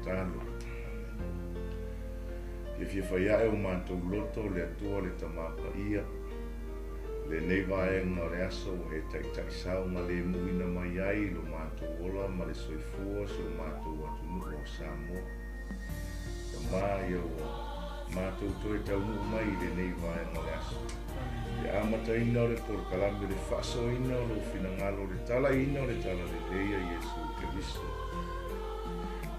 tatalo. Fiafia fai ae o matou loto le Atua le Tama Paia, lenei vaega o le aso ua e taitaisaogalemuina mai ai lo matou ola ma le soifua o si o matou atunuu o Samoa. Tama ia ua matou toe taunuu mai i lenei vaega o le aso. Le amataina o le polokalame, le faasoaina o lou finagalo, le talaiina o le talalelei a Iesu Keriso.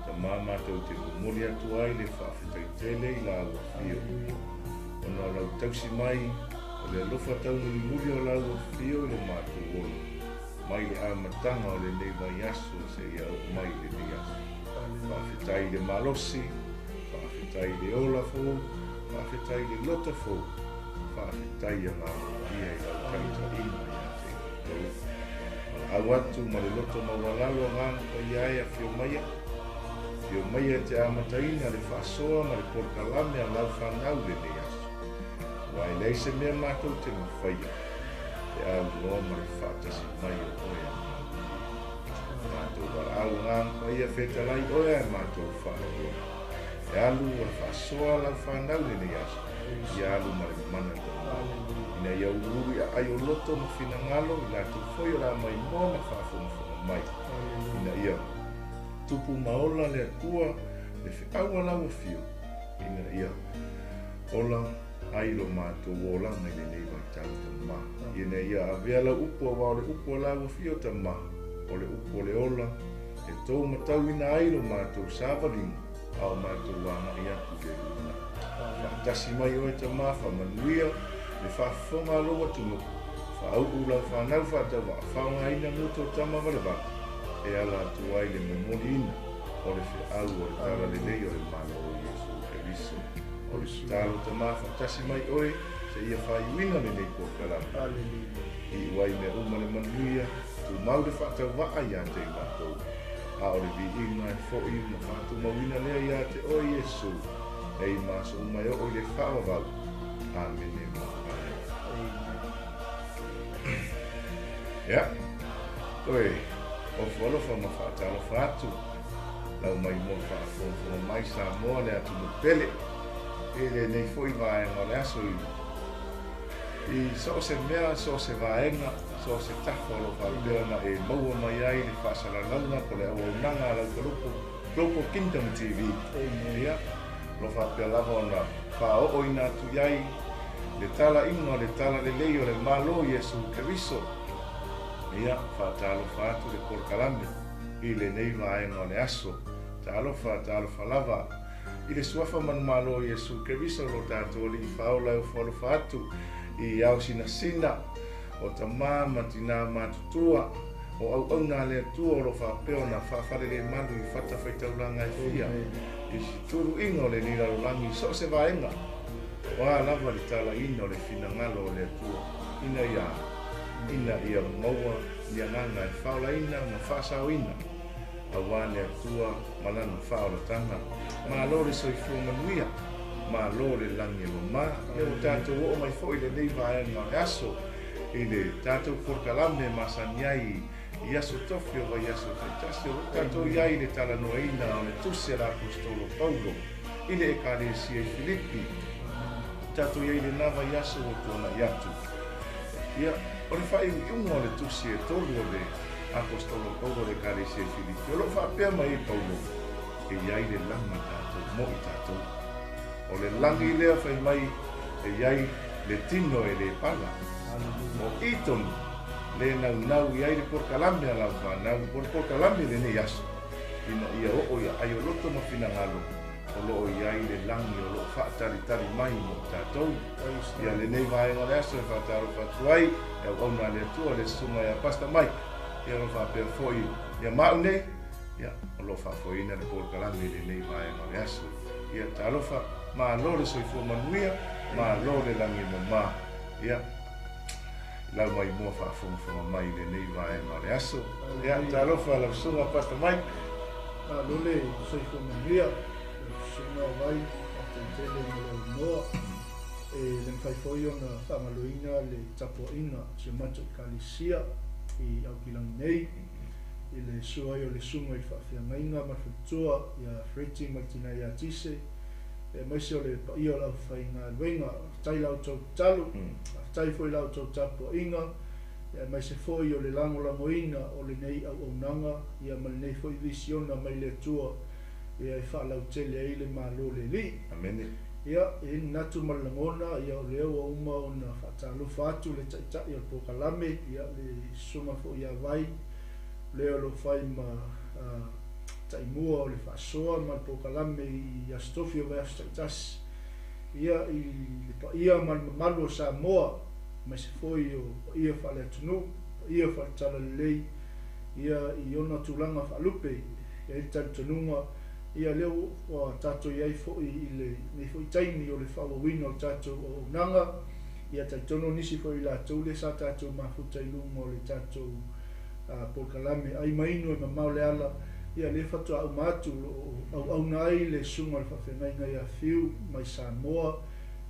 Tama matou te momoli atu ai le faafetai tele i lau afio, ona o lau tausi mai, o le alofa taumulimuli o lau afio i lo matou ola, mai le amataga o lenei vaiaso seia oo mai i lenei aso. Faafetai i le malosi, faafetai i le ola fou, faafetai i le loto fou, faafetai Agaga Paia i lau taitaiga ia te outou. Valaau atu ma le loto maualalo Agaga Paia e afio maia, afio maia e te amataina le faasoa ma le polokalame a lau fanau i lenei aso. Aua e leai se mea matou te mafaia pe a aunoa ma le faatasi mai o oe Agaga Paia. Matou valaau Agaga Paia fetalai oe ae matou faalogologo. E alu o le faasoa a lau fanau i lenei aso, ia alu ma le mana tama, ina ia uluulu i aai o loto ma finagalo i latou foi o le a maimoa ma faafogafoga mai, ina ia tupu ma ola le Atua le feau a lau afio, ina ia ola ai lo matou olaga i lenei vaitau tama, ina ia avea lau upu aua o le upu a lau afio tama, o le upu o le ola, e tou matauina ai lo matou savaliga, a o matou agai atu i le lumanai. Faatasi mai oe Tama, faamanuia le faafofoga a lou atunuu, faauu lau fanau faatauvaa, faaaogaina gutu o tama valevale, e ala atu ai le momoliina o le feau o le talalelei o le Malo o Iesu Keriso. O le tatalo Tama, faatasi mai oe seia faaiuina lenei polokalame. Iu ai mea uma le manuia, tumau le faatauvaa ia te i matou. A o le viiga e foi ma faatumauina lea ia te oe Iesu, nei ma aso uma e oo i le faavavau. Amene ma amene. Ia, toe ofo alofa ma faatalofa atu lau maimoa faafogafoga mai Samoa le atunuu pele i lenei foi vaega o le aso i so o se mea, so o se vaega, so o se tafa o lo o faapea ona e maua mai ai le faasalalauga po o le auaunaga a lau Kolopo, Global Kingdom TV. Ia, o lo o faapea lava ona faaooina atu i ai le talaiga o le talalelei o le Malo o Iesu Keriso. Ia, faatalofa atu le polokalame i lenei vaega o le aso. Talofa, talofa lava i le suafa manumalo o Iesu Keriso lo tatou Alii Faaola e ofo alofa atu i ao sinasina o tama ma tinā matutua o auauna a le Atua o lo o faapea ona faafalelemalu i fatafaitaulaga e fia i situluiga o lenei lalolagi i so o se vaega, o a lava le talaiina o le finagalo o le Atua ina ia ina ia maua ni agaga e faaolaina ma faasaoina aua le Atua ma Lana faaolataga. Malo le soifua manuia, malo le lagi e mama. Ia ua tatou oo mai foi i lenei vaega o le aso i le tatou polokalame masani ai i aso tofi o vaiaso taitasi o lo o tatou i ai i le talanoaina o le tusi a le Aposetolo Paulo i le Ekalesia i Filipi. Tatou i ai i lena vaiaso ua tuanai atu. Ia, o le faaiuiuga o le tusi e tolu o le Aposetolo Paulo i le Ekalesia i Filipi, o lo o faapea mai ai Paulo, e i ai le lagi tatou mo i tatou. O le lagi lea fai mai e i ai le tino e le pala. O i tonu, le naunau i ai le polokalame a lau fanau, o le polokalame i lenei aso, ina ia oo i aai o loto ma finagalo o lo o i ai le lagi o lo o faatalitali mai mo i tatou. Ia lenei vaega o le aso e faatalofa atu ai e auauna a le Atua le susuga ia Pastor Mike, ia o lo o faapea foi ia maau nei, ia o lo o faafoeina le polokalame i lenei vaega o le aso. Ia talofa, malo le soifua manuia, malo le lagi e mama. Ia lau maimoa faafogafoga mai i lenei vaega o le aso. Ia talofa lau susuga Pastor Mike. Malo le soifua manuia, lau susuga Vai, faafetai tele mo le avanoa. E le mafai foi ona faagaloina le tapuaiga a si o matou Ekalesia i Aukilani nei. i le susu ai o le Susuga i le Faafeagaiga ma le Faletua ia Freddie ma le tina ia Tise, aemaise o le paia o le aufaigaluega. Faafetai i la outou tatalo, faafetai foi i la outou tapuaiga, aemaise foi o le lagolagoina o lenei auaunaga ma lenei foi visiona mai le Atua e faalautele ai le Malo o le Alii. Amene. Ia, e i ai le manatu ma le lagona, o lea ua uma ona faatalofa atu le Taitai o le polokalame, le Susuga foi ia Vai, lea o lo o fai ma taimua o le faasoa ma le polokalame i Aso Tofi o vaiaso taitasi. Ia, i le paia ma le mamalu o Samoa, aemaise foi o paia faale-atunuu, paia faale-talalelei, ia, i ona tulaga faalupe, e i ai le talitonuga, ia, lea ua tatou i ai foi i lenei foi taimi o le faaauauina o le tatou auaunaga. Ia, talitonu nisi foi o i latou lea sa tatou mafuta i luga o le tatou polokalame ai ma inu e mamao le ala, ia lea faatoa uma atu o lo o auauna ai le Susuga o le Faafeagaiga ia Fiu mai Samoa,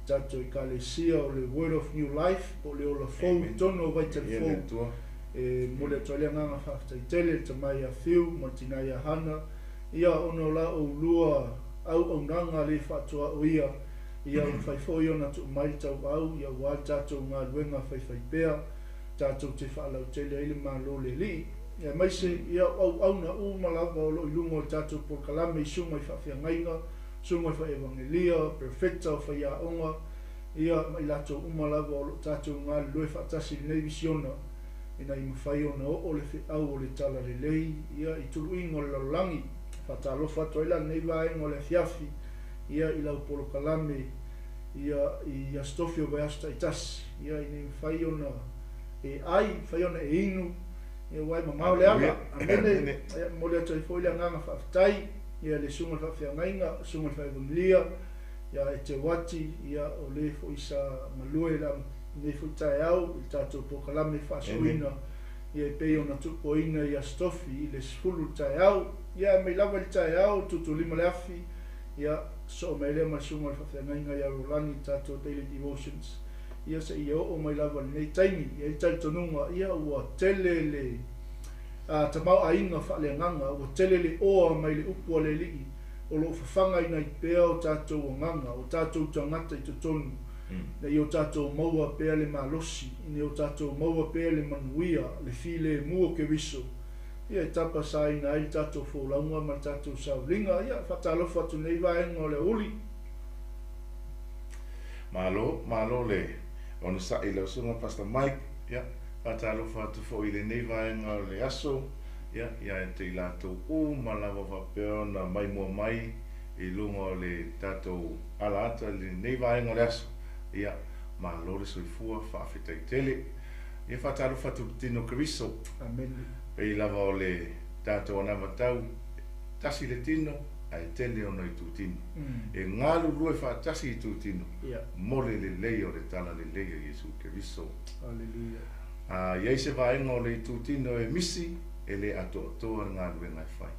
tatou Ekalesia o le Word of New Life po o le Ola Fou i totonu o Vaitele Fou. E momoli atu ai le agaga faafetai tele i le tama ia Fiu ma le tina ia Hana, ia ona o la oulua auaunaga le faatuaoia, ia ua mafai foi ona tuu mai le tauau ia aua le tatou galuega faifaipea tatou te faalautele ai le Malo o le Alii, aemaise ia o auauna uma lava o lo o i luga o le tatou polokalame i susuga i faafeagaiga, susuga i faevagelia, perofeta, o faiaoga, ia ma i latou uma lava o lo o tatou galulue faatasi i lenei visiona ina ia mafai ona oo le feau o le talalelei ia i tuluiga o le lalolagi. Faatalofa atu ai la lenei vaega o le afiafi ia i lau polokalame ia i Aso Tofi o vaiaso taitasi, ia ina ia mafai ona e ai, mafai ona e inu, ia aua e mamao le ala. Amene. Ia, momoli atu ai foi le agaga faafetai ia le Susuga i le Faafeagaiga, Susuga i le Faevagelia ia Eteuati, ia o le foi sa galue i lenei foi taeao i le tatou polokalame faasoaina ia e pei ona tuupoina i Aso Tofi i le 10 i le taeao. Ia mai lava i le taeao tutulima le afi, ia soo mai lea ma le Susuga i le Faafeagaiga ia Rolani i le tatou Daily Devotions, ia seia oo mai lava i lenei taimi. E i ai le talitonuga ia ua tele le tamaoaiga faaleagaga, ua tele le oa mai le upu a le Alii o lo o fafagaina ai pea o tatou agaga, o tatou tagata i totonu, ina ia o tatou maua pea le malosi, ina ia o tatou maua pea le manuia, le filemu o Keriso, ia e tapasaina ai le tatou folauga ma le tatou sauliga. Ia, faatalofa atu nei vaega o le aoauli. Malo, malo le onosai i lau Susuga Pastor Mike. Ia, faatalofa atu foi i lenei vaega o le aso, ia, ia te i latou uma lava faapea ona maimoa mai i luga o le tatou ala ata i lenei vaega o le aso. Ia, malo le soifua, faafetai tele. Ia, faatalofa atu i le tino Keriso. Amene. Pei lava o le tatou anavatau, tasi le tino, ae tele ona itutino. E galulue faatasi itutino mo le lelei o le talalelei a Iesu Keriso. Aleluia. A i ai se vaega o le itutino e misi, e le atoatoa le galuega e fai.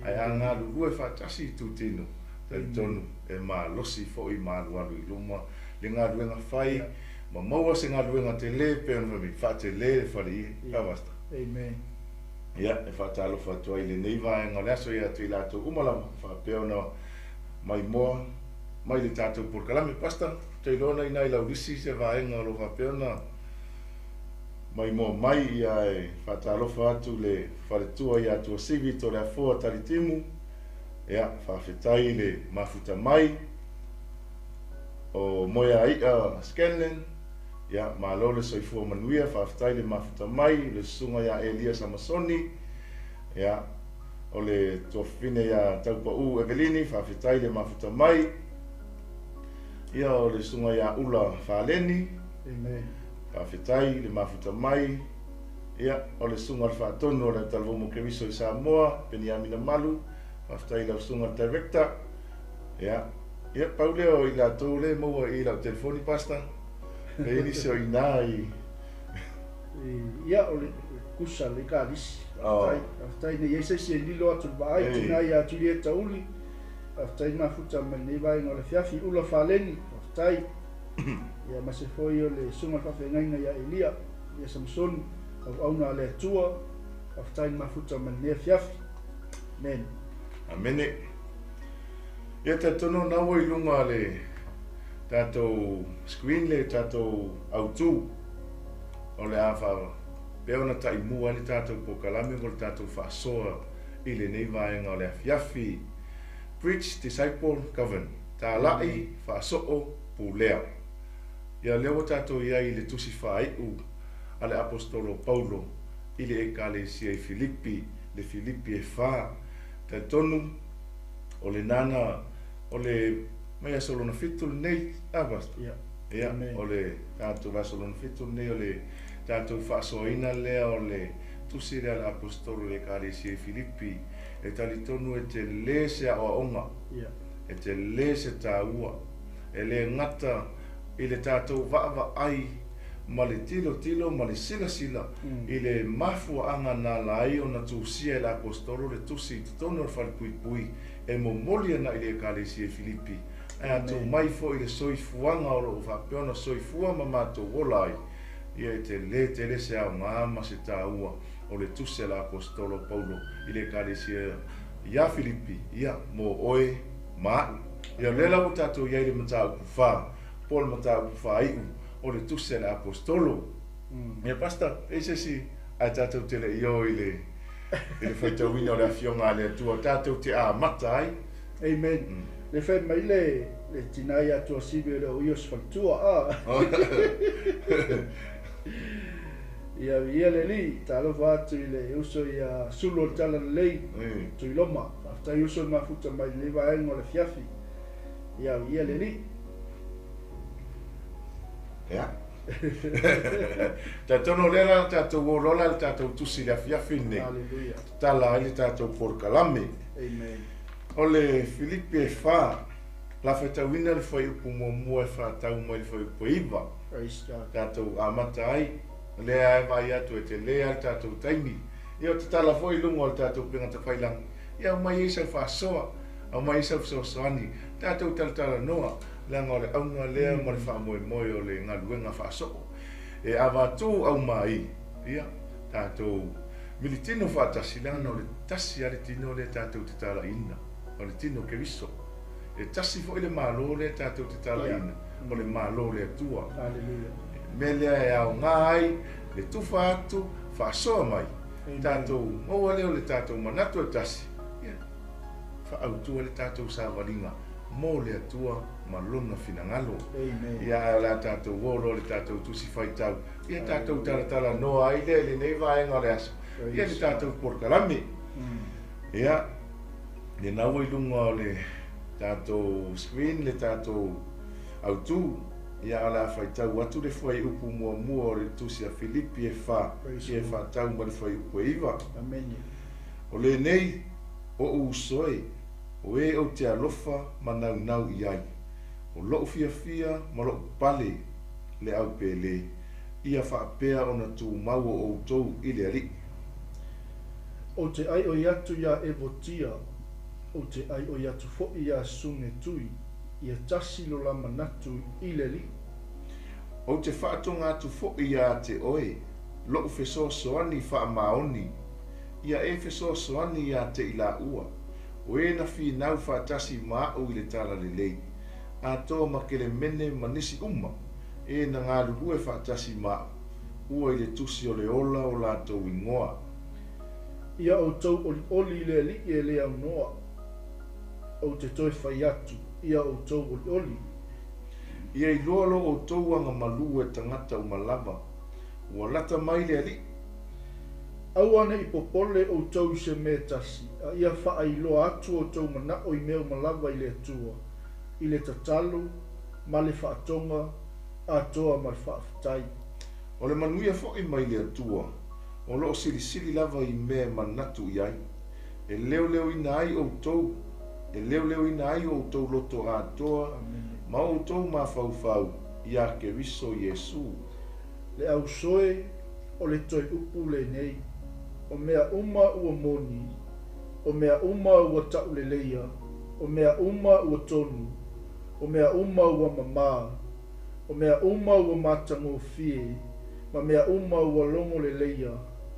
Ae a galulue faatasi itutino, talitonu e malosi foi ma alualu i luma le galuega fai, ma maua se galuega tele pe ona fai mai, faatele le faleie. Ka Pastor. Amen. Ia, e faatalofa atu ai i lenei vaega o le aso ia te i latou uma lava faapea ona maimoa mai le tatou polokalame. Pastor, te iloa na ina i lau lisi se vaega o lo o faapea ona maimoa mai, ia e faatalofa atu le faletua ia Tuasivi Toleafoa Talitimu. Ia, faafetai i le mafuta mai o Moeaia Scanlon. Ia, malo le soifua manuia, faafetai le mafuta mai le susuga ia Elia Samasoni. Ia, o le tuafafine ia Taupau Evelini, faafetai le mafuta mai. Ia, o le susuga ia Ula Faleni. Amen. Faafetai le mafuta mai. Ia, o le susuga le faatonu o le Talavou Keriso i Samoa, Peniamina Malu, faafetai i lau susuga le director. Ia, ia pau lea o i latou le maua i lau telefoni, Pastor. E nisi o ina i Ia, o le kusa le kalisi. Faafetai nei ai se isi e lilo atu le vaai, tina ia Julieta Uli. Faafetai mafuta mai nei vaega o le afiafi, Ula Faleni, faafetai. Ia, ma se foi o le susuga le faafeagaiga ia Elia, ia Samsoni, auauna a le Atua. Faafetai le mafuta mai lenei afiafi. Amene. Amene. Ia talitonu na ua i luga le tatou screen le tatou autu o le a faapea ona taimua ai le tatou polokalame mo le tatou faasoa i lenei vaega o le afiafi. Preach, Disciple, Govern. Talai, faasoo, pulea. Ia lea ua tatou i ai i le tusi faaiu a le Aposetolo Paulo i le Ekalesia i Filipi, le Filipi e fa. Talitonu, o lena na, o le mai aso lona fitu lenei, a Pastor? Ia. Ia, Amen. o le tatou aso lona fitu lenei o le tatou faasoaina lea o le tusi lea a le Aposetolo i le Ekalesia i Filipi. E talitonu e tele se aoaoga, Ia. e tele se taua, e le gata i le tatou vaavaai ma le tilotilo ma le silasila i le mafuaaga na ala ai ona tusia e le Aposetolo le tusi i totonu o le falepuipui e momoli ana i le Ekalesia i Filipi, ae a tuu mai foi le soifuaga o lo o faapea ona soifua ma matou ola ai, ia e tele tele se aoga ma se taua o le tusi a le Aposetolo Paulo i le Ekalesia iā Filipi, ia, mo oe ma aʻu. Ia, o lea la ua tatou i ai i le mataupu fa, po o le mataupu faaiu o le tusi a le Aposetolo. Ia, Pastor, e i ai se isi ae tatou te le i o i le i le faitauina o le Afioga a le Atua tatou te amata ai. Amen. Le fai mai le le tina ia Tuasivi e le o ia o se faletua a. Ia viia le Alii, talofa atu i le uso ia Sulu o le Talalelei, Tuiloma. Faafetai uso le mafuta mai lenei vaega o le afiafi. Ia viia le Alii. Ia. Talitonu o lea la tatou o loa la le tatou tusi i le afiafi lenei. Hallelujah. Tatala ai le tatou polokalame. Amen. O le Filipi e fa, la faitauina le fuaiupu muamua e faatau mai le fuaiupu e iva. Praise God. Tatou amata ai, o lea e vaai atu e tele lava le tatou taimi. Ia o tatala foi i luga o le tatou upega tafailagi, ia aumai ai sau faasoa, aumai ai sau fesoasoani, tatou talatalanoa, leaga o le auga lea ma le faamoemoe o le galuega faasoo. E avatu aumai, ia, tatou militino faatasi, leaga o le tasi lava le tino lea tatou te talaiina, o le tino Keriso. E tasi foi le Malo lea tatou te talaiina, o le Malo o le Atua. Hallelujah. Mea lea e aoga ai le tufa atu, faasoa mai, tatou maua lea o le tatou manatu e tasi, ia, faaautua le tatou savaliga mo le Atua ma Lona finagalo. Amen. Ia, ae o le a tatou o loa i le tatou tusi faitau, ia tatou talatalanoa ai lea i lenei vaega o le aso, ia le tatou polokalame. Ia, lena ua i luga o le tatou screen le tatou autu, ia ae o le a faitau atu le fuaiupu muamua o le tusi a Filipi e fa, Praise ia e the Lord. faatau ma le fuaiupu e iva. Amene. O lenei, oʻu uso e, o e ou te alofa ma naunau i ai, o loʻu fiafia ma loʻu pale le aupēlē, ia faapea ona tumau o ʻoutou i le Alii. Ou te ʻaiʻoi atu iā Evotia, ou te ʻaiʻoi atu foʻi iā Sunetui, ia tasi lo la manatu i le Alii. Ou te faatoga atu foʻi iā te oe, loʻu fesoasoani faamaoni, ia e fesoasoani iā te i laua, o e na finau faatasi ma aʻu i le Talalelei, atoa ma Kelemene ma nisi uma, e na galulue faatasi ma aʻu, ua i le tusi o le ola o latou igoa. Ia ʻoutou ʻoliʻoli i le Alii e le aunoa, ou te toe fai atu, ia ʻoutou ʻoliʻoli. Ia iloa lo ʻoutou agamalu e tagata uma lava, ua lata mai le Alii. Aua ne i popole ʻoutou i se mea e tasi, a ia faailoa atu outou manaʻo i mea uma lava i le Atua, i le tatalo, ma le faatoga, atoa ma le faafetai. O le manuia foʻi mai le Atua, o lo o silisili lava i mea e manatu i ai, e leoleoina ai ʻoutou, e leoleoina ai o ʻoutou loto atoa Amene. ma o ʻoutou mafaufau iā Keriso Iesū. Le ausoe o le toe upu lenei, o mea uma ua moni, o mea uma ua taʻuleleia, o mea uma ua tonu, o mea uma ua mamā, o mea uma ua matagofie, ma mea uma ua logoleleia,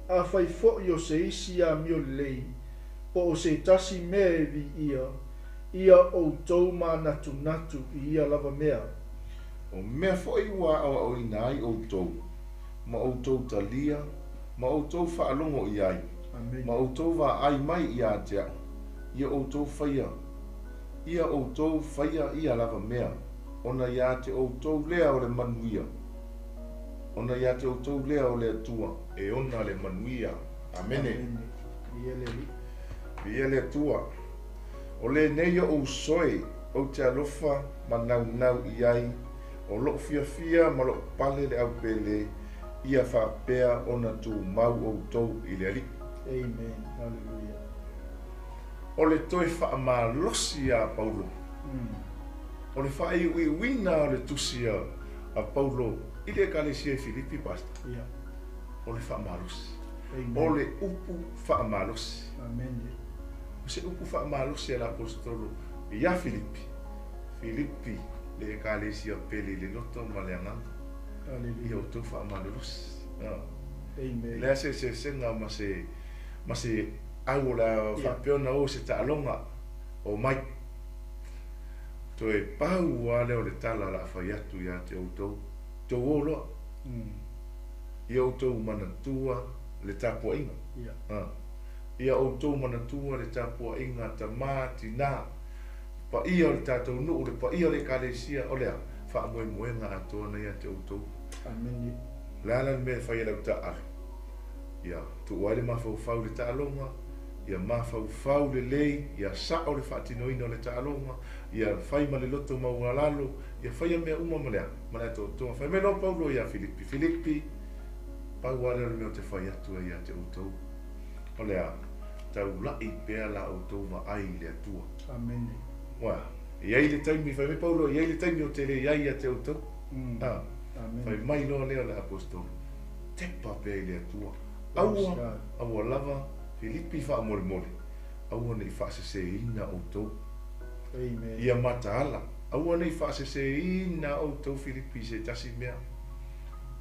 Afai foi o se isi amio lelei, po o se tasi mea e viia, ia outou manatunatu i ia lava mea. O mea foi ua aoaoina ai outou, ma outou talia, ma outou faalogo i ai, Amene. ma outou vaai mai ia te a'u, ia outou faia, ia outou faia ia lava mea, ona ia te outou lea o le manuia, ona ia te outou lea o le Atua, e ona le manuia. Amene. Amene. Viia le Alii. Viia le Atua. O lenei o'u uso e, ou te alofa ma naunau i ai, o lo'u fiafia ma lo'u pale le aupele, ia faapea ona tumau outou i le Alii. Amen. Hallelujah. O le toe faamalosi a Paulo. O le faaiuiuina o le tusi a Paulo i le ekalesia i Filipi, Pastor. O le faamalosi. Amen. O le upu faamalosi. Amen. O se upu faamalosi a le aposetolo ia Filipi. Filipi le ekalesia pele i le loto ma le agaga. Ia Hallelujah. outou faamalolosi. Amen. Lea se eseesega ma se au o le a faapea ona o se taaloga o mai. Toe pau lava lea o le tala o le a fai atu ia te outou. Tou o loa. Ia outou manatua le tapuaiga. Ia outou manatua le tapuaiga tamā tinā. Paia o le tatou nuu, le paia o le ekalesia, o lea, faamoemoega atoa na ia te outou. Amen. Le a la le mea e fai e lau taaalo. Ia tuu ai le mafaufau i le taaloga, ia mafaufau lelei, ia sao le faatinoina o le taaloga, ia fai ma le loto maualalo, ia faia mea uma ma le ma le atoatoa. Fai mai loa Paulo ia Filipi, Filipi, pau lava lea o le mea ou te fai atu ai ia te outou. O le a, taulai pea la outou vaai i le Atua. Amen. Ua, e ai le taimi, fai mai Paulo, e ai le taimi o te le ai ia te outou. Amen. Fai mai loa lea o le apostolo, tepa pea i le Atua. Praise Aua, God. aua lava, Filipi faamolemole, aua nei faaseseina outou. Amen. Ia mataala, aua nei faaseseina outou Filipi i se tasi mea.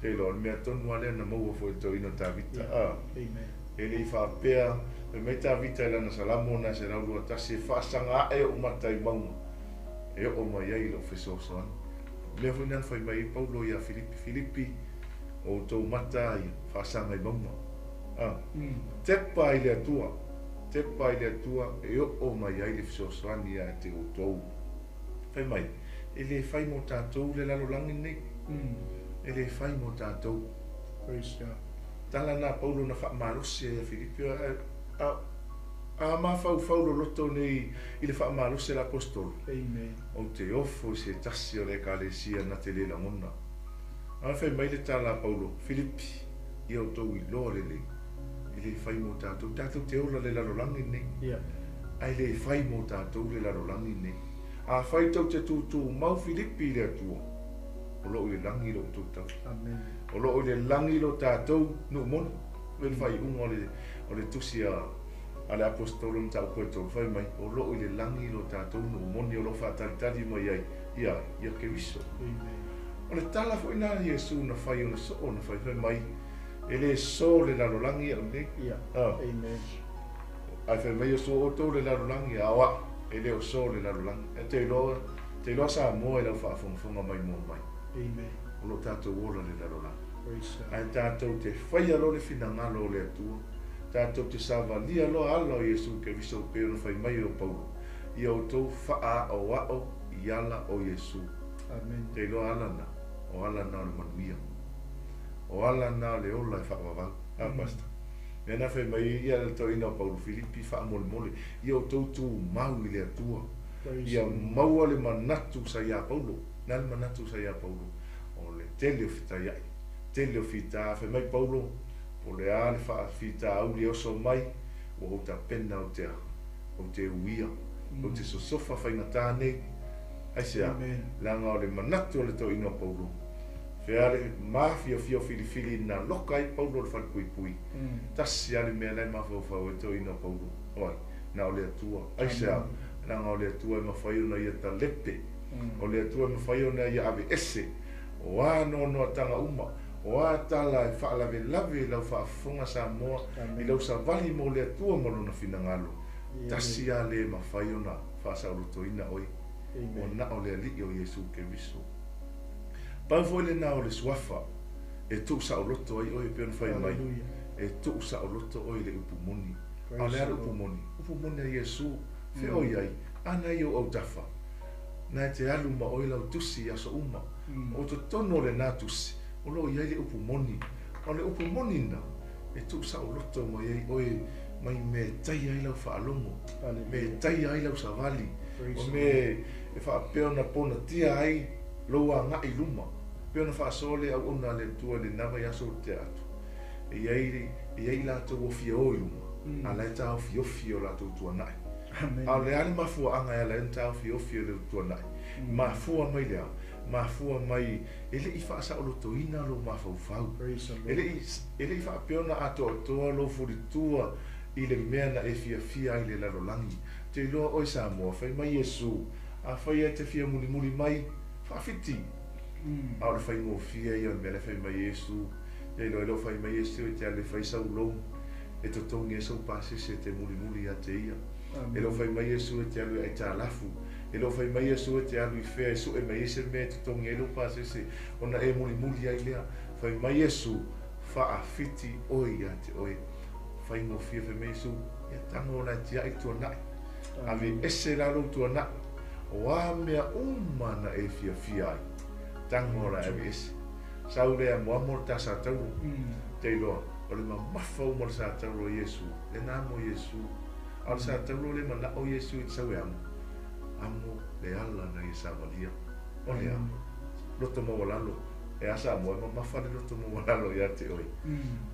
Te iloa, o le mea tonu lava lea na maua foi i le toeaina o Tavita. Amen. E le i faapea, fai mai Tavita i lana Salamo na 121, e faasaga ae o'u mata i mauga, e oo mai ai lou fesoasoani. Mea foi na fai mai ai Paulo ia Filipi, Filipi, o outou mata ia faasaga i mauga. Tepa i le Atua, tepa i le Atua, e oo mai ai le fesoasoani ia te outou. Fai mai, e le fai mo tatou le lalolagi nei. E le fai mo tatou. Praise God. Tala na Paulo na faamalosi ai ia Filipi, a mafaufau loloto nei i le faamalosi a le apostolo. Amen. Ou te ofo i se tasi o le ekalesia na te le lagona. A fai mai le tala a Paulo, Filipi, ia outou iloa lelei. E le fai mo tatou, tatou te ola le lalolagi nei. Ae le fai mo tatou le lalolagi nei. A fai tou te tutumau Filipi i le Atua, o loo i le lagi lo outou tau. Amen. O loo i le lagi lo tatou nuu moni. Le faaiuga o le tusi a le apostolo na ta'u koe tolu fai mai, o loo i le lagi lo tatou nuu moni o loo faatalitali mai ai ia ia Keriso. Amen. O le tala foi na Iesu na fai ona soo na fai fai mai, e le so le lalolagi a'u nei. Amen. Ae fai mai o so outou le lalolagi, a o a'u e le o so le lalolagi. E te iloa Samoa i lau faafogafoga mai moa mai. Amen. O loo tatou ola le lalolagi. Praise God. Ae tatou te faia loa le finagalo o le Atua. Tatou te savalia loa ala o Iesu Keriso pei ona fai mai o Paulo. Ia outou faaaoao i ala o Iesu. Amen. Te iloa ala na, o ala na o le manuia. O ala na o le ola e faavavau. Pastor. Mea na fai mai ia le toeaina o Paulo Filipi faamolemole. Ia outou tumau i le Atua. Praise Ia God. maua le manatu sa ia Paulo. Na le manatu sa ia Paulo. O le tele o fetaiai. Tele o fita. Fai mai Paulo, o le a le faafitauli e oso mai, ua ou tapena o te o te uia. O te sosofa faigata nei. Ai se a, Amen. leaga o le manatu o le toeaina o Paulo. Fea le mafiafia o filifili na loka ai Paulo le falepuipui. Tasi lava le mea la e mafaufau ai toeaina o Paulo. Oi, na o le Atua. Ai se a, leaga o le Atua e mafai ona ia talepe. O le Atua e mafai ona ia aveese. O a noanoataga uma. O a tala e faalavelave i lau faafofoga Samoa i lau savali mo le Atua ma Lona finagalo, tasi lava le mafai ona faasaolotoina oe, ua na o le Alii o Iesu Keriso. Pau foi lena o le Suafa e tuusaoloto ai oe, e pei ona fai mai, e tuusaoloto oe i le upu moni. A o le a le upu moni? Upu moni a Iesu, fea o i ai? A na i ou autafa. Na e te alu ma oe lau tusi i aso uma. O totonu o lena tusi, o lo o i ai le upu moni. A o le upu moni na, e tuusaoloto mai ai oe mai mea e taia ai lau faalogo, mea e taia ai lau savali, o mea e faapea ona ponatia ai lou agai i luma. Pei ona faasoa le auauna a le Atua i lena vaiaso ua tea atu, e i ai, e i ai i latou ua fia o i luma, a o la e taofiofi o latou tuanai. A o le a le mafuaaga e ala ai ona taofiofi o le tuanai? Mafua mai le a? Mafua mai e le i faasaolotoina lou mafaufau. E le i, e le i faapea ona atoatoa lou fulitua i le mea na e fiafia ai i le lalolagi. Ou te iloa oe Samoa, fai mai Iesu, afai e te fia mulimuli mai, faafiti. A o le faigofie ia o le mea la e fai mai Iesu. Te iloa e le o fai mai Iesu e te alu e fai sau loan e totogi ai sou pasese e te mulimuli ia te ia. E le o fai mai Iesu e te alu e aitalafu. E le o fai mai Iesu e te alu i fea e sue mai ai se mea e totogi ai lou pasese ona e mulimuli ai lea. Fai mai Iesu, Faafiti oe ia te oe. Faigofie fai mai Iesu, Ia tago la e tiaʻi le tuanaʻi. Ave ese la lou tuanaʻi. O a mea uma na e fiafia ai, tago la e ave ese. Sau lea e amoamo le ta satauro. Te iloa, o le mamafa uma o le satauro o Iesu, lena amo Iesu. A o le satauro le manao Iesu i te sau e amo, amo le ala na ia savalia. O le a? Loto maualalo. E a Samoa, e mamafa le loto maualalo ia te oe.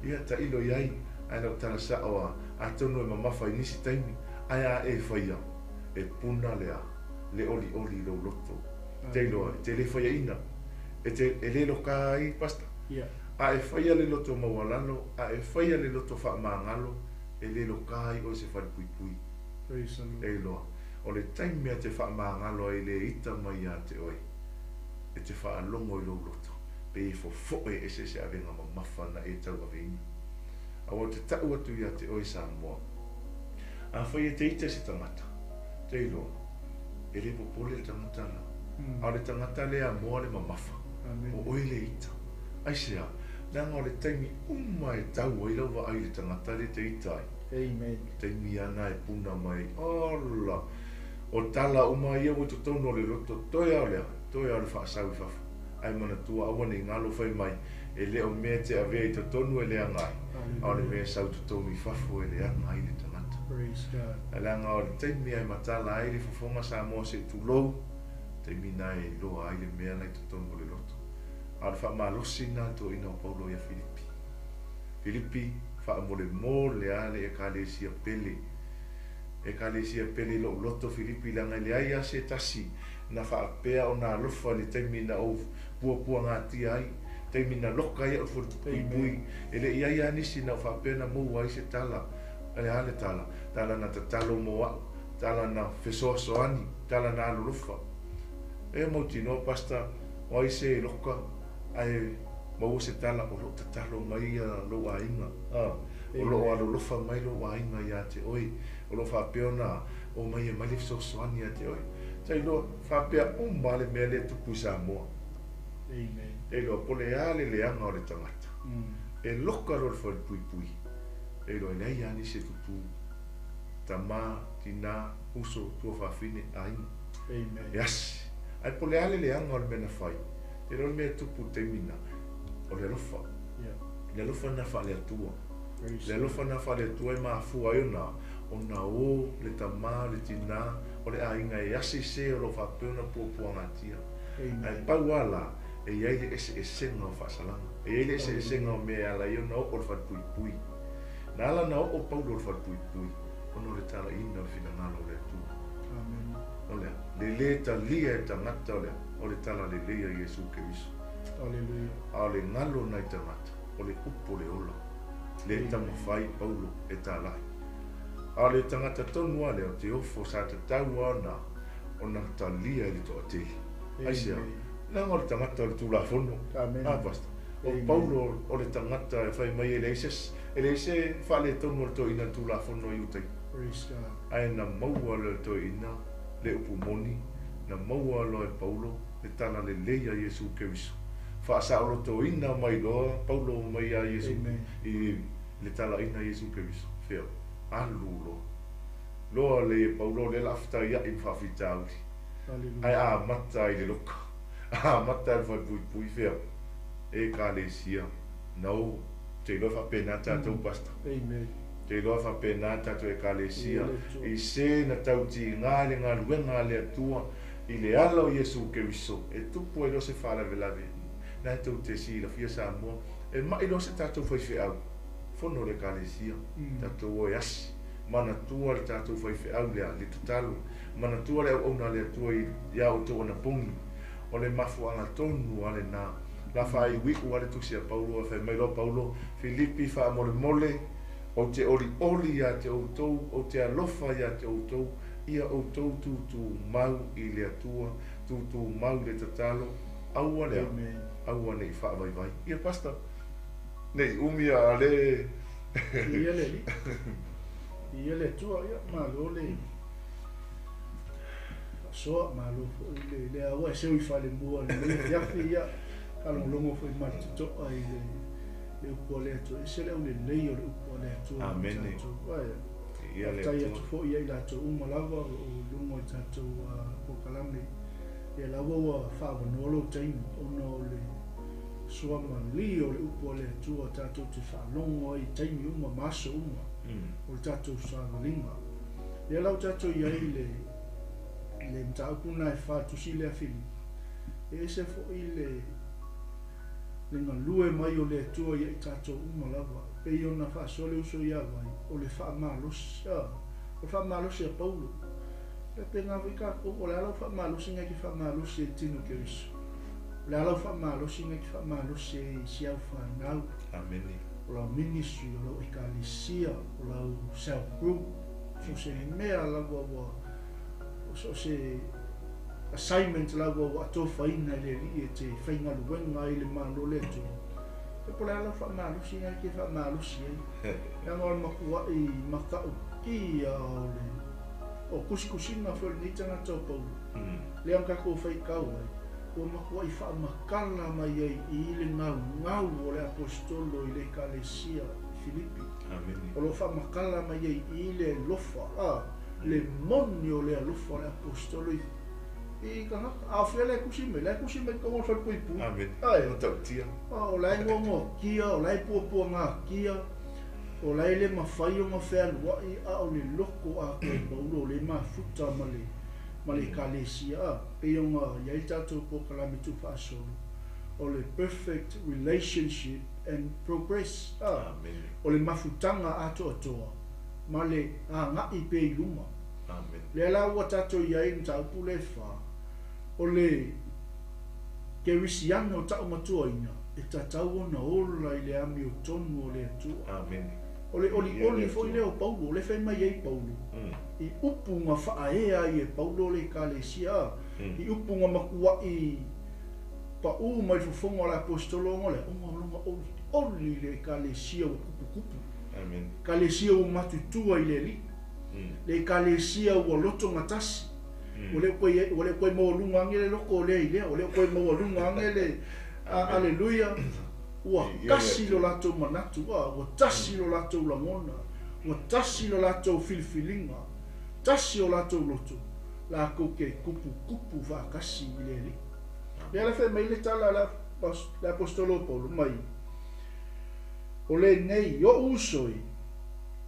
Ia, tailo i ai, ae lau tala sao a, atonu e mamafa i nisi taimi, ae a e faia, e puna le a, le olioli i lou loto. Te iloa, e te le faiaina, e te, e le loka ai, Pastor. A e faia le loto maualalo, a e faia le loto faamagalo, e le loka ai oe se falepuipui. Te iloa, o le taimi a te faamagalo ai le ita mai ia te oe, e te faalogo i lou loto, pe e fofoe ese se avega mamafa na e tauaveina. Aua ou te tau atu ia te oe Samoa, afai e te ita i se tagata, te iloa, e le popole le tagata la, a o le tagata lea amoa le mamafa, o oe le ita. Aisea? Leaga o le taimi uma e tau ai lau vaai i le tagata lea e te ita ai, taimi lava na e puna mai ai, ola! O tala uma ia ua i totonu o le loto, toe a o le a? Toe a o le faasau i fafo. Ae manatua aua ne i galo fai mai, e le o mea e te avea i totonu e leaga ai, a o le mea e sau i totonu i fafo e leaga ai le tagata. Leaga o le taimi a e matala ai le fofoga Samoa se i tulou, taimi na e iloa ai le mea la i totonu o le loto. A o le faamalosi lena a le toeaina o Paulo ia Filipi. Filipi, faamolemole a le Ekalesia pele. Ekalesia pele i lou loto Filipi leaga e leai a se tasi na faapea ona alofa i le taimi na ou puapuagatia ai, taimi na loka ai a'u puipui, e le i ai a nisi na ou faapea na maua ai se tala, e a le tala? Tala na tatalo mo a'u, tala na fesoasoani, tala na alolofa. E mautinoa Pastor, o ai se loka ae maua se tala o lo o tatalo mai ia lou aiga, a, o lo o alolofa mai lou aiga ia te oe, o lo o faapea ona omai e aumai le fesoasoani ia te oe. Tailoa, faapea uma lava le mea lea e tupu i Samoa. Tailoa, po o le a le leaga o le tagata, e loka loa le falepuipui, tailoa e leai lava nisi e tupu, tama, tina, uso, tuafafine, aiga. E asi. Ae po o le a le leaga o le mea na fai, tailoa le mea e tupu i le taimi lena, o le alofa. Le alofa lena faale-Atua. Le alofa lena faale-Atua e mafua ai ona ona o le tama, le tina, o le aiga e asi se o lo o faapea ona puapuagatia. Ae pau lava la, e i ai le eseesega o faasalaga. E i ai le eseesega o mea e ala ai ona oo le falepuipui. Na ala ona oo Paulo i le falepuipui, ona o le talaiina o le finagalo o le Atua. O le a? Le lē talia e tagata o le a? O le tala lelei a Iesu Keriso. A o le galo nai tagata, o le upu o le ola. Le taumafai Paulo e talai. A o le tagata tonu lava lea o Teofo sa tatau lava ona ona talia e le toatele. Aisea? Leaga o le tagata o le Tulafono. A, Pastor? O Paulo o le tagata e fai mai e leai se, e leai se faaletonu o le toeaina i le Tulafono a Iuta. Ae na maua loa e le toeaina le upu moni, na maua loa e Paulo le tala lelei a Iesu Keriso. Faasaolotoina mai loa Paulo mai ia Iesu i le talaina a Iesu Keriso. Fea? Alu loa. Loa lea e Paulo o lea o le a fetaiai ma faafitauli. Ae amata i le loka. Amata i le falepuipui fea? Ekalesia. No. Ou te iloa e faapena tatou Pastor. Amen. Ou te iloa e faapena tatou Ekalesia. I se na tautiga i le galuega a le Atua i le ala o Iesu Keriso e tupu ai loa se faalavelave. Na e tou te silafia Samoa, e mai loa se tatou faifeau, fono le Ekalesia, tatou o e asi. Manatua le tatou faifeau lea, le tatalo. Manatua le auauna a le Atua i a outou anapogi. O le mafuaaga tonu lava lena. La faaiuiu lava le tusi a Paulo, fai mai loa Paulo, Filipi, faamolemole, ou te olioli ia te outou, ou te alofa ia te outou, ia outou tutumau i le Atua, tutumau i le tatalo, aua lea, aua ne i faavaivai. Ia, Pastor, ne i umi a le. Ia le Alii. Ia le Atua, ia, malo le faasoa, malo foi le lea ua e seu i falemua i lenei afiafi, ia, faalogologo foi ma le totoa i le le upu a le Atua. E ese le aulelei o le upu a le Atua. Amene. Ia le Atua. Atu foi ia i latou uma lava o lo o i luga o le tatou polokalame. Ia lava ua faaavanoa lou taimi ona o le suamalie o le upu a le Atua tatou te faalogo ai i taimi uma ma aso uma o le tatou savaliga. Lea la ua tatou i ai i le, le mataupu lena e fa tusi lea Filipi, e ese foi le, le galue mai o le Atua ia i tatou uma lava. E pei ona faasoa le uso ia Vai, o le faamalosi, a, o le faamalosi a Paulo. E pena foi tatou, o le a lau faamalosi na e te faamalosi ai i le tino o Keriso? O le a lau faamalosi na e te faamalosi ai i si au fanau? Amene. O lau ministry, o lau ekalesia, o lau cell group, so o se mea lava ua, so o se assignment lava ua atofaina e le Alii e te faigaluega ai i le Malo o le Atua. E po o le a lau faamalosi na e te faamalosi ai. Leaga o le matuai matautia o le o tusitusiga foi o lenei tagata o Paulo, lea na tatou faitau ai, ua matuai faamatala mai ai i i le gaugau o le Aposetolo i le Ekalesia i Filipi. O lo o faamatala mai ai i i le alofa, a, le moni o le alofa o le Aposetolo i i tagata. A o fea la e tusi mai? La e tusi mai i totonu o le falepuipui. Ae. O la e noanoatia, o la e puapuagatia. O la e le mafai ona fealuai a o le loto atoa i Paulo o lea e mafuta ma le ma le Ekalesia a pei ona i ai le tatou polokalame tuufaasolo o le Perfect Relationship and Progress a o le mafutaga atoatoa ma le agai pea i luma. Lea la ua tatou i ai i le mataupu lea e fa o le Kerisiano taumatuaina e tatau ona ola i le amiotonu o le Atua. Amene. O le olioli foi lea o Paulo, o lea e fai mai ai Paulo, i upu na faaea ai e Paulo le Ekalesia, i upu na matuai paū mai le fofoga o le Aposetolo ona o le a? Ona o lona olioli i le Ekalesia ua tuputupu. Amene. Ekalesia ua matutua i le Alii. Le Ekalesia ua lotogatasi. Ua le toe, ua le toe maualuga ane le loto o lea i lea, ua le toe maualuga ane le, aleluia, ua tasi lo latou manatu, a, ua tasi lo latou lagona, ua tasi lo latou filifiliga, tasi o latou loto, lakou te tuputupu faatasi i le Alii. Lea la fai mai le tala a le Aposetolo o Paulo mai, O lenei, oʻu uso e,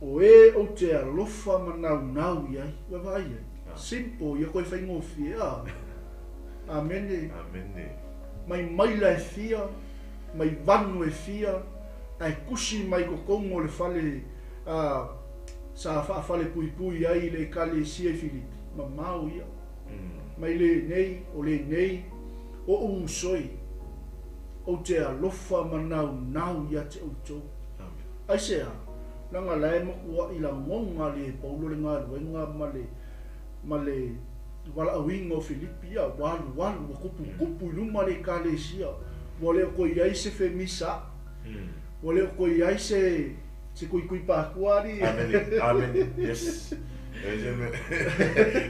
O e ou te alofa ma naunau i ai. Ua vaai ai? Simple ia koe faigofie a. Amene. Amene. Mai maila e fia, mai vanu e fia, ae kusi mai totonu o le fale a sa faafalepuipui ai i le Ekalesia i Filipi. Mamao ia. Mai lenei, o lenei, oʻu uso e, ou te alofa ma naunau ia te outou. Aisea? Leaga la e matuai lagona le Paulo le galuega ma le ma le valaauina o Filipi, ia, ua alualu, ua tuputupu i luma le Ekalesia, Ua le o toe i ai se femisaʻi. Ua le o toe i ai se se kuikui pakua alii. Amene, amene, yes. E se mea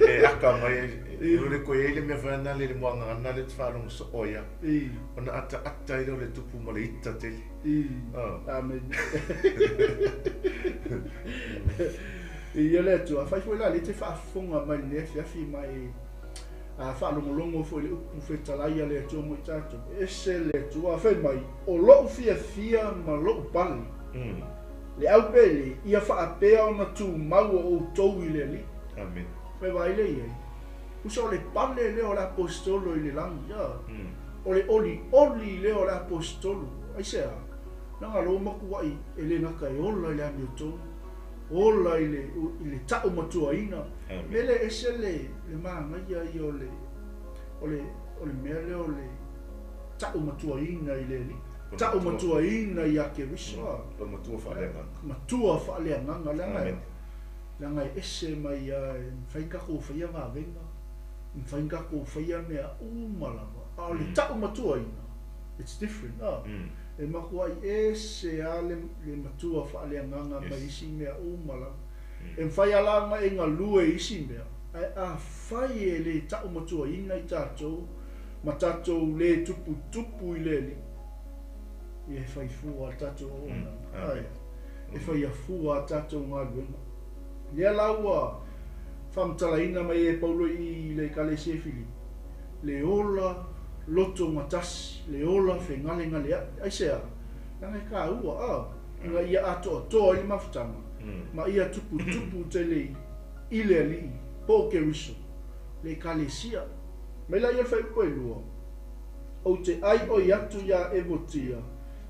e aka mai ai, e le toe i ai le mea foi lena le muagagana lea e te faalogo soo ai lava. Ona ataata ai lea o le tupu ma le ita tele. Amene. Viia le Atua. Afai foi la lea e te faafofoga mai i lenei afiafi ma e a faalogologo foi i le upu fetalai a le Atua mo i tatou, e ese le Atua, fai mai, O lou fiafia ma lou pale, le aupele, ia faapea ona tumau o outou i le Alii. Amene. Fai vaai lea i ai. Tusa o le pale lea o le aposetolo i le lagi, a. O le olioli lea o le aposetolo. Aisea? Leaga lou matuai e le gata e ola i le amiotonu, ola i le, i le taumatuaina. Mea lea e ese le, le manaia ia o le, o le, o le mea lea o le taumatuaina i le Alii. Taumatuaina ia Keriso. O le matua faaleagaga. Matua faaleagaga. Leaga, leaga e ese mai lava, e mafai ona tatou faia vavega, e mafai ona tatou faia mea uma lava, a o le taumatuaina, it's different. E matuai ese lava le, le matua faaleagaga mai isi mea uma lava. E mafai lava la ona e galue i isi mea, ae afai e le taumatuaina i tatou ma tatou le tuputupu i le Alii, ia e fai fua le tatou auaunaga. Ae, e faia fua a tatou galuega. Lea la ua faamatalaina mai e Paulo i le Ekalesia i Filipi, le ola lotogatasi, le ola fegalegaleaʻi. Aisea? Leaga e taua, a, ina ia atoatoa ai le mafutaga, ma ia tuputupu tele i le Alii, po o Keriso, le Ekalesia. Mai la ia le faaiupu e lua, Ou te ʻai ʻoi atu iā Evotia,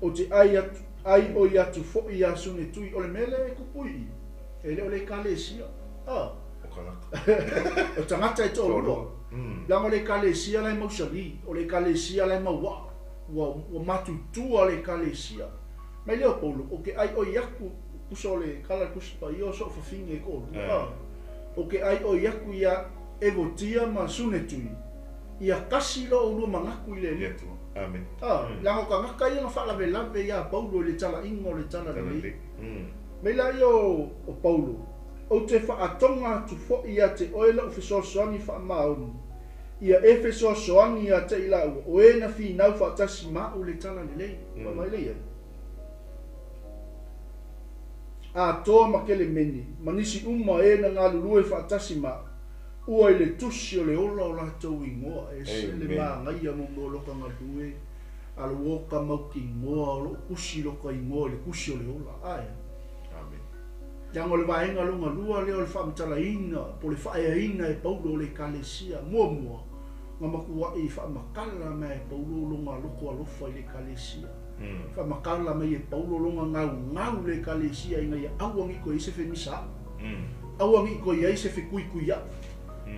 ou te ʻai atu, ʻai ʻoi atu foʻi iā Sunetui. O le mea lea e kupu i i, e le o le Ekalesia, a. O tagata. O tagata e toalua. Leaga o le Ekalesia la e mausali, o le Ekalesia la e mauaʻa, ua, ua matutua le Ekalesia. Mai lea o Paulo, ou te ʻai ʻoi aku, tusa o le tala a le Tusi Paia o soʻu fafine e toalua, a. Ou te ʻai ʻoi aku iā Evotia ma Sunetui, ia kasi lo ʻolua manatu i le Alii. Amene. A, leaga o tagata ia na faalavelave iā Paulo i le talaiga o le Talalelei. Mai laia o Paulo, Ou te faatoga atu foʻi iā te oe loʻu fesoasoani faamaoni, ia e fesoasoani iā te i lāua, o e na finau faatasi maʻu le Talalelei. Fai mai lea i ai. Atoa ma Kelemene, ma nisi uma e na galulue faatasi maʻu, ua i le tusi o le ola o latou igoa, e ese le manaia mo mea o loka galue, a lo oka mau ke igoa o loo tusi loka igoa i le tusi o le ola. Ae. Leaga o le vaega lona lua lea o le faamatalaina po o le faaeaina e Paulo o le Ekalesia. Muamua, na matuaʻi faamatala mai e Paulo lona loko alofa i le Ekalesia. Faamatala mai e Paulo lona gaugau i le Ekalesia ina ia aua ne i toe i ai se femisaʻi, aua ne i toe i ai se fekuikuiaʻi,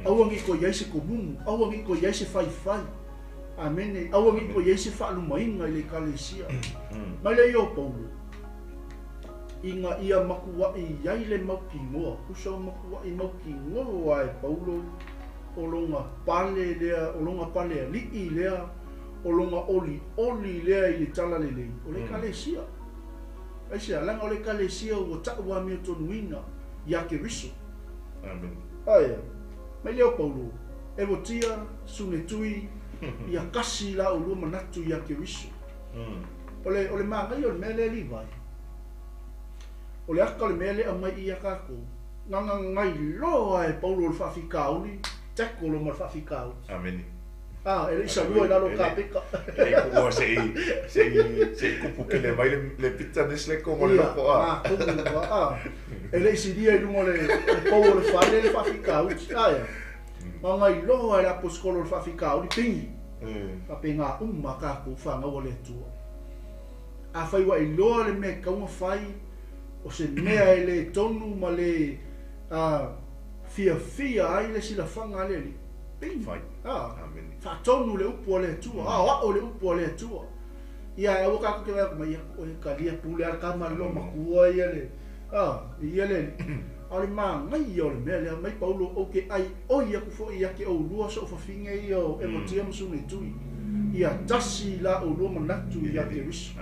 aua ne i toe i ai se komumu, aua ne i toe i ai se faifai. Amene. Aua ne i toe i ai se faalumaina i le Ekalesia. Mai lea ia o Paulo. Ina ia makuaʻi i ai le mautinoa, tusa o makuaʻi mautinoa e Paulo, o lona pale lea, o lona pale aliʻi lea, o lona ʻoliʻoli lea i le talalelei, o le Ekalesia. Aisea? Leaga o le Ekalesia ua taʻu amiotonuina iā Keriso. Amene. Aia, mai lea o Paulo, Evotia, Sunetui, ia kasi la ʻolua manatu iā Keriso. O le, o le manaia o le mea lea Livai, o le aka o le mea lea e aumai i iā kākou, gagagai loa e Paulo o le faafitauli, tackle ma le faafitauli. Amene. A, e le i salua i lalo o kapeka. E le i kuʻua se i, se i, se i kupu kele mai le, le bitterness le komo le loko a. Ia, matou, a, e le i silia i luga o le, le pou o le fale le faafitauli. Aea, gagai loa e le aposetolo o le faafitauli, pigi. Faapena uma a tatou fanau a le Atua. Afai ua iloa le mea e tatau ona fai, o se mea e le tonu ma le fiafia ai le silafaga a le Alii, pei, faatonu le upu a le Atua, aoao le upu a le Atua. Ia, aua tatou te vaai atu mai, ia, oe talia pule a le tama le loomatua ia le, ia le Alii. A o le manaia o le mea lea, mai Paulo, ou te ʻai ʻoi aku foi ia te ʻolua soʻu fafine ia o Evotia ma Sunetui. Ia tasi la oulua manatu ia Keriso.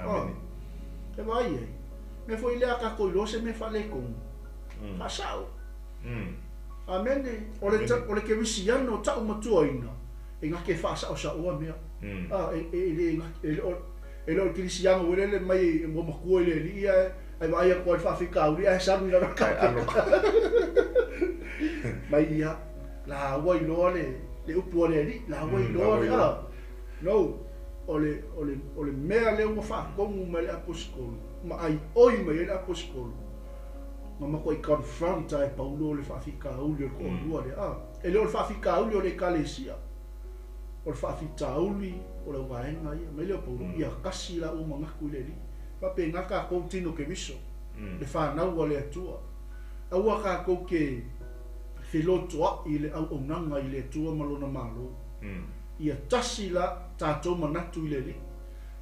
E vaai ai. Mea foi lea a tatou iloa se mea faaletonu, faasao. Amene. O le, o le kerisiano tau matuaina, e na te faasaosaoa mea. E, e, le, e, le, e le o le kerisiano elele mai ua matua i le alii ae, ae vaai atu ai le faafitauli ae salu i lalo le Mai ia, la ua iloa le, le upu a le alii, la ua iloa le, no, o le, o le, o le mea lea ua faatonu mai le aposetolo, ma aioi mai ai le aposetolo, na matuai confront lava e Paulo le faafitauli o le toalua lea. A, e le o le faafitauli o le ekalesia, o le faafitauli o le auvaega ia. Mai lea o Paulo, ia tasi la ua manatu i le Alii. Faapena tatou tino Keriso, le fanau a le Atua. Aua tatou te felotoa'i i le auaunaga i le Atua ma Lona Malo. Ia tasi la tatou manatu i le Alii.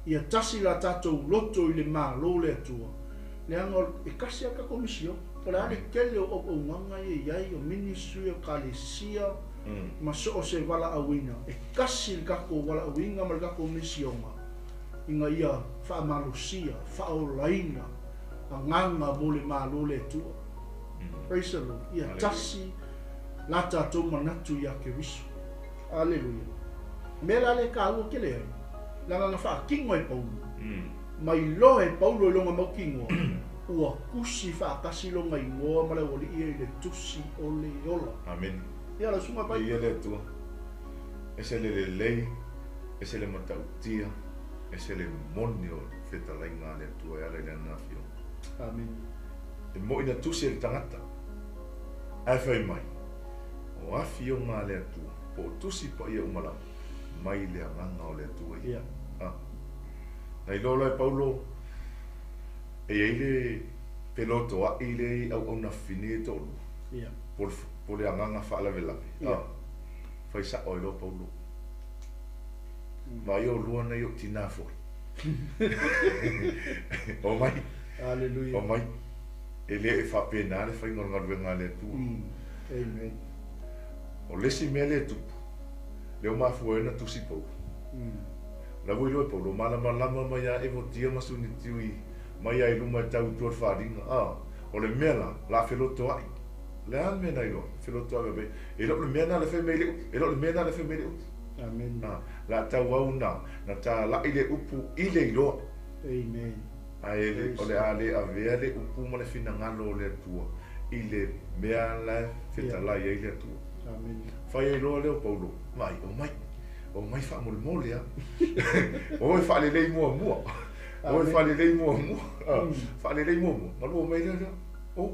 Ia tasi la tatou loto i le Malo o le Atua, leaga o e tasi lava le tatou misiona. O le a le tele o auaunaga ia e i ai, o ministry, o ekalesia, ma so o se valaauina, e tasi le tatou valaauina ma le tatou misiona ina ia faamalosia, faaolaina agaga mo le Malo o le Atua. Praise the Lord. Ia tasi la tatou manatu ia Keriso. Aleluia. Mea la lea e taua tele ai, leaga na faatino e Paulo, mai loa e Paulo i lona mautinoa, ua tusi faatasi lona igoa ma le aualii ia i le tusi o le ola. Amene. Ia lau susuga Pai. Viia le Atua. Ese le lelei, ese le matautia, ese le moni o le fetalaiga a le Atua e ala i Lana Afioga. Amene. E moi na tusi e le tagata, ae fai mai, O afioga a le Atua, po o tusi paia uma lava, mai le agaga o le Atua ia. A. Na iloa loa e Paulo, e i ai le felotoa'i lea i auauna fini e toalua, po le, po le agaga faalavelave. A. Fai sa'o ai loa Paulo. Vaai olua nai o'u tinā foi. Omai. Aleluia. Omai. E le e faapena le faiga o le galuega a le Atua. Amen. O le isi mea lea e tupu, lea ua mafua ai ona tusi Paulo. O la ua iloa e Paulo, malamalama mai a Evotia ma Sunitiui mai a i luma e tau i tua le faaaliga. A, o le mea la, o le a felotoa'i. O le a le mea na iloa? Felotoa'i mai, e le o le mea na le fai mai le upu, e le o le mea na le fai mai le upu. Amen. A, o le a tauau na, na tāla'i le upu i le iloa. Amen. Ae o le a le avea le upu ma le finagalo o le Atua i le mea la e fetalai ai le Atua. Fai ai loa lea o Paulo, Vaai, omai, omai faamolemole a. O e faalelei muamua. O e faalelei muamua. Faalelei muamua. Malu omai lea lea. O,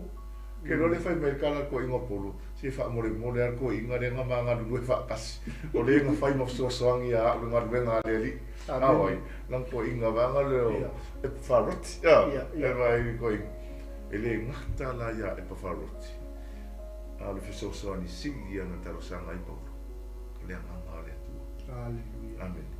ke loa le fai mai le tala koiga o Paulo, se faamolemole a le koiga lea na ma galulue faatasi. O le na fai ma fesoasoani ia a'u i le galuega a le Alii. A o ai, lana koiga vaega lea o Epafaroti. E vaai koiga. E le gata la iā Epafaroti, a o le fesoasoani sili ia na talosaga ai Paulo, o le agaga o le Atua. Aleluia. Amene.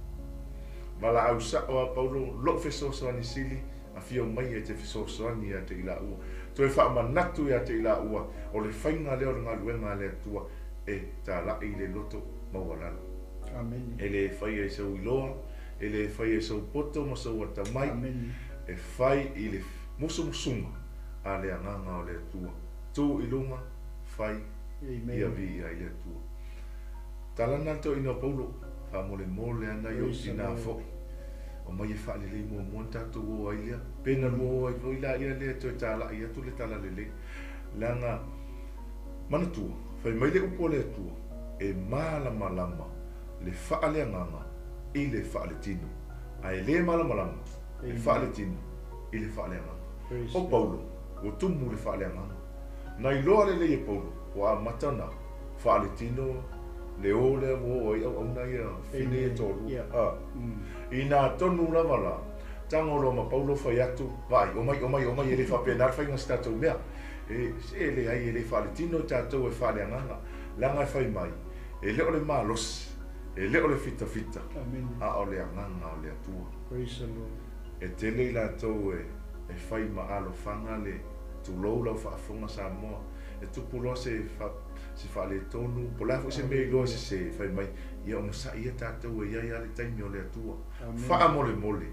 Valaau sa'o a Paulo, lo'u fesoasoani sili, afio mai e te fesoasoani ia te i laua. Toe faamanatu ia te i laua, o le faiga lea o le galuega a le Atua e tala'i i le loto maualalo. Amene. E le faia i sou iloa, e le faia i sou poto ma sou atamai, Amene. e fai i le musumusuga a le agaga o le Atua. Tu i luga, fai, ia Amen. viia ai le Atua. Tala na le toeaina o Paulo, faamolemole ana i ou Praise the tinā Lord. foi. Omai e faalelei muamua ona tatou o ai lea. Pe na lua o ai foi laia lea e toe tala'i atu le talalelei. Leaga, manatua, fai mai le upu a le Atua, e malamalama le faaleagaga i le faaletino, ae le malamalama le Amen. faaletino i le faaleagaga. Praise O God. Paulo, ua tumu le faaleagaga. Na iloa lelei e Paulo, ua amata ona faaletino le o lea ua oo ai auauna ia fine ia Amen. toalua. Yeah. A, inā tonu lava la, tago loa ma Paulo fai atu, Vaai, omai, omai, omai, e le faapena le faiga o se tatou mea. E, se leai, e le faaletino tatou e faaleagaga, leaga e fai mai, e le o le malosi, e le o le fitafita, Amene. a o le agaga o le Atua. Praise the Lord. E tele i latou e, e fai ma alofaga le, tulou lau faafofoga Samoa, e tupu loa se fa, se faaletonu, po o le a foi se mea iloa Hallelujah. sese, fai mai, Ia onosai ia tatou e i ai lava le taimi o le Atua. Faamolemole,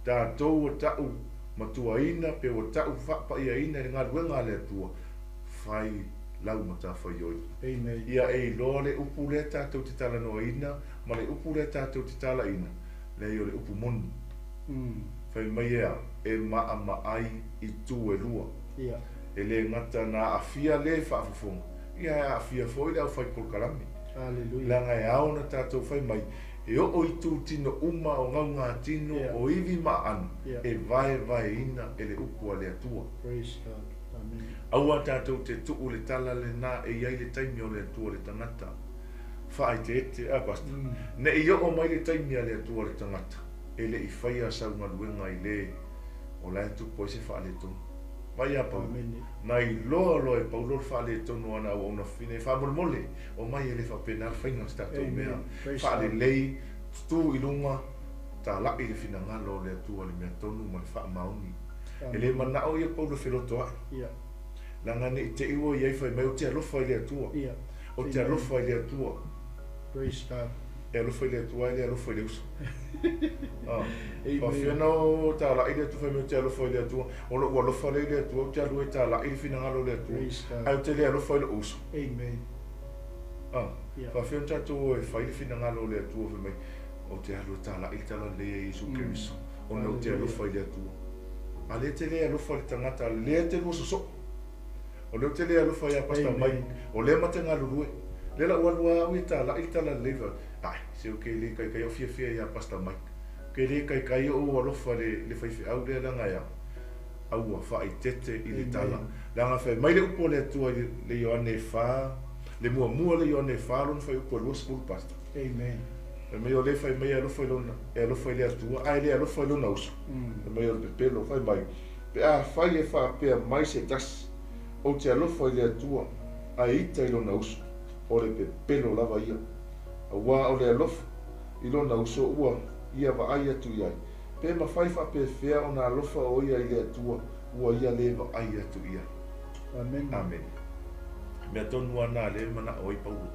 tatou ua ta'u matuaina pe ua ta'u faapaiaina i le galuega a le Atua, fai lau matafaioi. Ia e iloa le upu lea tatou te talanoaina ma le upu lea tatou te talaina, leai o le upu moni. Fai mai e a? E maamaai i tu e lua. E le gata na aafia le faafofoga, ia ae aafia foi le aufai polokalame. Leaga e ao ona tatou fai mai, e oo i tu tino uma o gaugatino, o ivi ma aano, e vaevaeina e le upu a le Atua. Aua tatou te tuu le tala lena e i ai le taimi o le Atua le tagata. Faaeteete, a Pastor? Ne i oo mai le taimi a le Atua le tagata, e le i faia sau galuega i le o la e tupu ai se faaletonu. Vaai ia Paulo. Na iloa loa e Paulo le faaletonu o ana auauna fafine, faamolemole, omai e le faapena le faiga o se tatou mea. Faalelei, tutu i luga, tala'i le finagalo o le Atua i le mea tonu ma le faamaoni. E le mana'o ia Paulo e felotoa'i. Leaga ne i te i ua i ai fai mai, Ou te alofa i le Atua. Ou te alofa i le Atua. E alofa i le Atua ae le alofa i le uso. Faafefea ona o tala'i le Atua fai mai ou te alofa i le Atua. O lo'u alofa lea i le Atua ou te alu ai e tala'i le finagalo o le Atua. Ae ou te le alofa i lo'u uso. Faafefea ona tatou o e fai le finagalo o le Atua fai mai ou te alu e tala'i le talalelei a Iesu Keriso ona ou te alofa i le Atua. A lea e te le alofa i le tagata, lea e te lua sosoo. O lea ou te le alofa ia Pastor Mike, o lea ma te galulue. Lea la ua alu a au ia tala'i le talalelei fai, ai, se ou ke le kaikai au fiafia ia Pastor Mike. Ke le kaikai ou alofa le le faifeau lea leaga e a? Aua faaitete i le tala. Leaga fai mai le upu a le Atua i le Ioane e fa, le muamua le Ioane e fa lona fuaiupu e 20 Pastor. Amen. Fai mai o lea fai mai e alofa i lona, e alofa i le Atua, ae le alofa i lona uso. Fai mai o le pepelo, fai mai, Pe afai e faapea mai se tasi, Ou te alofa i le Atua, ae ita i lona uso, o le pepelo lava ia. Auā o le alofa i lona uso ua ia vaai atu i ai. Pe mafai faapefea ona alofa o ia i le Atua ua ia le vaai atu i ai. Amene. Amene. Mea tonu lava na lea e mana'o ai Paulo.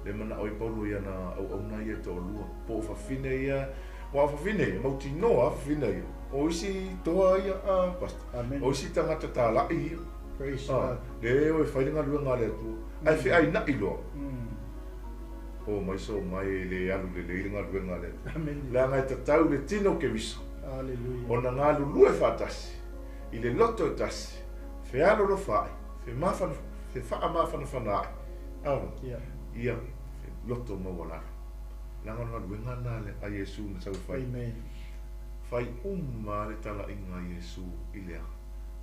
Lea e mana'o ai Paulo i ana auauna ia e toalua, po o fafine ia, Aua o fafine ia, mautinoa a fafine ia. O isi toa ia, a Pastor. Amen. O isi tagata tala'i ia. Praise A, God. le o e fai le galuega a le Atua. Ae feaina'i loa. O mai so mai e le alu lelei le galuega a le Atua. Amen. Leaga e tatau le tino Keriso Hallelujah. ona galulue faatasi i le loto e tasi, fealolofa ae, femafana, fefaamafanafana ae. Ava. Yeah. Ia, loto maualalo. Leaga o le galuega lena a Iesu na sau e fai. Amen. Fai uma le talaiga a Iesu i le a?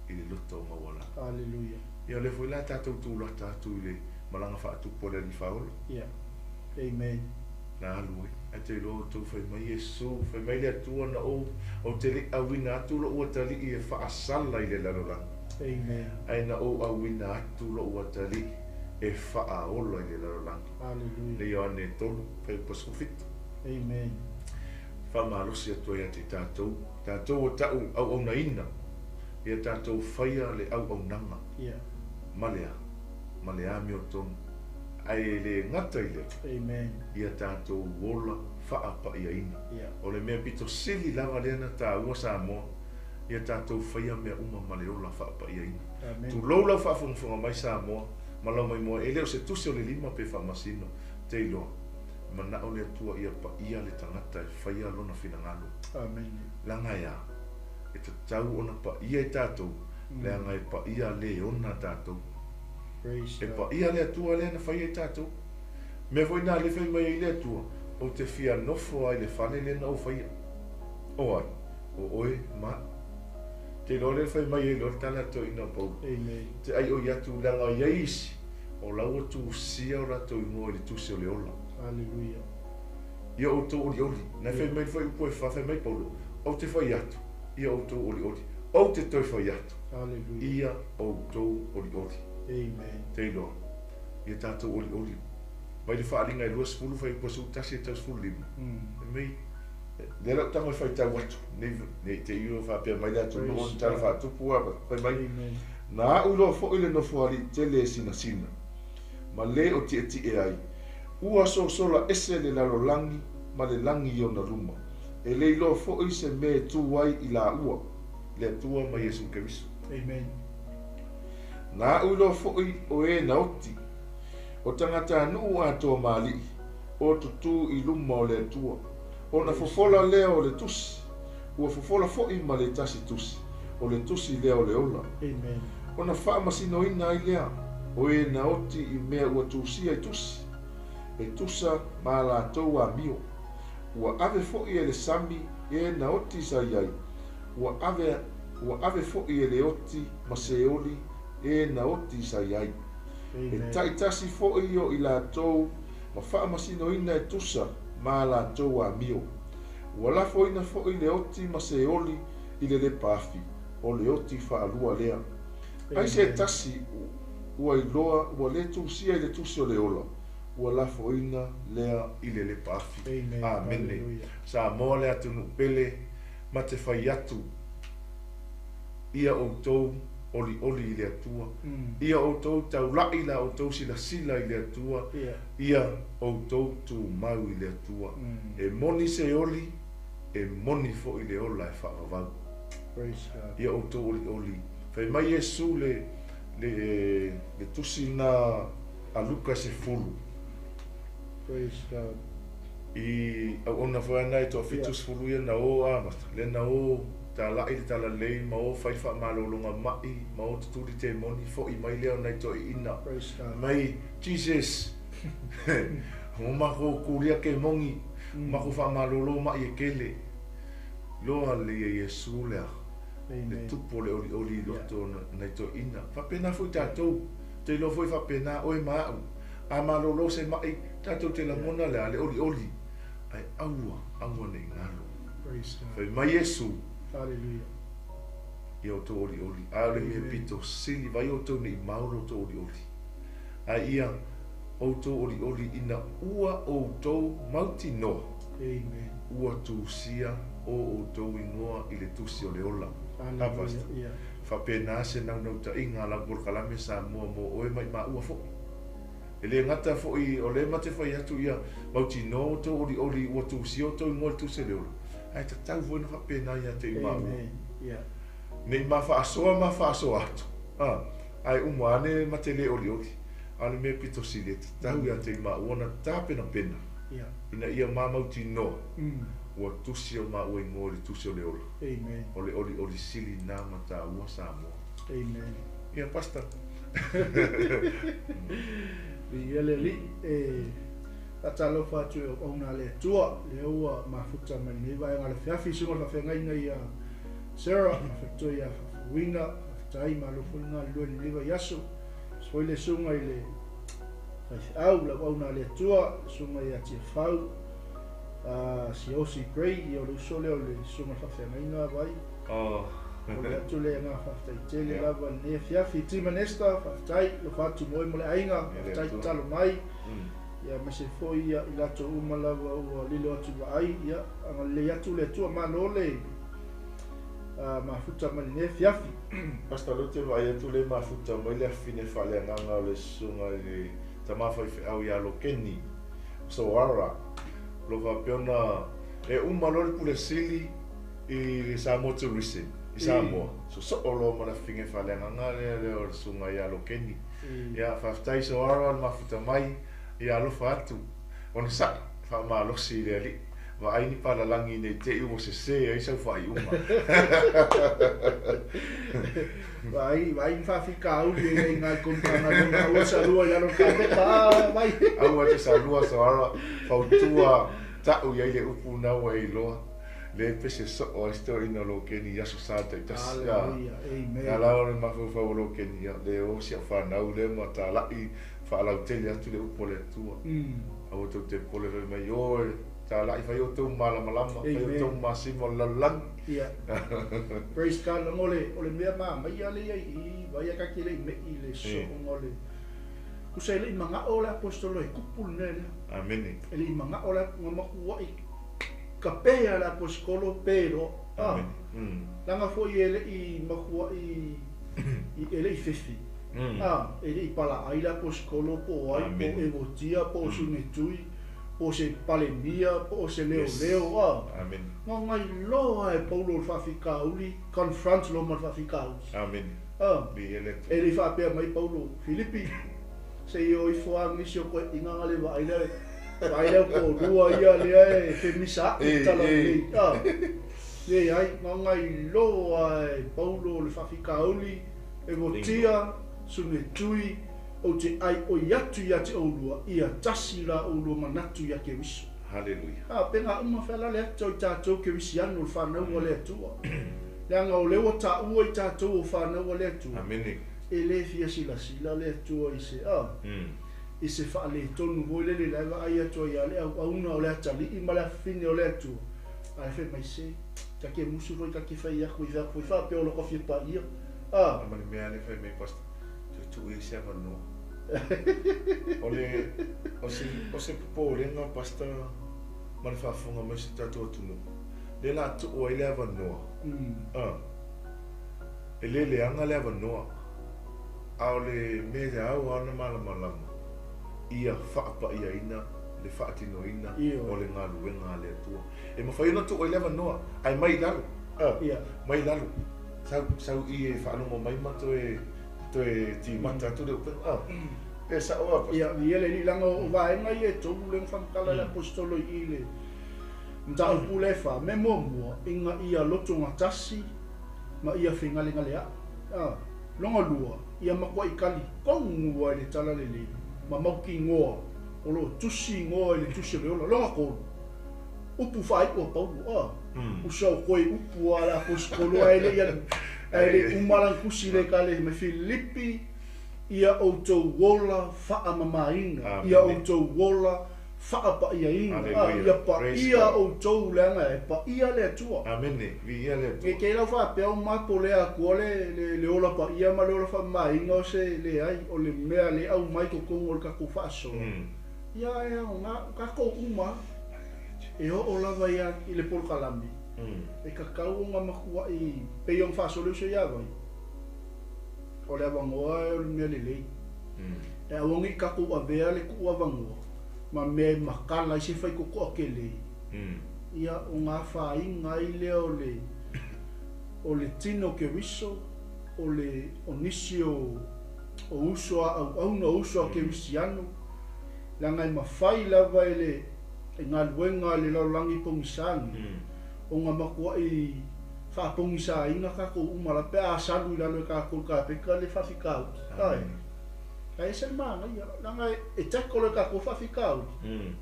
I le loto maualalo. Hallelujah. Ia o lea foi la tatou tulata atu i le malaga faatupu a le Alii Faaola. Yeah. Amen. Na alu ai. Ae te iloa outou fai mai Iesu, fai mai le Atua na ou, ou te le i auina atu lou atalii e faasala i le lalolagi. Amen. Ae na ou auina atu lou atalii e faaola i le lalolagi. Hallelujah. Le Ioane 3, fuaiupu 17. Amen. Faamalosi atu ai ia te tatou, tatou o ta'u auaunaina, ia tatou faia le auaunaga Yeah. ma le a? Ma le amiotonu. Ae e le gata i lea, Amen. ia tatou ola faapaiaina. Yeah. O le mea pito sili lava lea na taua Samoa, ia tatou faia mea uma ma le ola faapaiaina. Amen. Tulou lau faafogafoga mai Samoa ma lau maimoa, e le o se tusi o le lima pe faamasino, te iloa. Mana'o le Atua ia paia le tagata e faia lona finagalo. Amen. Leaga e a? E tatau ona paia i tatou, leaga e paia le ona tatou. Praise E God. paia le Atua lea na faia i tatou. Mea foi na lea fai mai ai le Atua, Ou te fia nofo a i le fale lea na ou faia. O ai? O oe ma a'u. Te iloa lea fai mai ai loa le tala a toeaina o Paulo. Amen. Te ai oi atu leaga i ai isi o la ua tusia o latou igoa i le tusi o le ola. Hallelujah. Ia outou olioli. Na fai mai le fuaiupu e fa, fai mai Paulo, Ou te fai atu, ia outou olioli. Ou te toe fai atu, Hallelujah. ia outou olioli. Amen. Te iloa, ia tatou olioli. Mai le faaaliga e 20 fuaiupu 11 e tau 15. Fai mai, Lea la ou tago e faitau atu, nei, nei te i ua faapea mai le atunuu o ni tala faatupu a, fai mai, Amen. Na a'u loa fo'i le nofoalii tele e sinasina, ma le o tietie ai, Ua sosola ese le lalolagi ma le lagi i ona luma, e le iloa foi se mea e tu ai i laua, le Atua ma Iesu Keriso. Amen. Na aʻu iloa foi o e na oti, o tagatanuu atoa ma alii, o tutū i luma o le Atua. Ona fofola lea o le tusi, ua fofola foi ma le tasi tusi, o le tusi lea o le ola. Amen. Ona faamasinoina ai lea o e na oti i mea ua tusia i tusi, e tusa ma a latou amio. Ua ave foi e le sami e na oti sa i ai, ua ave, ua ave foi e le oti ma Seoli e na oti sa i ai. E Amen. taitasi foi o i latou ma faamasinoina e tusa ma a latou amio. Ua lafoina foi le oti ma Seoli i le lepa afi, o le oti faalua lea. Ai se Amen. tasi ua iloa ua le tusia i le tusi o le ola, ua lafoina lea i le lepa afi. Amen. Amene. Hallelujah. Samoa le atunuu pele ma te fai atu ia outou olioli i le Atua. Ia outou taulaʻi la outou silasila i le Atua. Ia outou tumau i le Atua. E moni se oli, e moni foi le ola e faavavau. Praise God. Ia outou olioli. Fai mai Iesu le tusi na a Luka 10. Praise God. I auauna foi ana e 70 ia na o amata, lea na o talaʻi le talalelei ma o fai le faamalologa maʻi ma o tutuli temoni foʻi mai lea o nai toeaiina. Praise God. Mai Jesus, ua makou kulia kemogi, makou faamalolo maʻi e kele. Loa le ia Iesu lea, le Amen. tupu o le olioli i loto o nai toeaiina. Faapena foi tatou, te iloa foi faapena oe ma aʻu. A malolo se maʻi, tatou te lagona le a le olioli. Ae aua, aua nei galo. Praise God. Fai mai Iesu, Hallelujah. ia outou olioli. Ae o le mea Amen. pito sili vai outou nei mau lo outou olioli. Ae ia outou olioli ina ua outou mautinoa. Amen. Ua tusia o outou igoa i le tusi o le ola. Hallelujah. Pastor. Faapena se naunautaiga a lau polokalame Samoa mo oe ma i maua foi. E le gata foi o le ma te fai atu ia mautinoa outou olioli ua tusia outou igoa i le tusi o le ola. Ae tatau foi na faapena ia te i maua. Amen. Yeah. Nei ma faasoa ma faasoa atu. Ae uma ane ma te le olioli. A o le mea pito sili e tatau ia te i maua na tapenapena. Ina ia mamautinoa. Ua tusi o maua igoa i le tusi o le ola. Amen. O le olioli sili nā ma tāua Samoa. Amen. Ia, Pastor. Ia le alii e faatalofa atu e auauna a le Atua, lea ua mafuta mai lenei vaega o le afiafi, susuga i le faafeagaiga ia Sarah, faafetoa ia Faafouina, faafetai malo foi le galulue i lenei vaiaso. Aemaise foi le susuga i le faifeau, le auauna a le Atua, le susuga ia Tiafau, Siosi Gray, ia o le uso lea o le susuga i le faafeagaiga vai. O le atu le agaga faafetai tele lava i lenei afiafi. Tim and Esther, faafetai, alofa atu mo oe ma le aiga, faafetai tatalo mai. Ia aemaise foi ia i latou uma lava ua lilo atu i vaai, ia agalelei atu le Atua, malo le mafuta mai lenei afiafi. Pastor, lea ou te vaai atu le mafuta mai le afine faaleagaga o le susuga i le tama faifeau ia Lokeni Soara. O lo o faapea ona e uma loa le pule sili i le Samoa Tourism i Samoa. Sosoo loa ma le afine faaleagaga lea o le susuga ia Lokeni. Ia, faafetai Soara le mafuta mai, ia alofa atu. Ona saʻi faamalosi i le alii. Vaai ni palalagi nei te i ua sesē ai sau faaiuga. Vaai, vaai ni faafikauli e iai i tonu Matagaluega, aua salua i lalo o le kapeta, vai. Aua te salua Soara, fautua taʻu i ai le upu na ua e iloa. Le pese soo ai se toeaina o Lokeni i aso sa taitasi. Hallelujah. Amen. Ia la o le mafaufau o Lokeni, ia le o si au fanau lea ma talaʻi faalautele atu le upu a le Atua. Aua tou te popole fai mai o e talaʻi fai outou malamalama, fai outou masima o le lalolagi. Yeah. Praise God, leaga o le o le mea mamaia lea i i vai a ta te le i meʻi i le soʻoga o le tusa e le i manaʻo le aposetolo e tupu le mea lea. Amene. E le i manaʻo le na matuaʻi kapea le aposetolo pe loa. Amene. Leaga foi e le i matuaʻi e le i fefe. A, e le i palaai le aposetolo po o ai, po o Evotia, po o Sunetui, po o se Palemia, po o se leoleo, a. Gagailoa e Paulo le faafitauli, confront loa ma le faafitauli. A, e le i faapea mai Paulo, Filipi, se i o ifo lava nisi o toeaiina na le vaai lea, vaai lea o toalua ia lea e femisaai i le tala lelei. A, leai, gagailoa e Paulo le faafitauli, Evotia, Sunetui, ou te ʻaiʻoi atu ia te ʻolua, ia tasi la ʻolua manatu iā Keriso. Haleluia. A, pena uma fealale atu i tatou Kerisiano le fanau a le Atua. Leaga o lea ua taua i tatou o fanau a le Atua. Amene. E le fia silasila le Atua i se, a, i se faaletonu foi lele la e vaai atu ai ia le auauna o le atalii ma le afafine o le Atua. Ae fai mai se, ta ke musu foi ta ke fai aku i fai aku foi faapea o loko fia paia. A. Ma le mea lea fai mai pastor, toe tuu i se avanoa. O le, o se, o se popolega pastor ma le faafofoga mai o si tatou atunuu, lea la tuu ai le avanoa. A. E le leaga le avanoa, a o le mea e ao lava ona malamalama, ia faapaiaina le faatinoina o le galuega a le Atua. E mafai ona tuu ai le avanoa, ae mai i lalo, mai i lalo, sau, sau i e faalogo mai ma toe, toe timata atu le upega, pe sao lava. Ia, ia le alii, leaga o vaega ia e tolu lea na faamatala e le Aposetolo i i le mataupu lea e fa, mea muamua, ina ia lotogatasi ma ia fegalegalea'i. A, lona lua, ia matuai talitonu ai le talalelei ma mautinoa o lo o tusi igoa i le tusi o le ola. Lona tolu, upu faaiu a Paulo, a, usa o koe upu a le aposetolo ae le i alu, ae le i uma lana tusi le ekalesia mai Filipi, ia outou ola faamamaina, ia outou ola faapaiaina, a, ia paia outou leaga e paia le Atua. Amene, viia le Atua. Ke ke lau faapea o mapo le Atua le, le, le ola paia ma le ola faamamaina o se leai, o le mea le aumai totonu o le tatou faasoa. Ia e aoga, o tatou uma e oo lava ia i le polokalame, e tatau ona matuai pei ona faasolo uso ia Vai, o le avanoa o le mea lelei. E aua ne i tatou avea le tuu avanoa ma mea e matala ai se faitotoa tele, ia ona afaina ai lea o le o le tino Keriso, o le o nisi o o uso a auauna, o uso a Kerisiano, leaga e mafai lava e le galuega a le lalolagi pogisagi ona matuai faapogisaina tatou uma lava pe a salu i lalo e tatou i le kapeta le faafitauli. Ae, ae ese le manaia, leaga e tackle e tatou faafitauli,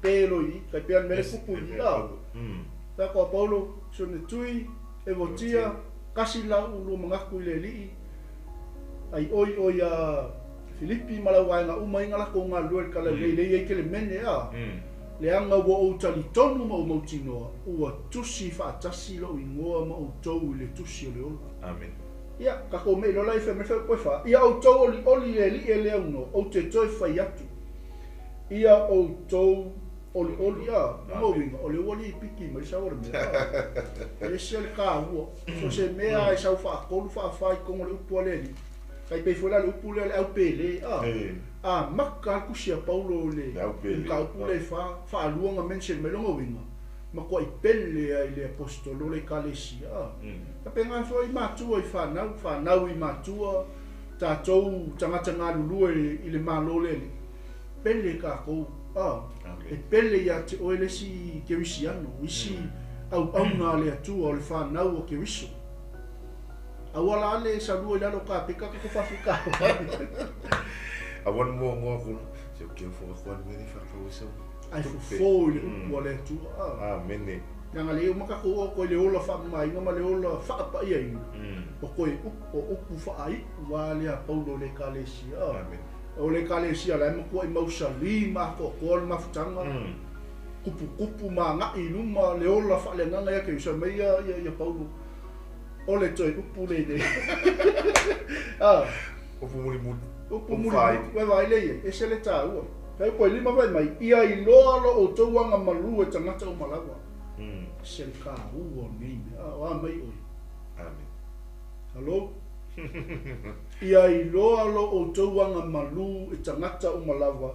pe loi i, tai pei o le mea lea e tupu i i, a. Fai atu a Paulo, si ona tui, Evotia, kasi lau ulua manatu i le Alii, ai oi oi ia Filipi ma lau vaega uma ia na latou galulue i le talalelei lea e i ai Kelemene, a, leaga ua ou talitonu ma ou mautinoa, ua tusi faatasi lou igoa ma outou i le tusi o le ola. Amene. Ia, tatou mei loa la i fai mai le fai, Ia outou olioli i le Alii e le aunoa, ou te toe fai atu, ia outou Olioli, a, o lona uiga, o lea ua lipiki mai sau o le mea, a. E ese le taua. So se mea lava e sau faatolu, faafa i totonu o le upu a le alii, tai pei foi la le upu lea o le aupele, a. Amata lava le tusi a Paulo i le mataupu lea e fa, faalua ona mention mai lona uiga, matuai pele lava i le aposetolo le ekalesia, a. Faapena foi i matua i fanau, fanau i matua, tatou tagata galulue i le Malo o le Alii, pele tatou, a, e pele ia te oe le isi Kerisiano, isi auauna a le Atua o le fanau o Keriso. Aua la le salua i lalo o kapeka ka ko faafitauli. Aua le muamua aku, se o keu fo aku anu e whakau e sau. Ai fofo i le upu a le Atua. A. Amene. Leaga le uma tatou o koe le ola faamamaina ma le ola faapaiaina, o koe o upu faaiu a lea Paulo i le Ekalesia. A. Amene. O le Ekalesia la e matuai mausali ma atoatoa le mafutaga, tuputupu ma agai i luma le ola faaleagaga ia Keriso. Fai mai ia ia Paulo, O le toe upu lenei. A. Upu mulimuli. Upu mulimuli. Ua vaai lea i ai, ese le taua. Fai upu e lima fai mai, ia iloa lo outou aga malu e tagata uma lava. Ese le taua o lenei mea. A, o a mai oe? Amen. Hello? Ia iloa lo outou agamalu e tagata uma lava,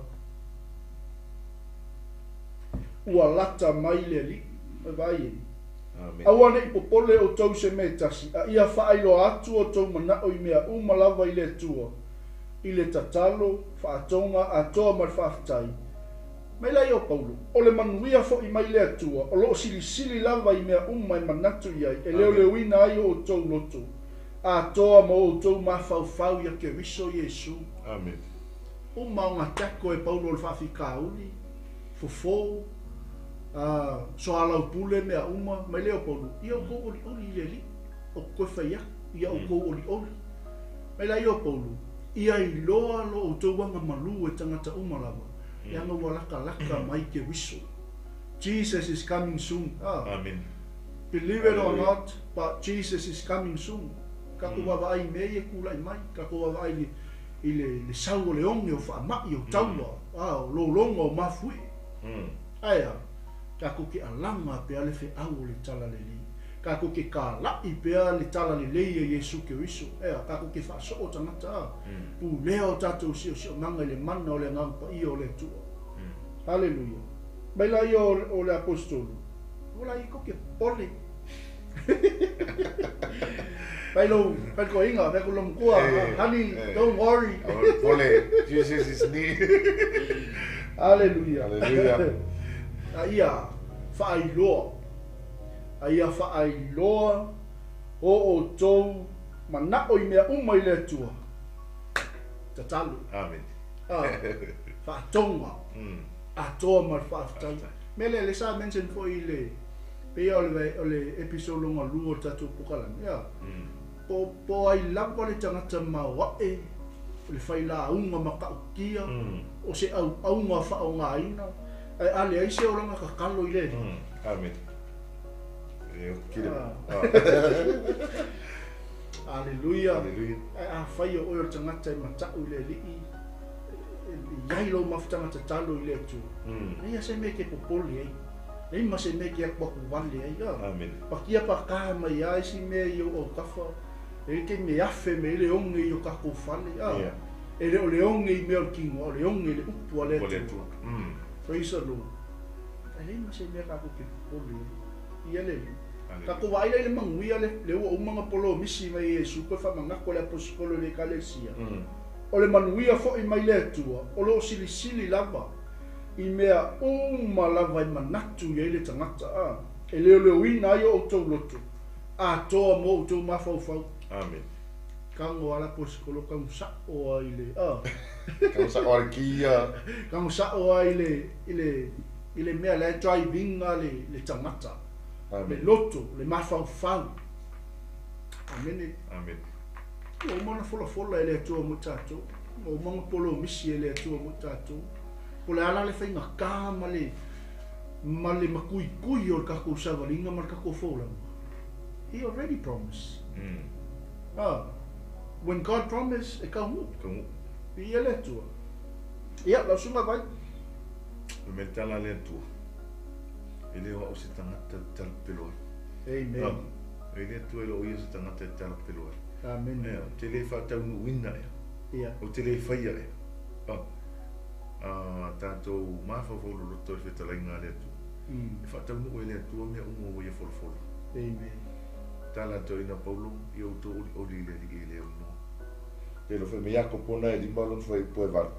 ua lata mai le Alii. Oi vaai e. Amen. Aua ne i popole outou i se mea e tasi, a ia faailoa atu outou manao i mea uma lava i le Atua, i le tatalo, faatoga, atoa ma le faafetai. Mai laia o Paulo, O le manuia foi mai le Atua, o lo o silisili lava i mea uma e manatu i ai, e Amen. leoleoina ai o outou loto, atoa ma o outou mafaufau ia Keriso Iesu. Amen. Uma ona tackle e Paulo le faafitauli, fofo, soalaupule mea uma, mai lea o Paulo, ia outou olioli i le Alii, o toe fai atu, ia outou olioli. Mai laia o Paulo, ia iloa lo outou agamalu e tagata uma lava, leaga ua latalata mai Keriso. Jesus is coming soon. Amen. Believe it or Hallelujah. not, but Jesus is coming soon. Tatou vaavaai i mea ia e tulai mai, tatou vaavaai i le, i le, le sau o le oge, o faamai, o taua, o lologa, o mafuie. Ae a? Tatou te alaga pea le feau o le Talalelei. Tatou te tāla'i pea le Talalelei a Iesu Keriso. Ae a? Tatou te faasoo tagata, a? Pulea o tatou siosiomaga i le mana o le Agaga Paia o le Atua. Haleluia. Mai laia o le Aposetolo, Ua lai ko ke popole. Fai lou, fai le toeaina, fai atu i lou matua, honey, don't worry. Aua le popole, Jesus is near. Haleluia. Haleluia. A ia faailoa, a ia faailoa o outou manao i mea uma i le Atua. Tatalo. Amen. Faatoga. Atoa ma le faafetai. Mea lea, lea sa mention foi i le, pei o le, o le episode lona lua o le tatou pokalame, ia, po ai lava le tagata maoae, o le failauga matautia, o se auauga faaaogaina, ae a leai se olaga tatalo i le Alii. Amen. Aleluia. Aleluia. Ae afai o oe o le tagata e matau i le Alii, e i ai lou mafutaga tatalo i le Atua, leai lava se mea e te popole ai, leai ma se mea e te atuatuvale ai. Amen. Pakia pakā mai lava isi mea i ou autafa, e i ai le taimi e afe mai ai le oge i o tatou fale. E le o le oge i mea o le tino, a o le oge i le upu a le Atua. Praise the Lord. Ae leai ma se mea tatou te popole ai. Ia le Alii. Tatou vaai la i le manuia le, le ua uma ona polomisi mai e Iesu toe faamanatu a le Aposetolo i le Ekalesia. O le manuia foi mai le Atua, o lo o silisili lava i mea uma lava e manatu i ai le tagata, a e leoleoina ai o outou loto atoa mo outou mafaufau. Amen. Tago a le Aposetolo tago sa'o a i le, a. Tago sa'o a le kia. Tago sa'o a i le, i le, i le mea la e drive ina le, le tagata. Amen. Le loto, le mafaufau. Amene. Amen. Ua uma ona folafola e le Atua mo i tatou. Ua uma ona polomisi e le Atua mo i tatou. Po o le a la le faigata ma le, ma le matuitui o le tatou savaliga ma le tatou folauga. He already promised. When God promise, e taunuu. Taunuu. Viia le Atua. Ia, lau susuga Vai. O le mea tala a le Atua. E le o au se tagata e talapelo ai. Amen. E le Atua e le o ia se tagata e talapelo ai. Amen. Ia, ou te le faataunuuina ea. Ia. Ou te le faia ea. Tatou mafaufau loloto i le fetalaiga a le Atua. E faataunuu e le Atua mea uma ua ia folafola. Amen. Tala a toeaina Paulo, ia outou olioli i le Alii e le aunoa. Pei o le fai mai Iakopo na e lima lona fuaiupu e valu.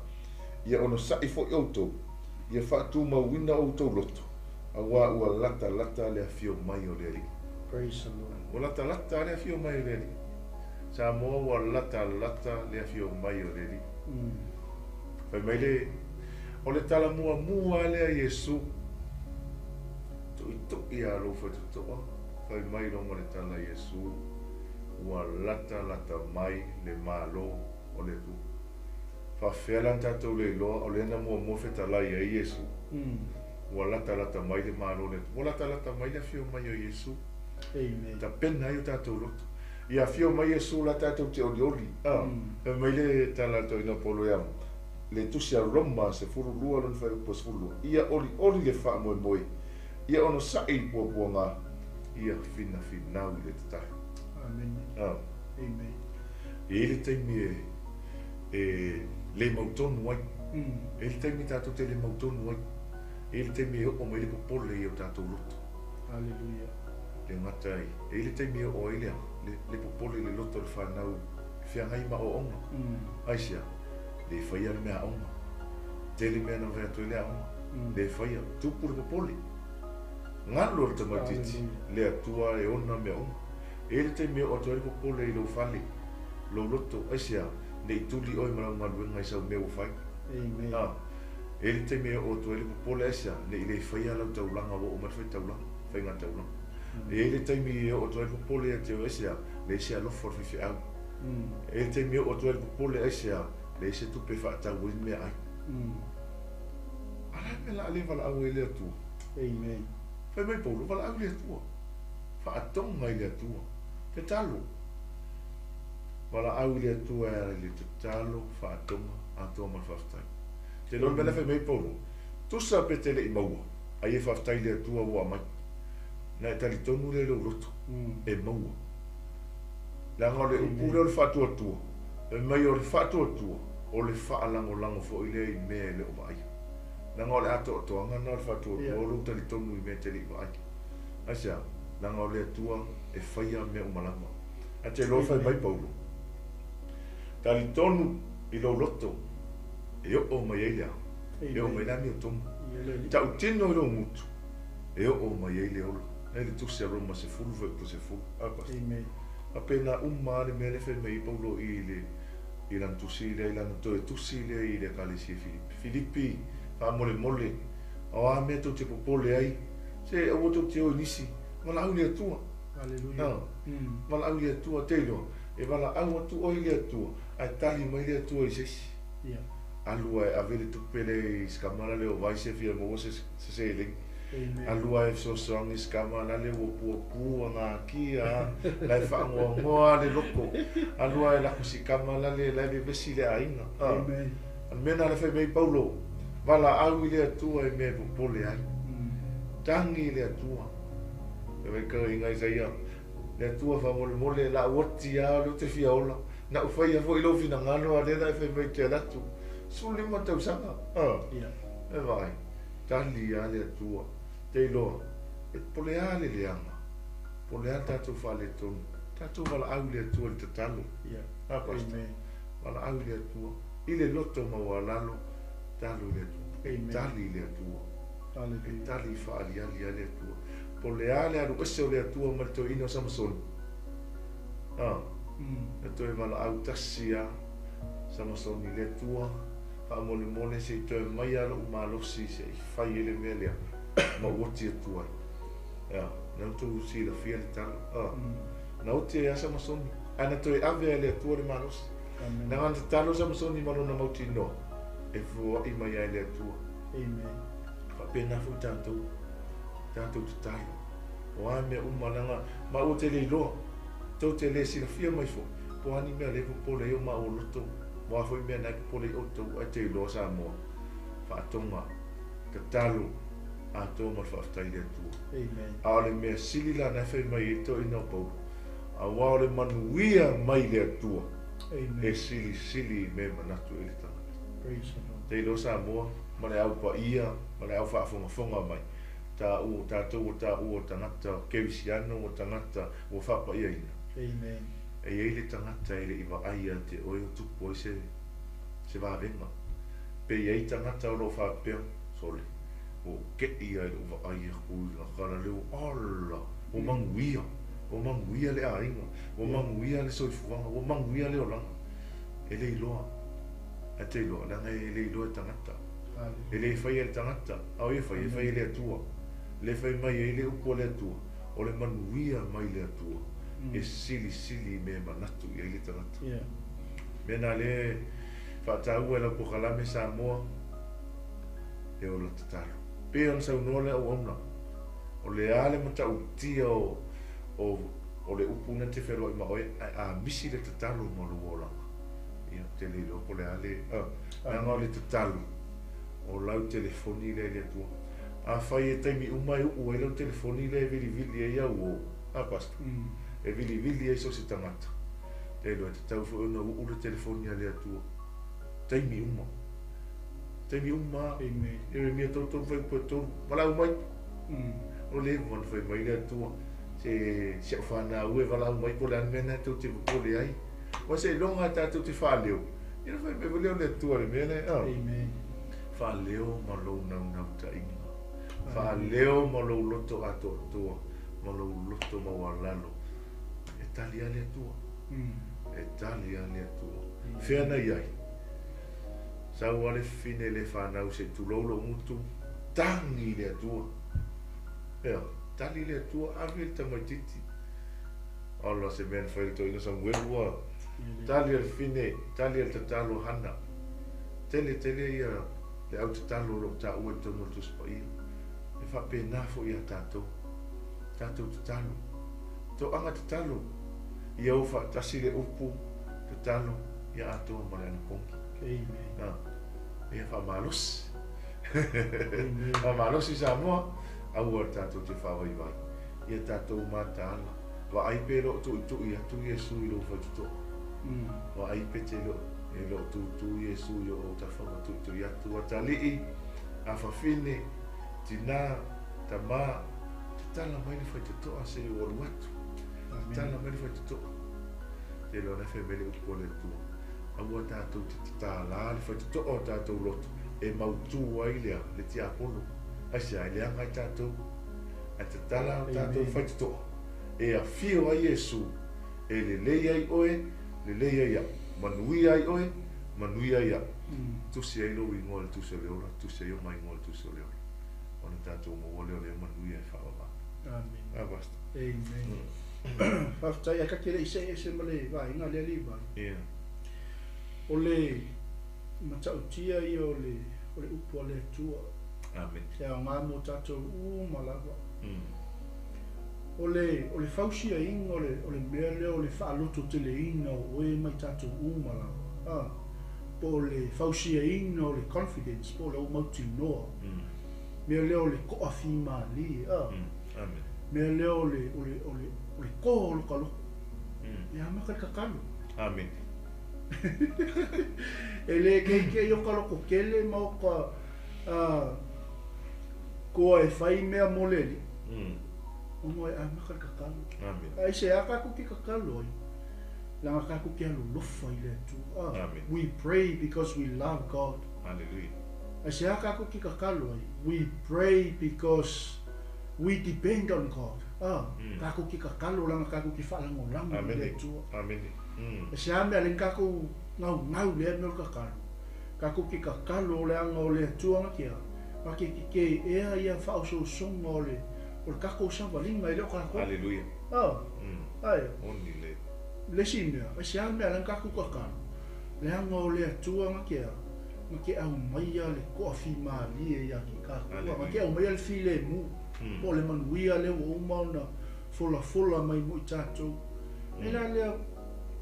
Ia onosai foi outou, ia faatumauina outou loto, auā ua latalata le afio mai o le Alii. Praise the Lord. Ua latalata le afio mai o le Alii. Samoa ua latalata le afio mai o le Alii. Fai mai le, o le tala muamua lea a Iesu, Tuʻituʻi a lou faitotoa, fai mai loga le tala a Iesu, ua latalata mai le Malo o le Atua. Faafefea la na tatou le iloa o lea na muamua fetalai ai Iesu? Ua latalata mai le Malo o le Atua. Ua latalata mai le afio mai o Iesu. Amen. Tapena ai o tatou loto. Ia afio mai Iesu la tatou te olioli. Fai mai le tala a le toeaina o Paulo ia le tusi a Roma 12 lona fuaiupu e 12, Ia olioli le faamoemoe, ia onosai i puapuaga, ia finafinau i le tatalo. Amen. Amen. E i ai le taimi e, e le mautonu ai. E i ai le taimi tatou te le mautonu ai. E i ai le taimi e oo mai le popole i o tatou loto. Hallelujah. Le gata ai. E i ai le taimi e oo ai le, le, le popole i le loto o le fanau e feagai ma aoaoga. Aisea? Le faia le mea aoga. Tele mea na fai atu ai le aoga. Le faia. Tupu le popole. Galo le tamaitiiti, le Atua e ona mea uma. E i ai le taimi e oo atu ai le popole i lou fale, lou loto, aisea? Ne i tuli oe ma lau galuega i sau mea ua fai. Amen. A. E i ai le taimi e oo atu ai le popole, aisea? Ne i le faia lau taulaga ua oo mai le faitaulaga, faiga taulaga. E i ai le taimi e oo atu ai le popole ia te oe, aisea? Leai se alofa o le faifeau. E i ai le taimi e oo atu ai le popole, aisea? Leai se tupe e faatau ai le meaai. A o le a le mea o le a le valaau ai le Atua? Amen. Fai mai Paulo, valaau i le Atua. Faatoga i le Atua. Tatalo. Valaau i le Atua e ala i le tatalo, faatoga, atoa ma le faafetai. Te iloa le mea lea fai mai Paulo, tusa pe te le i maua, ai e faafetai i le Atua ua aumai. Na e talitonu lea i lou loto, e maua. Leaga o le upu lea o le faatuatua, fai mai o le faatuatua, o le faalagolago foi lea i mea e le o vaaia. Leaga o le atoatoaga lena o le faatuatua o lou talitonu i mea e te le i vaai. Aisea? Leaga o le Atua e faia mea uma lava. Ae te iloa fai mai Paulo, Talitonu i lou loto e oo mai ai le a? E oo mai le amiotonu. Tautino i lou gutu e oo mai ai le ola. E le Tusi a Roma 10 fuaiupu 10. A, Pastor? Faapena uma lava le mea lea fai mai ai Paulo i le i lana tusi lea, i lana toe tusi lea i le Ekalesia i Filipi. Filipi, faamolemole, o a mea tou te popole ai, se aua tou te o i nisi, valaau i le Atua. Aleluia. Valaau i le Atua, te iloa, e valaau atu oe i le Atua, ae tali mai le Atua i se isi. Alu ae ave le tupe lea i si tama lea o Vai se fia maua se seleni. Alu ae fesoasoani i si tama lale ua puapua nakia a, la e faanoanoa le loto. Alu ae lako si tama lale la e vevesi le aiga. A o le mea lena lea fai mai ai Paulo, valaau i le Atua i mea e popole ai. Tagi i le Atua. Fai mai toeaina Isaia, Le Atua faamolemole, la u oti lava o lea ou te fia ola. Na ou faia foi lou finagalo, a o lea la e fai mai te alu atu. 15 tausaga, a, e vaai, tali lava le Atua. Te iloa, e po le a le leaga, po o le a le tatou faaletonu, tatou valaau i le Atua i le tatalo. A, Pastor? Valaau i le Atua, i le loto maualalo, talo i le Atua. E tali le Atua. E tali faaaliali lava le Atua. Po o le a le alu ese o le Atua ma le toeaina o Samasoni? A, na toe valaau tasi lava Samasoni i le Atua, faamolemole se i toe mai lava lou malosi se i fai ai le mea lea ma ou oti atu ai. Ea, na outou silafia le tala. A, na oti ai lava Samasoni, ae na toe ave lava e le Atua le malosi. Leaga na tatalo Samasoni ma lona mautinoa, e foai mai lava e le Atua. Amen. Faapena foi tatou, tatou tatalo. O a mea uma, leaga maua te le iloa, tou te le silafia mai foi, po o a ni mea lea e popole ai o maua loto, o a foi mea na e popole ai outou, ae te iloa Samoa, faatoga, tatalo, atoa ma le faafetai i le Atua. Amen. A o le mea sili la na e fai mai ai le toeaina o Paulo, auā o le manuia mai le Atua, Amen. e silisili i mea e manatu ai le tagata. Praise the Lord. Te iloa Samoa, ma le au paia, ma le au faafogafoga mai, tāua, tātou ua tāua o tagata kerisiano, ua tagata ua faapaiaina. Amen. E i ai le tagata e le i vaai ia te oe o tupu ai se, se vavega. Pe i ai tagata o lo o faapea, sole, ua ou te'i lava i lou vaai atu i lana tala leo, ala, ua manuia, ua manuia le aiga, ua manuia le soifuaga, ua manuia le olaga. E le iloa. Ae te iloa, leaga e le iloa e tagata. E le faia e le tagata, a o ia faia, e faia e le Atua. Le fai mai ai le upu a le Atua, o le manuia mai le Atua, e silisili i mea e manatu i ai le tagata. Mea na lea e faataua e lau polokalame Samoa, e ola tatalo. Pei ona saunoa le auauna, o le a le matautia o, o, o le upu na te feloai ma oe, ae a misi le tatalo ma lou olaga, ia, ou te le iloa po o le a le, a, leaga o le tatalo, o lau telefoni lea i le Atua. Afai e taimi uma e uu ai lau telefoni lea e vilivili ai au uo, a Pastor? E vilivili ai so o se tagata. Te iloa e tatau foi ona uu le telefoni a le Atua. Taimi uma. Taimi uma lava. Amen. Ieremia 33 fuaiupu e 3, Valaau mai. O leva ona fai mai le Atua, Se si au fanau e valaau mai po o le a le mea lena tou te popole ai. Aua seiloga lava tatou te faaleo, ia ona fai mai foi lea o le Atua i le mea lea. Amen. Faaleo ma lou naunautaiga. Faaleo ma lou loto atoatoa ma lou loto maualalo. E tali lava le Atua. E tali lava le Atua. Fea na i ai? Sau lava le fafine le fanau se i tulou lou gutu, tagi i le Atua. Ea, tali le Atua, ave le tamaitiiti. Ola se mea na fai i le toeaina Samuelu ua tali a le fafine, tali a le tatalo a Hana. Tele tele ia le au tatalo o lo o taua i totonu o le Tusi Paia. E faapena foi ia tatou. Tatou tatalo. Toaga tatalo. Ia o faatasi le upu tatalo ia atoa ma le anapogi. Amen. Ah, ia faamalosi. Faamalosi Samoa, aua tatou te faavaivai. Ia tatou mataala. Vaai pe le o tuitui atu Iesu i lou faitotoa. Vaai pe te le o, e le o tūtū Iesu i o autafa ma tuitui atu. Atalii, afafine, tinā, tamā, tatala mai le faitotoa se i ou alu atu. Tatala mai le faitotoa. Te iloa la e fai mai le upu a le Atua, aua tatou te tatalā le faitotoa o tatou loto e mautū ai le a? Le tiapolo. Aisea? E leaga ai tatou. Ae tatala o tatou faitotoa e afio ai Iesu, e lelei ai oe, lelei ai au, manuia ai oe, manuia ai au. Tusi ai lou igoa i le Tusi o le Ola, tusi ai o ma igoa i le Tusi o le Ola, ona tatou maua lea o lea manuia e faavavau. Amen. Ah, Pastor. Amen. Faafetai ae ta te le i see ese ma le vaega lea Levi. Yeah. O le matautia ia o le o le upu a le Atua. Amen. E aoga mo tatou uma lava. O le o le fausiaina o le o le mea lea o le faalototeleina o oe ma i tatou uma lava. A, po o le fausiaina o le confidence po o le mautinoa. Mea lea o le toafimalie. A. Amen. Mea lea o le o le o le o le kō o lo ka loko. E amata i le tatalo. Amen. E le keikei o ka loko tele ma o ka a koa e fai mea mo le Alii, ona e amata i le tatalo. Amen. Aisea tatou te tatalo ai? Leaga tatou te alolofa i le Atua. A, Amen. we pray because we love God. Hallelujah. Aisea tatou te tatalo ai? We pray because we depend on God. A, tatou te tatalo leaga tatou te faalagolago i le Amen. Atua. Amen. Aisea mea le tatou gaugau lea mea o le tatalo? Tatou te tatalo leaga o le Atua na te a, na te tetē ea ia faaosoosoga o le o le tatou savaliga e le o tatou. Hallelujah. A, ae, Oni le. le isi mea, aisea mea le tatou tatalo? Leaga o le Atua na te a, na te aumaia le toafimalie ia te tatou. Na te aumaia le filemu, po o le manuia lea ua uma ona folafola mai mo i tatou. E la lea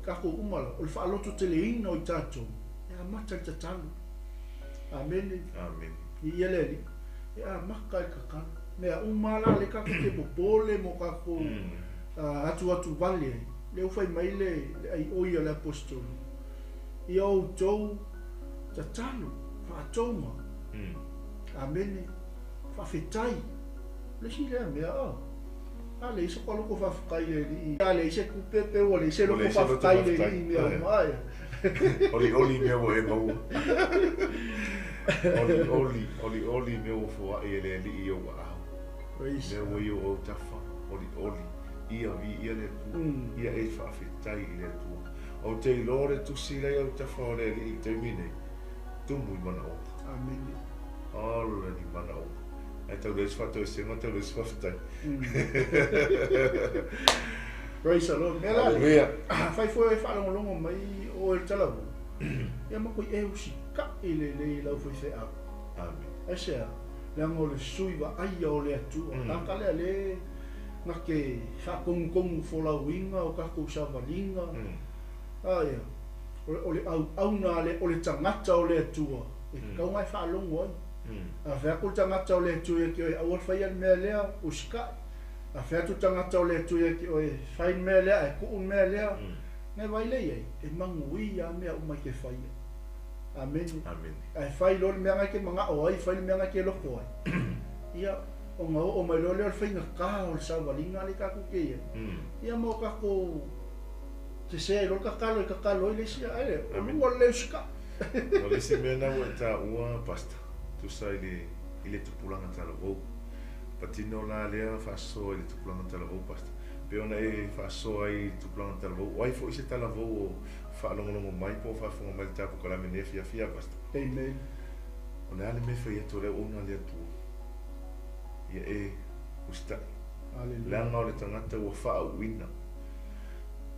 tatou uma la, o le faalototeleina o i tatou, e amata i le tatalo. Amene. Amen. I ia le Alii, e amata i le tatalo. Mea uma la le tatou te popole mo tatou atu atu vale ai. Lea ua fai mai le le aioi a le aposetolo, ia outou tatalo, faatouga. Amene. Faafetai. Le isi lea mea, a. A leai se loko faafetai i le Alii. A leai se tupe pe ua leai se Ua loko leai se loto faafetai i le faafetai. Alii i mea uma ae. Olioli mea ua e maua. Olioli, olioli mea ua foai e le Alii i ou aao. Praise Mea God. ua i ou autafa, olioli. Ia viia le Atua. Ia e faafetai i le Atua. Ou te iloa le tusi la i autafa o le Alii i le taimi nei, tumu i manaoga. Amene. Ola ni manaoga. Ae tau leai se faatoesega, tau leai se faafetai. Praise the Lord. Mea la lea, Hallelujah. afai foi e faalogologo mai oe le talavou, ia ma koe e usita'i lelei i lau faifeau. Amen. Aisea, leaga o le sui vaaia o le Atua. Tagata lea le na te faatonutonu folauina o tatou savaliga. A ia, o le, o le auauna a le, o le tagata o le Atua, e tatau ona e faalogo ai. A fai atu le tagata o le Atua ia te oe, aua le faia le mea lea, usitai. A fai atu le tagata o le Atua ia te oe, fai le mea lea, ae tuu le mea lea, Na e vaai lea i ai, e manuia lava mea uma e te faia. Amene. Amene. Ae fai loa le mea na e te manao ai, fai le mea na e te loto ai, ia, ona oo mai loa lea o le faigata o le savaliga lea tatou te i ai. Ia ma o tatou sese ai loa le tatalo e tatalo ai le isi, ae o lua le le usitai. O le isi mea lena ua e taua, Pastor, tusa i le, i le tupulaga talavou. Patino la lea faasoa i le tupulaga talavou, Pastor. Pei ona e faasoa ai i le tupulaga talavou, o ai foi se talavou o faalogologo mai po o faafofoga mai i le ta polokalame nei afiafi a, Pastor? Amen. O le a le mea e fai atu a le auauna a le Atua? Ia e usitai. Hallelujah. Leaga o le tagata ua faauuina.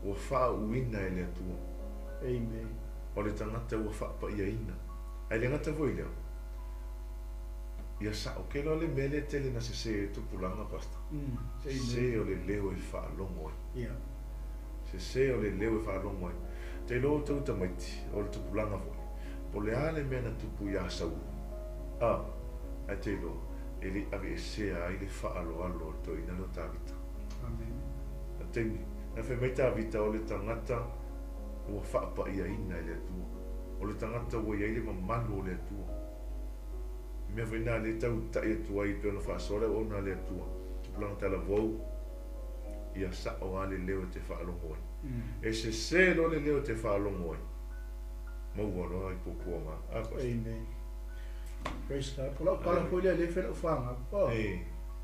Ua faauuina e le Atua. Amen. O le tagata ua faapaiaina. Ae le gata foi i lea, ia sao. Ke loa le mea lea e tele na sese ai tupulaga, Pastor. Sese o le leo e faalogo ai. Yeah. Sese o le leo e faalogo ai. Te iloa outou tamaiti, o le tupulaga foi, po o le a le mea na tupu iā Saulu, a, ae te iloa, e le i aveesea ai le faaaloalo a le toeaina lea o Tavita. Amen. Na taimi, na fai mai Tavita o le tagata ua faapaiaina e le Atua, o le tagata ua i ai le mamalu o le Atua. I mea foi na lea e tau ta'i atu ai pei ona faasoa le auauna a le Atua, tupulaga talavou, ia sa'o lava le leo e te faalogo ai. E sese loa le leo e te faalogo ai, maua loa i puapuaga. A, Pastor? Amen. Praise God. O lau tala foi lea lea e fai lau fanau. Oh.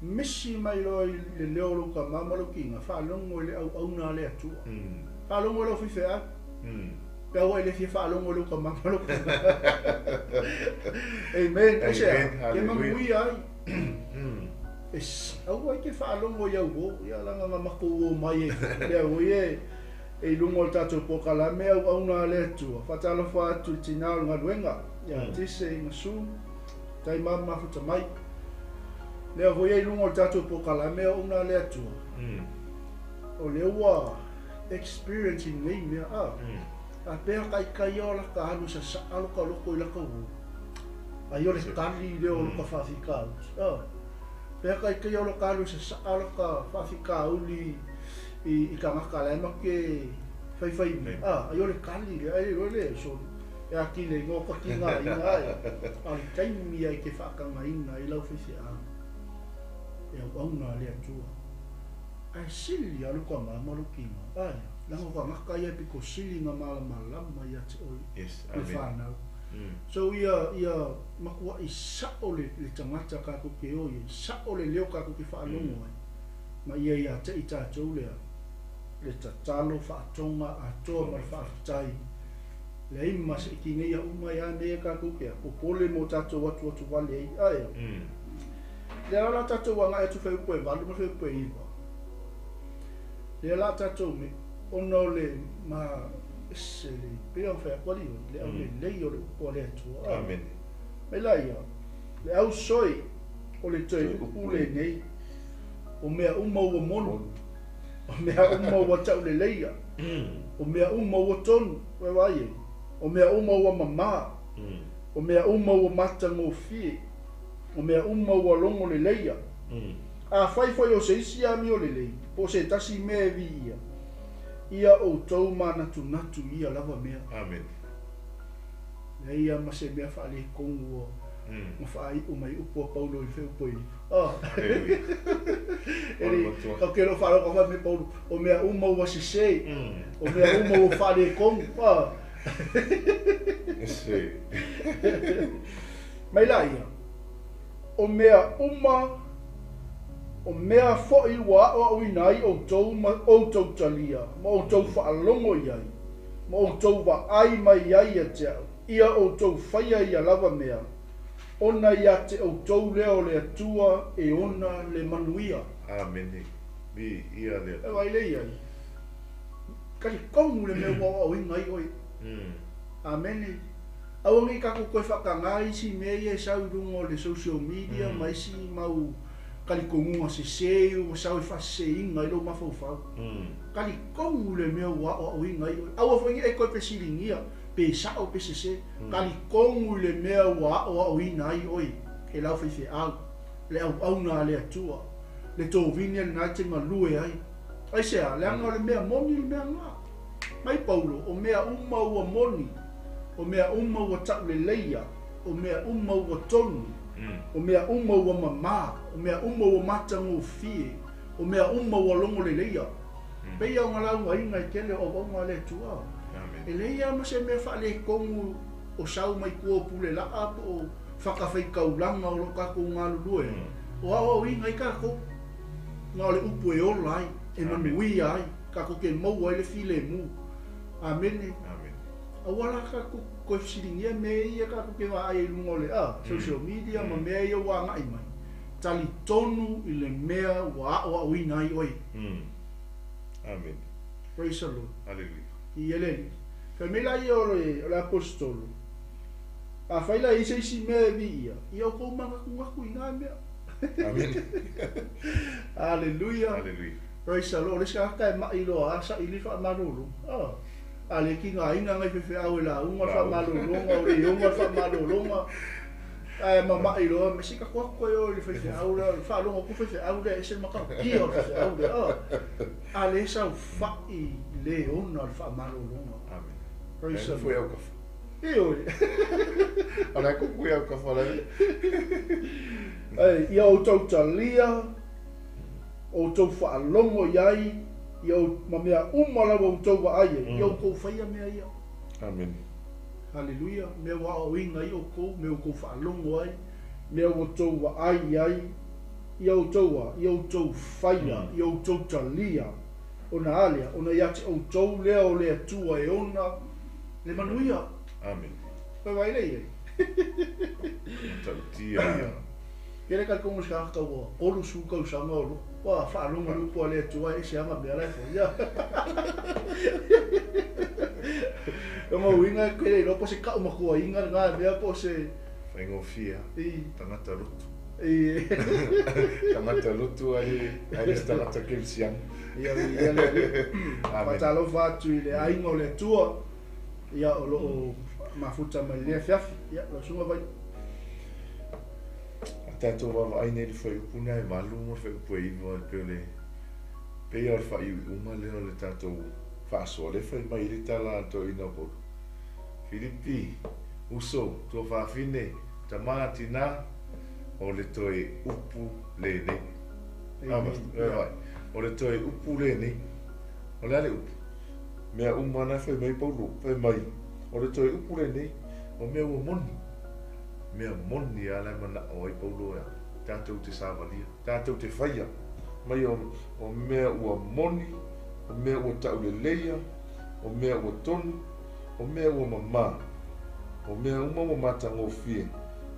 Misi mai loa i le leo o lou tama ma lou kiga, faalogo i le auauna a le Atua. Faalogo i lau faifeau. Pe aua e le fia faalogo i lou tama ma lou kiga. Amen. Aisea, Amen. ke manuia ai. E aua e te faalogo i au uō, ia leaga na matou uō mai ai foi. Lea foi e i luga o le tatou polokalame auauna a le Atua, faatalofa atu i le tina o le galuega, ia Tise i Gasu, tai ma mafuta mai. Lea foi e i luga o le tatou polokalame auauna a le Atua, o lea ua experience i lenei mea, a, a pea taitai o laka alu e sasaa loka loko i laka uō. Ai o le tali lea o loka faafitauli. A, pea taitai o loka alu e sasaa loka faafitauli i tagata la e ma ke faifai mea. A, ai o le tali lea, ai loa le soli. E atili ai no ka kiga ina ai. A o le taimi ai te faatagaina ai lau faifeau. E auauna a le Atua. Ae sili lava lou tama ma lou kiga. Ae, leaga o tagata ia e pito sili na malamalama ia te oe Yes, le amen. fanau. So ia, ia matuai sa'o le, le tagata tatou te o i ai, sa'o le leo tatou te faalogo ai, ma ia ia te i tatou lea, le tatalo faatoga atoa ma le faafetai. Leai ma se i tineia uma ia nei e tatou te a, popole mo tatou atuatu vale ai. Ae, lea la la tatou agai atu fuaiupu e 8 ma fuaiupu e 9. Lea la tatou me, ona o le ma ese le pei ona fai atu alii oi, le aulelei o le upu a le Atua. A, Amen. mai la ia, le ausoi o le toe upu lenei, o mea uma ua moni, o mea uma ua tauleleia, o mea uma ua tonu, ua vaai ai, o mea uma ua mamā, o mea uma ua matagofie, o mea uma ua logoleleia. Afai foi o se isi amio lelei, po o se tasi mea e viia, ia outou manatunatu i ia lava mea. Amen. Leai lava ma se mea faaletonu ua na faaiu mai upu a Paulo i le fuaiupu e 9. Ah. Hallelujah. E le, tatou te le o faalogo fai mai Paulo, o mea uma ua sese, o mea uma ua faaletonu. Ah. Se. Mai la ia, o mea uma, o mea foi ua aoaoina ai outou ma outou talia, ma outou faalogo i ai, ma outou vaai mai ai ia te au, ia outou faia ia lava mea, ona ia te outou lea o le Atua e ona le manuia. Amene. Viia le E Atua. vaai lea i ai, talitonu le mea ua aoaoina ai oe. Amene. Aua nei tatou toe faatagā isi mea ia e sau i luga o le social media ma isi mau talitonuga sese ua sau e faaseseina ai lou mafaufau. Talitonu le mea ua aoaoina ai oe. Aua foi nei e toe fesiligia pe sa'o pe sese. Talitonu i le mea ua aoaoina ai oe e lau faifeau, le auauna a le Atua, le tovini lena e te galue ai. Aisea, leaga o le mea moni le mea lena. Mai Paulo, o mea uma ua moni, o mea uma ua tauleleia, o mea uma ua tonu, o mea uma ua mamā, o mea uma ua matagofie, o mea uma ua logoleleia. Pei ia ona laugaina i tele o auauna a le Atua. E leai lava ma se mea faaletonu o sau mai tua o pule laa po o fatafaitaulaga o lo o tatou galulue ai, o aoaoina ai tatou. Na o le upu e ola ai, e manuia ai, tatou te maua ai le filemu. Amene. Aua la tatou toe fesiligia mea ia tatou te vaai ai i luga o le social media ma mea ia ua agai mai. Talitonu i le mea ua aoaoina ai oe. Amene. Praise the Lord. Hallelujah. I ele alii. Fai mai laia o le, o le aposetolo, Afai la e i ai se isi mea e viia, ia outou manatunatu i na mea. Amene. Hallelujah. Hallelujah. Praise the Lord. O le isi tagata e mai loa a saili faamalolo. Ah. A le tigaina nai faifeau e lauga le faamalologa, o le ioga le faamalologa. Ae mama'i loa, me se tatou atu ai o i le faifeau lea, faalogo atu faifeau lea, e ese le matautia o le faifeau lea. A lea e saofa'i le ona le faamalologa. Amen. Praise the Foi Lord. au kafa. Ioe. O le kuku i au kafa le. Ai, ia outou talia, outou faalogo i ai, ia ma mea uma lava outou vaai ai, ia outou faia mea ia. Amen. Haleluia, mea ua aoaoina ai outou, mea ua outou faalogo ai, mea ua outou vaai i ai, ia outou a, ia outou faia, ia outou talia, ona a lea, ona ia te outou lea o le Atua e ona le manuia. Amen. Koe vaai lea i ai. Matautia ia. Kele ka kongo se tagata ua 30 tausaga o loko, ua faalogo i le upu a le Atua e ese lava mea la e faia. O lona uiga e le iloa po o se taumatuaina lena mea po o se Faigofie lava. I. Tagata lotu. I. Tagata lotu ae ae le se tagata kerisiano. Ia viia le Alii. Amen. Faatalofa atu i le aiga o le Atua, ia o lo o mafuta mai i lenei afiafi. Ia, lau susuga Vai. A tatou vaavaai nei i le fuaiupu lena e 8 ma le fuaiupu e 9 e pei o le pei lava o le faaiuiuga lea o le tatou faasoa lea e fai mai ai le tala a le toeaina o Paulo. Filipi, uso, tuafafine, tama, tina, o le toe upu lenei. Amen. O le toe upu lenei. O le a le upu? Mea uma na fai mai Paulo, fai mai, o le toe upu lenei, o mea ua moni. Mea moni lava la e manao ai Paulo e a? Tatou te savalia, tatou te faia mai o, o mea ua moni, o mea ua tauleleia, o mea ua tonu, o mea ua mamā, o mea uma ua matagofie,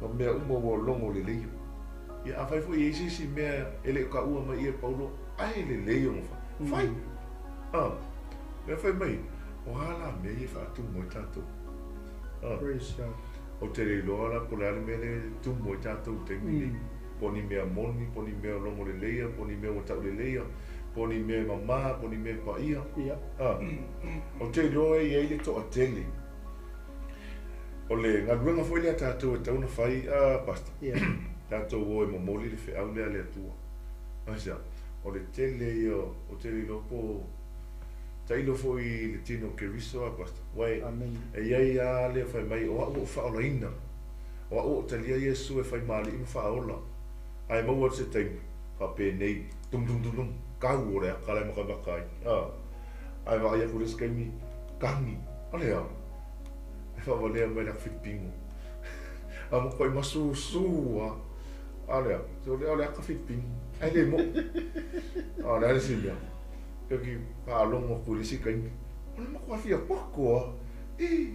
o mea uma ua logo lelei. Ia, afai foi e i ai se isi mea e le o taua mai i e Paulo, ae e lelei ona fai. Fai! A, mea fai mai, o a la mea ia e faatumu ai tatou? A, Praise God. ou te le iloa la po o le a le mea lea e tumu ai tatou i le taimi lenei. Po o ni mea moni, po o ni mea o logo leleia, po o ni mea ua tauleleia, po o ni mea e mamā, po o ni mea e paia. Ia. A, ou te iloa e i ai le toatele o le galuega foi lea a tatou e tatau ona fai, a Pastor, Ia. tatou o e momoli le feau lea a le Atua. Aisea? O le tele ia, ou te le iloa po o tailo foi i le tino o Keriso, a Pastor, aua e, Amene. e i ai lava le fai mai, o au ua ou faaolaina, o au ua ou talia Iesu e fai ma alii ma faaola, ae maua atu se taimi, faapenei, dum dum dum dum, kau o le aka la e makamaka ai, a, ae vaai atu i le isi taimi, kagi, o le a? E faavalea mai le aka filipino. A matuai masusu lava, a o le a? O le aka filipino, ae le mo'i. A o le a le isi mea? Ki faalogo atu i le isi taimi, o le matua fia poto lava, i,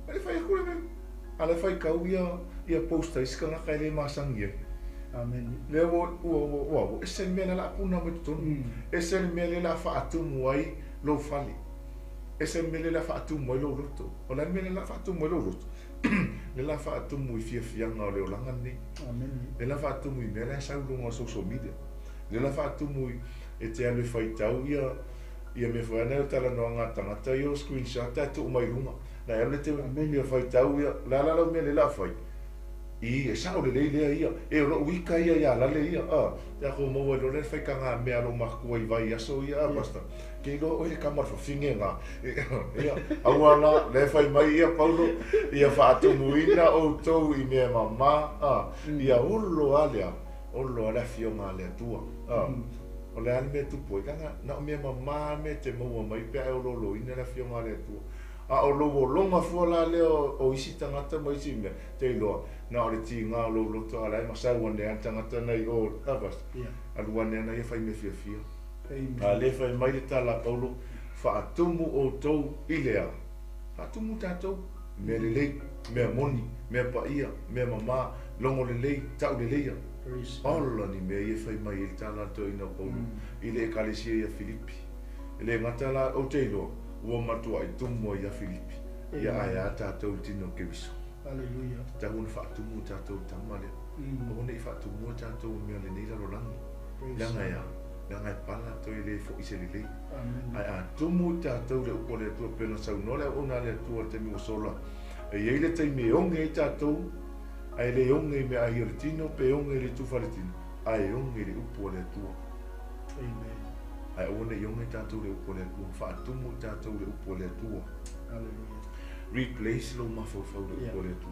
e le fai atu le mea, a o la e faitau ia, ia post a isi tagata e le masani ai. Amene. Lea ua, ua, ua, ua, ua ese le mea lea o le a puna mai totonu. Ese le mea lea o le a faatumu ai lou fale. Ese le mea lea o le a faatumu ai lou loto. O le a le mea lea o le a faatumu ai lou loto? Lea o le a faatumu i fiafiaga o le olaga lenei. Amene. Lea o le a faatumu i mea la e sau i luga o social media. Lea o le a faatumu i, e te alu e faitau ia, ia mea foi a nai o talanoaga a tagata ia o screenshot ae tuu mai i luga. Na e alu e te Amene. fia faitau ia, o le a la lau mea lea o le a fai? I, e sa'o lelei lea ia. E, o lo'u ika ia iā lale ia, a. Tatou maua ai loa lea le faitagameā a lou matua i vaiaso ia, a, Pastor. Ke iloa oe le kama o le fafine gā. Ia, aua la, lea e fai mai ia Paulo, ia faatumuina outou i mea mamā, a, ia olo lava le a? Olo lava le Afioga a le Atua, a. O le a le mea e tupu ai? Leaga na o mea mamā mea e te maua mai pe a e olooloina le Afioga a le Atua. A o lou ologa fua la lea o isi tagata ma isi mea, te iloa, na o le tiga o lou loto a la e masau ane lava le tagata na i o, a Pastor? Alu ane lava na ia fai mea fiafia. A lea fai mai le tala a Paulo, Faatumu outou i le a? Faatumu tatou, mea lelei, mea moni, mea paia, mea mamā, logo lelei, tau leleia. Ola ni mea ia e fai mai ai le tala a le toeaina o Paulo i le Ekalesia ia Filipi. E le gata la, ou te iloa, ua matuai tumu ai ia Filipi, ia ae a tatou i le tino o Keriso. Aleluia. Tatau ona faatumu tatou i le tama lea. Aua ne i faatumua tatou i mea o lenei lalolagi. Leaga e a? Leaga e pala toe le foi se lelei. Ae a tumu i tatou i le upu a le Atua pei ona saunoa le auauna a le Atua i le taimi ua sola, e i ai le taimi e oge ai tatou, ae le oge i meaai o le tino pe oge i le itufa o le tino, ae oge i le upu a le Atua. Amen. Ae aua ne i oge tatou i le upu a le Atua, faatumu i tatou i le upu a le Atua. Hallelujah. Replace lou mafaufau i le upu a le Atua.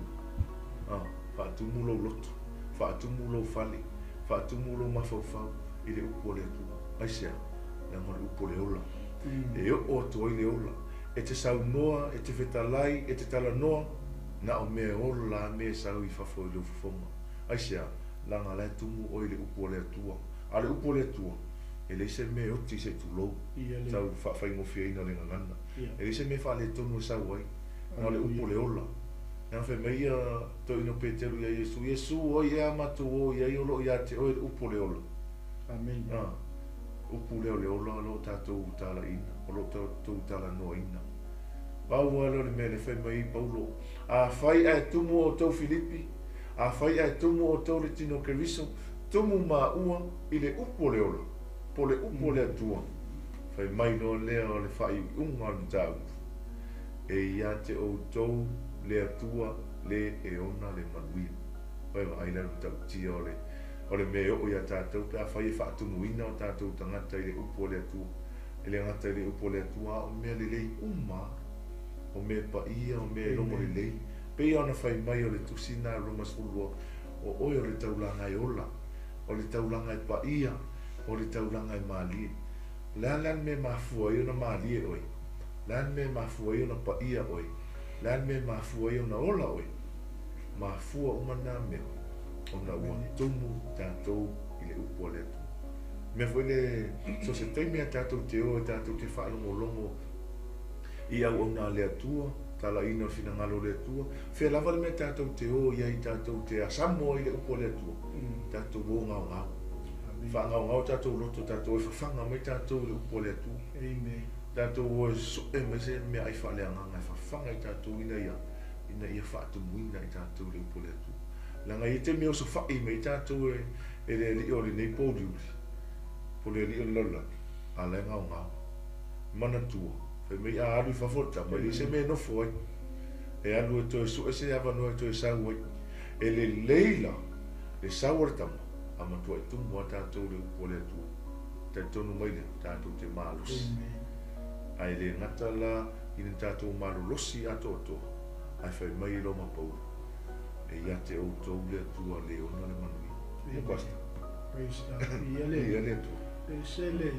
Ah, faatumu lou loto, faatumu lou fale, faatumu lou mafaufau i le upu a le Atua. Aisea? Leaga o le upu o le ola. E oo atu ai le ola. E te saunoa, e te fetalai, e te talanoa, na o mea ola a mea e sau i fafo i lou fofoga. Aisea? Leaga la e tumu oe i le upu a le Atua. A o le upu a le Atua, e leai se mea e oti se i tulou, tau faafaigofieina o le gagana. E leai se mea e faaletonu e sau ai, na o le upu o le ola. Leaga fai mai ia toeaina o Peteru iā Iesu, Iesu, o ai ea a matou o i ai o lo o iā te oe le upu o le ola? Amene. A, upu lea o le ola o lo o tatou talaiina, o lo o tatou talanoaina. Pau lava lea o le mea lea fai mai ai Paulo, Afai ae tumu outou Filipi, afai ae tumu outou le tino o Keriso, tumu maua i le upu o le ola, po o le upu o le Atua. Fai mai loa lea o le faaiuiuga o le mataupu, E ia te outou le Atua le e ona le manuia. Oi vaai la le matautia o le o le mea e oo iā tatou pe afai e faatumuina o tatou tagata i le upu a le Atua. E le gata i le upu a le Atua a o mea lelei uma, o mea paia, o mea e logo lelei. Pei ona fai mai o le tusi na a Roma 12, o oe o le taulaga e ola, o le taulaga e paia, o le taulaga e malie. O le a la le mea e mafua ai ona malie oe? O le a le mea e mafua ai ona paia oe? O le a le mea e mafua ai ona ola oe? Mafua uma na mea ona ua tumu tatou i le upu a le Atua. Mea foi le, so se taimi a tatou te o e tatou te faalogologo i auauna a le Atua, talaiina o le finagalo o le Atua, fea lava le mea tatou te o i ai tatou te asamo ai i le upu a le Atua, tatou o gaogao. Faagaogao tatou loto, tatou o e fafaga mai tatou i le upu a le Atua. Amen. Tatou o e sue mai se meaai faaleagaga e fafaga i tatou ina ia, ina ia faatumuina i tatou i le upu a le Atua. Leaga e i ai taimi e osofai mai ai tatou e, e le alii o lenei pouliuli, po o le alii o le lalolagi, a la e gaogao. Manatua, fai mai a alu i fafo le tama, e leai se mea e nofo ai. E alu e toe sue se avanoa e toe sau ai. E lelei la le sau o le tama, a matuai tumu lava tatou i le upu a le Atua. Talitonu mai lea, tatou te malosi. Ae le gata la ina tatou malolosi atoatoa, ae fai mai e Roma Paulo, E ia te outou le Atua le ona le manuia. Ia Pastor. Praise God. Viia le Viia le Atua. E se le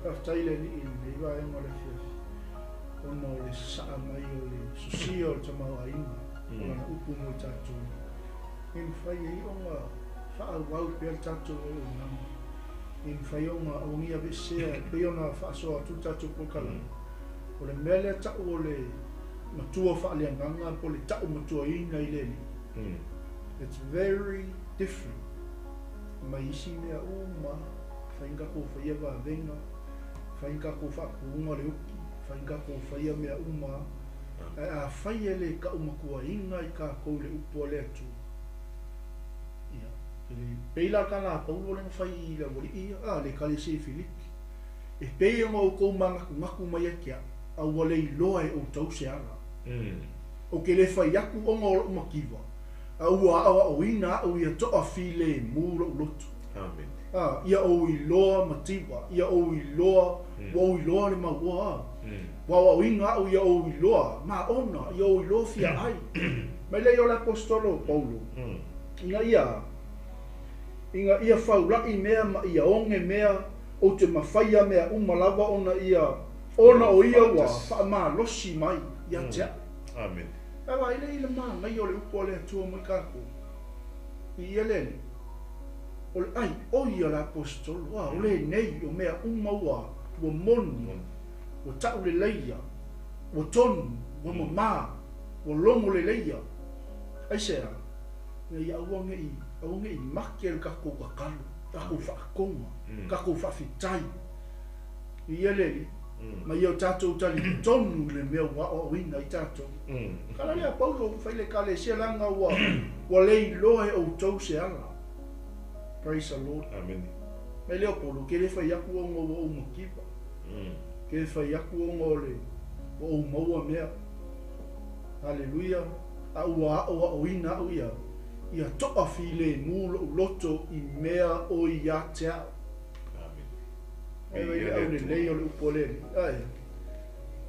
faafetai le Alii i lenei vaega o le afiafi ona o le sasaa mai o le sosia o le tamaoaiga o lana upu mo i tatou. E mafai ai ona faaauau pea le tatou auaunaga. E mafai ona auagia aveesea e pei ona faasoa atu le tatou polokalame. O le mea lea tau o le matua faaleagaga po o le tau matuaina i le Alii. It's very different mai isi mea uma, fai ni tatou faia vavega, fai ni tatou faatuga le uki, fai ni tatou faia mea uma, ae afai e le taumatuaina i tatou i le upu a le Atua, ia, e le pei la tala a Paulo lea na fai i le aualii ia, a, le Ekalesia i Filipi, e pei ona outou manatunatu mai ia te au, a ua le iloa e outou se ala. Ou te le fai atu ona o lou mativa. A ua aʻoaʻoina aʻu ia toʻafilemu loʻu loto. Amene. A, ia ou iloa mativa, ia ou iloa, ua ou iloa le mauoa a. Ua aʻoaʻoina aʻu ia ou iloa maʻona, ia ou iloa fia ʻai. Mai lea i o le aposetolo o Paulo, ina ia, ina ia faulaʻi mea ma ia oge mea, ou te mafaia mea uma lava ona ia, ona o ia ua faamalosi mai ia te aʻu. Amene. Ae vaai lea i le manaia o le upu a le Atua mo i kākou. I ia le Alii, o le ʻai ʻoi a le aposetolo, a o lenei, o mea uma ua, ua moni, ua taʻu leleia, ua tonu, ua mamā, ua logo leleia. Aisea? Ina ia aua neʻi, aua neʻi make le kākou tatalo, kākou faatoga, kākou faafetai i ia le Alii, ma ia o tātou talitonu i le mea ua aʻoaʻoina ai tātou. Kala lea Paulo fai le Ekalesia leaga ua, ua le iloa e ʻoutou se ala. Praise the Lord. Amene. Mai lea o Paulo, ke le fai aku ona ua ou mativa. Ke le fai aku ona o le, ua ou maua mea. Haleluia. A ua aʻoaʻoina aʻu ia, ia toʻafilemu loʻu loto i mea ʻoi iā te aʻo. Amene. Ai wai le aulelei o le upu a le Alii, ae,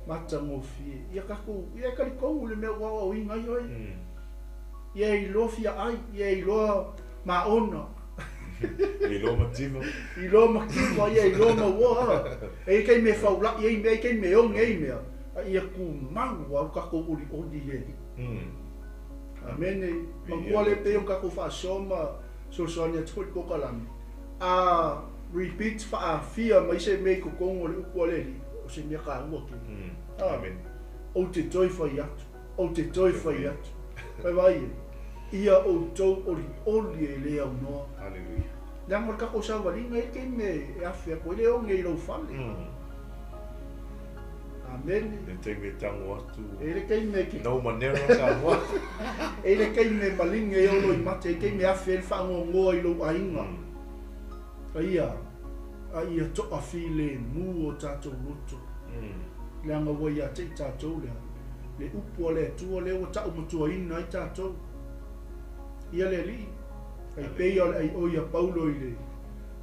matagofie. Ia kakou, ia e kalikou i le mea ua aoaoina ai oe. Ia e iloa fia ai, ia e iloa maona. Iloa mativa. Iloa mativa, ia iloa mauoa. E i kai me faulaʻi ai mea, e i kai me oge ai mea, a ia kumau au kakou ʻoliʻoli i le Alii. Amene. Manatua le pei o kakou faasoa ma fesoasoani atu foi i le polokalame. A repeat faaafia mai se mea i totonu o le upu a le Alii, o se mea kāua kēia. Amene. Ou te toe fai atu, ou te toe fai atu. Whai wā ia, ia outou ʻoliʻoli e le aunoa. Haleluia. Leaga o le kakou savaliga e ke mea e afe aku ai le oge i lou fale. Amene. Le taimi e tago atu. E le taimi e ke. No manera Samoa. E le taimi e malingi ai ou loimate, e le taimi e afe ai le faagoagoa i lou aiga. A ia, a ia toʻafilemu o tatou loto. Leaga ua ia te i tatou lea, le upu a le Atua lea ua taʻumatuaina ai tatou. Ia le Alii, ai pei o le ʻaiʻoi a Paulo i le,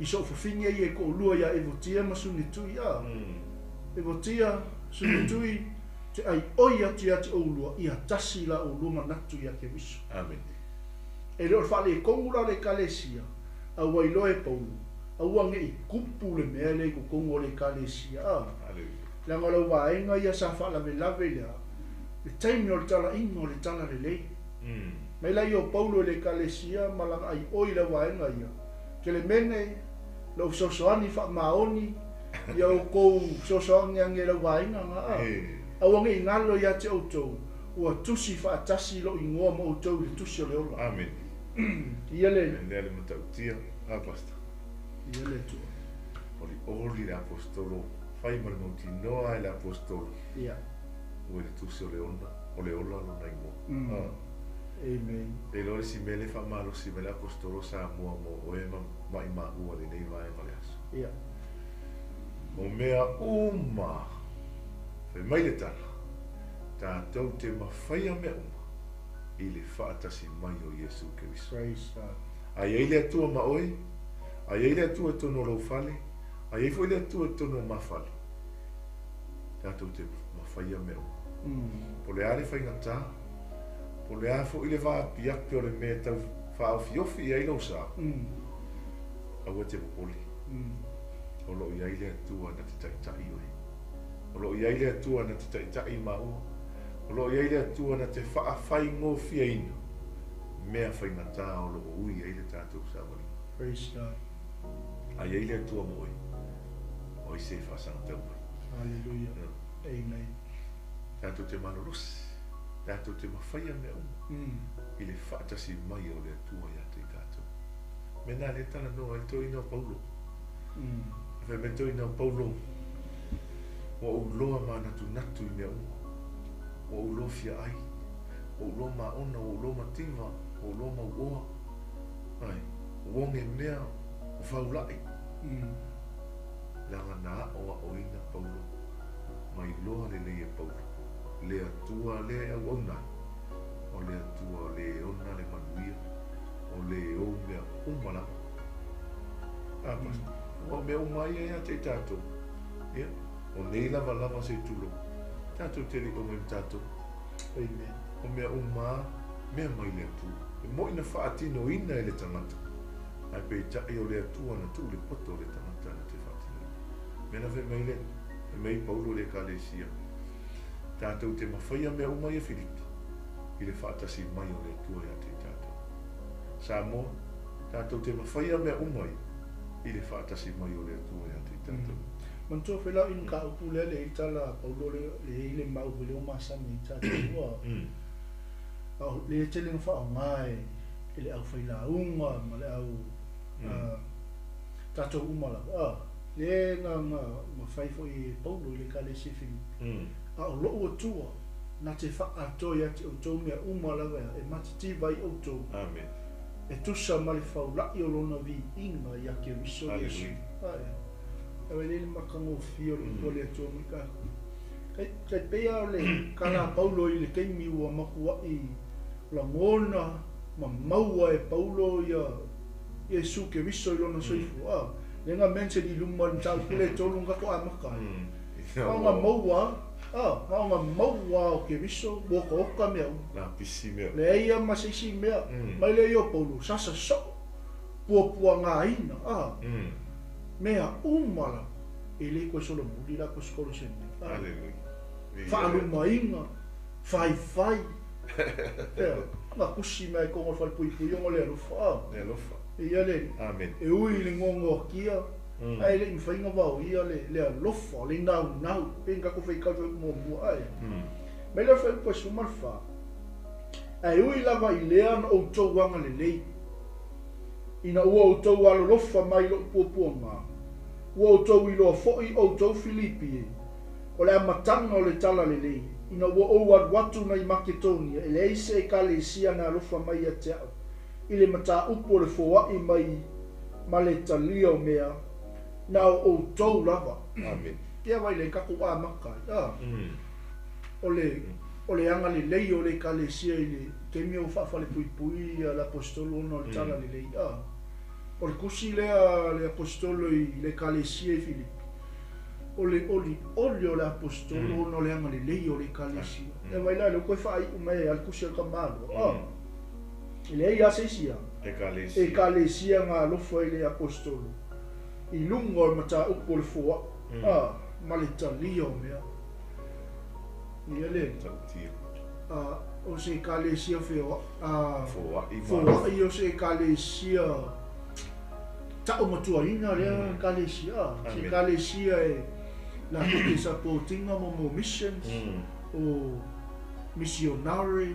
i soofafine ia e toʻalua iā Evotia ma Sunetui, a, Evotia, Sunetui, te ʻaiʻoi atu iā te ʻoulua, ia tasi la ʻoulua manatu iā Keriso. Amene. E le o le faaletonu la o le Ekalesia, a ua iloa e Paulo, aua neʻi kupu le mea lea i totonu o le Ekalesia, a, Haleluia. leaga o lau vaega ia sa faalavelave i le, le taimi o le talaiga o le talalelei. Mai la ia o Paulo i le Ekalesia ma lana ʻaiʻoi i lau vaega ia, Kelemene, lou fesoasoani faamaoni, ia outou fesoasoani ane i lau vaega na, a, aua neʻi galo iā te ʻoutou, ua tusi faatasi loʻu igoa ma outou i le tusi o le ola. Amene. Ia le. Lea le matautia, a Pastor. Ia le Atua. Olioli le aposetolo, fai ma le mautinoa e le aposetolo. Ia. Ua i le tusi o le ona, o le ola lona igoa. Amen. E iloa le isi mea lea e faamalosi mai le aposetolo o Samoa mo oe ma maʻimau i lenei vaega o le aso. Ia. O mea uma, fai mai le tala, tatou te mafaia mea uma i le faatasi mai o Iesu Keriso. Praise God. A i ai le Atua ma oe, a i ai le Atua i totonu o lou fale, a i ai foi le Atua i totonu o ma fale, tatou te mafaia mea uma. Po o le a le faigata, po o le a foi le vaapiapi o le mea e tau faaofiofi i ai lou sa, aua e te popole. O lo o i ai le Atua na te taitaʻi oe. O lo o i ai le Atua na te taitaʻi māua. O lo o i ai le Atua na te faafaigofieina mea faigata o lo o ui ai le tatou savaliga. Praise God. A i ai le Atua mo oe, o ai se e faasagatau mai. Hallelujah. Amen. Tatou te malolosi, tatou te mafaia mea uma i le faatasi mai o le Atua iā te i tatou. Mea na lea e talanoa ai le toeaina o Paulo. Fai mai le toeaina o Paulo, ua ou loa manatunatu i mea uma. Ua ou loa fia ai, ua ou loa maona, ua ou loa mativa, ua ou loa mauoa. Ai, ua oge mea, ua faulaʻi. Leaga na aʻoaʻoina Paulo, ma iloa lelei e Paulo, le Atua lea e auauna ai. O le Atua o le ona le manuia, o le ou mea uma lava. A, Pastor, aua o mea uma ia ia te i tatou. Ia, o nei lava lava se i tulou. Tatou te le i omai ma tatou. Amen. O mea uma a, mea mai le Atua. E moi na faatinoina e le tagata, ae peitai o le Atua na tuu le poto o le tagata na te faatinoina. Mea na fai mai le, fai mai Paulo i le Ekalesia, Tatou te mafaia mea uma ia Filipi, i le faatasi mai o le Atua ia te i tatou. Samoa, tatou te mafaia mea uma ia, i le faatasi mai o le Atua ia te i tatou. Manatua foi la i mataupu lea le i tala a Paulo le le i le mau foi lea ua masani ai tatou ua a o le tele na faaaoga e e le aufailauga ma le au tatou uma lava a le na na na fai foi e Paulo i le Ekalesia i Filipi a o lo'u Atua na te faaatoa ia te outou mea uma lava e matitiva ai outou. Amen. E tusa ma le faula'i o lona viiga ia Keriso Iesu. Aleluia. Ae e le le matagofie o le upu a le Atua mai tatou. Tai, tai pei lava o le tala a Paulo i le taimi ua matua'i lagona ma maua e Paulo ia Iesu Keriso i lona soifua. A, lea na mention i luma i le mataupu lea e tolu na tatou amata ai. Na ona maua a, na ona maua o Keriso ua otaota mea uma. Lapisi mea. Leai lava ma se isi mea. Mai lea i o Paulo, sasa soo, puapuagaina, a, mea uma lava, e le toe solomuli la aposetolo i se mea. A, Aleluia. faalumaina, faifai, ea, na tusi mai i totonu o le falepuipui ona o le alofa, a. Le alofa. E ia le, Amen. e ui i le noanoakia, ae le i mafai ona vaoia le, le alofa, le naunau, pei ona tatou faitau i le fuaiupu muamua, ae. Mai lea o le fuaiupu 14, Ae ui lava i lea na outou agalelei, ina ua outou alolofa mai i lou puapuaga, ua outou iloa foi outou Filipi e, o le amataga o le talalelei, ina ua ou alu atu nai Maketonia, e leai se Ekalesia na alofa mai ia te au i le mataupu o le foai mai ma le talia o mea, na o outou lava. Amen. Ia vai lea i tatou amata ai, a. O le, o le agalelei o le Ekalesia i le taimi o faafalepuipui le Aposetolo ona o le talalelei, a. O le tusi lea a le Aposetolo i le Ekalesia i Filipi, o le olioli o le Aposetolo ona o le agalelei o le Ekalesia. Ia vai la lea ua toe faaiu mai ai lava le tusi a le tamaloa, a. E leai lava se isi a. Ekalesia. Ekalesia na alofa i le Aposetolo i luga o le mataupu o le foai, a, ma le talia o mea. Ia le. Tautia. A, o se Ekalesia feoai, a. Foai ma. Foai o se Ekalesia taumatuaina lea Ekalesia, a. Se Ekalesia e latou te support ina mo mo missions, o missionary,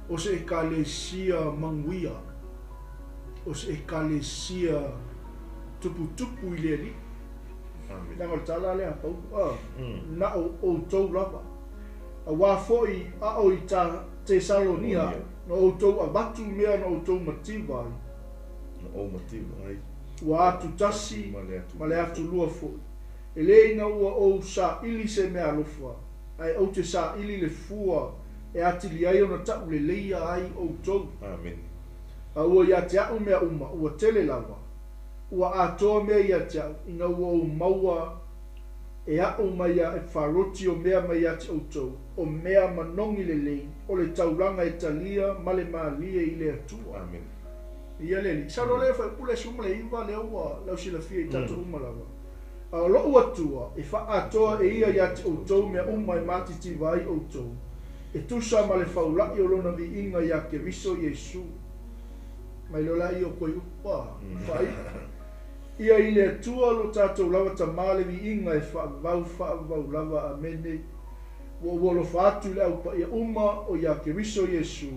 o se Ekalesia manuia, o se Ekalesia tuputupu i le Alii. Amen. Leaga o le tala lea a Paulo, a, na o outou lava. Auā foi a o i ta Tesalonia, na outou avatu mea na outou mativa ai. Na ou mativa ai. Ua atu tasi ma le atu lua foi. E le ina ua ou saili se mea alofa, ae ou te saili le fua e atili ai ona tauleleia ai outou. Amen. A ua ia te a'u mea uma, ua tele lava, ua atoa mea ia te a'u, ina ua ou maua e a'u mai ia Epafaroti o mea mai ia te outou, o mea manogi lelei, o le taulaga e talia ma le malie i le Atua. Amen. Ia le Alii. Sau loa lea fuaiupu le 19 lea ua lausilafia i tatou uma lava. A o lo'u Atua, e faaatoa e ia ia te outou mea uma e matitiva ai outou, e tusa ma le faula'i o lona viiga iā Keriso Iesu. Mai loa laia o koe upu a faaiu. Ia i le Atua lo tatou lava Tama le viiga e faavavau faavavau lava. Amene. Ua ou alofa atu i le au paia uma o iā Keriso Iesu.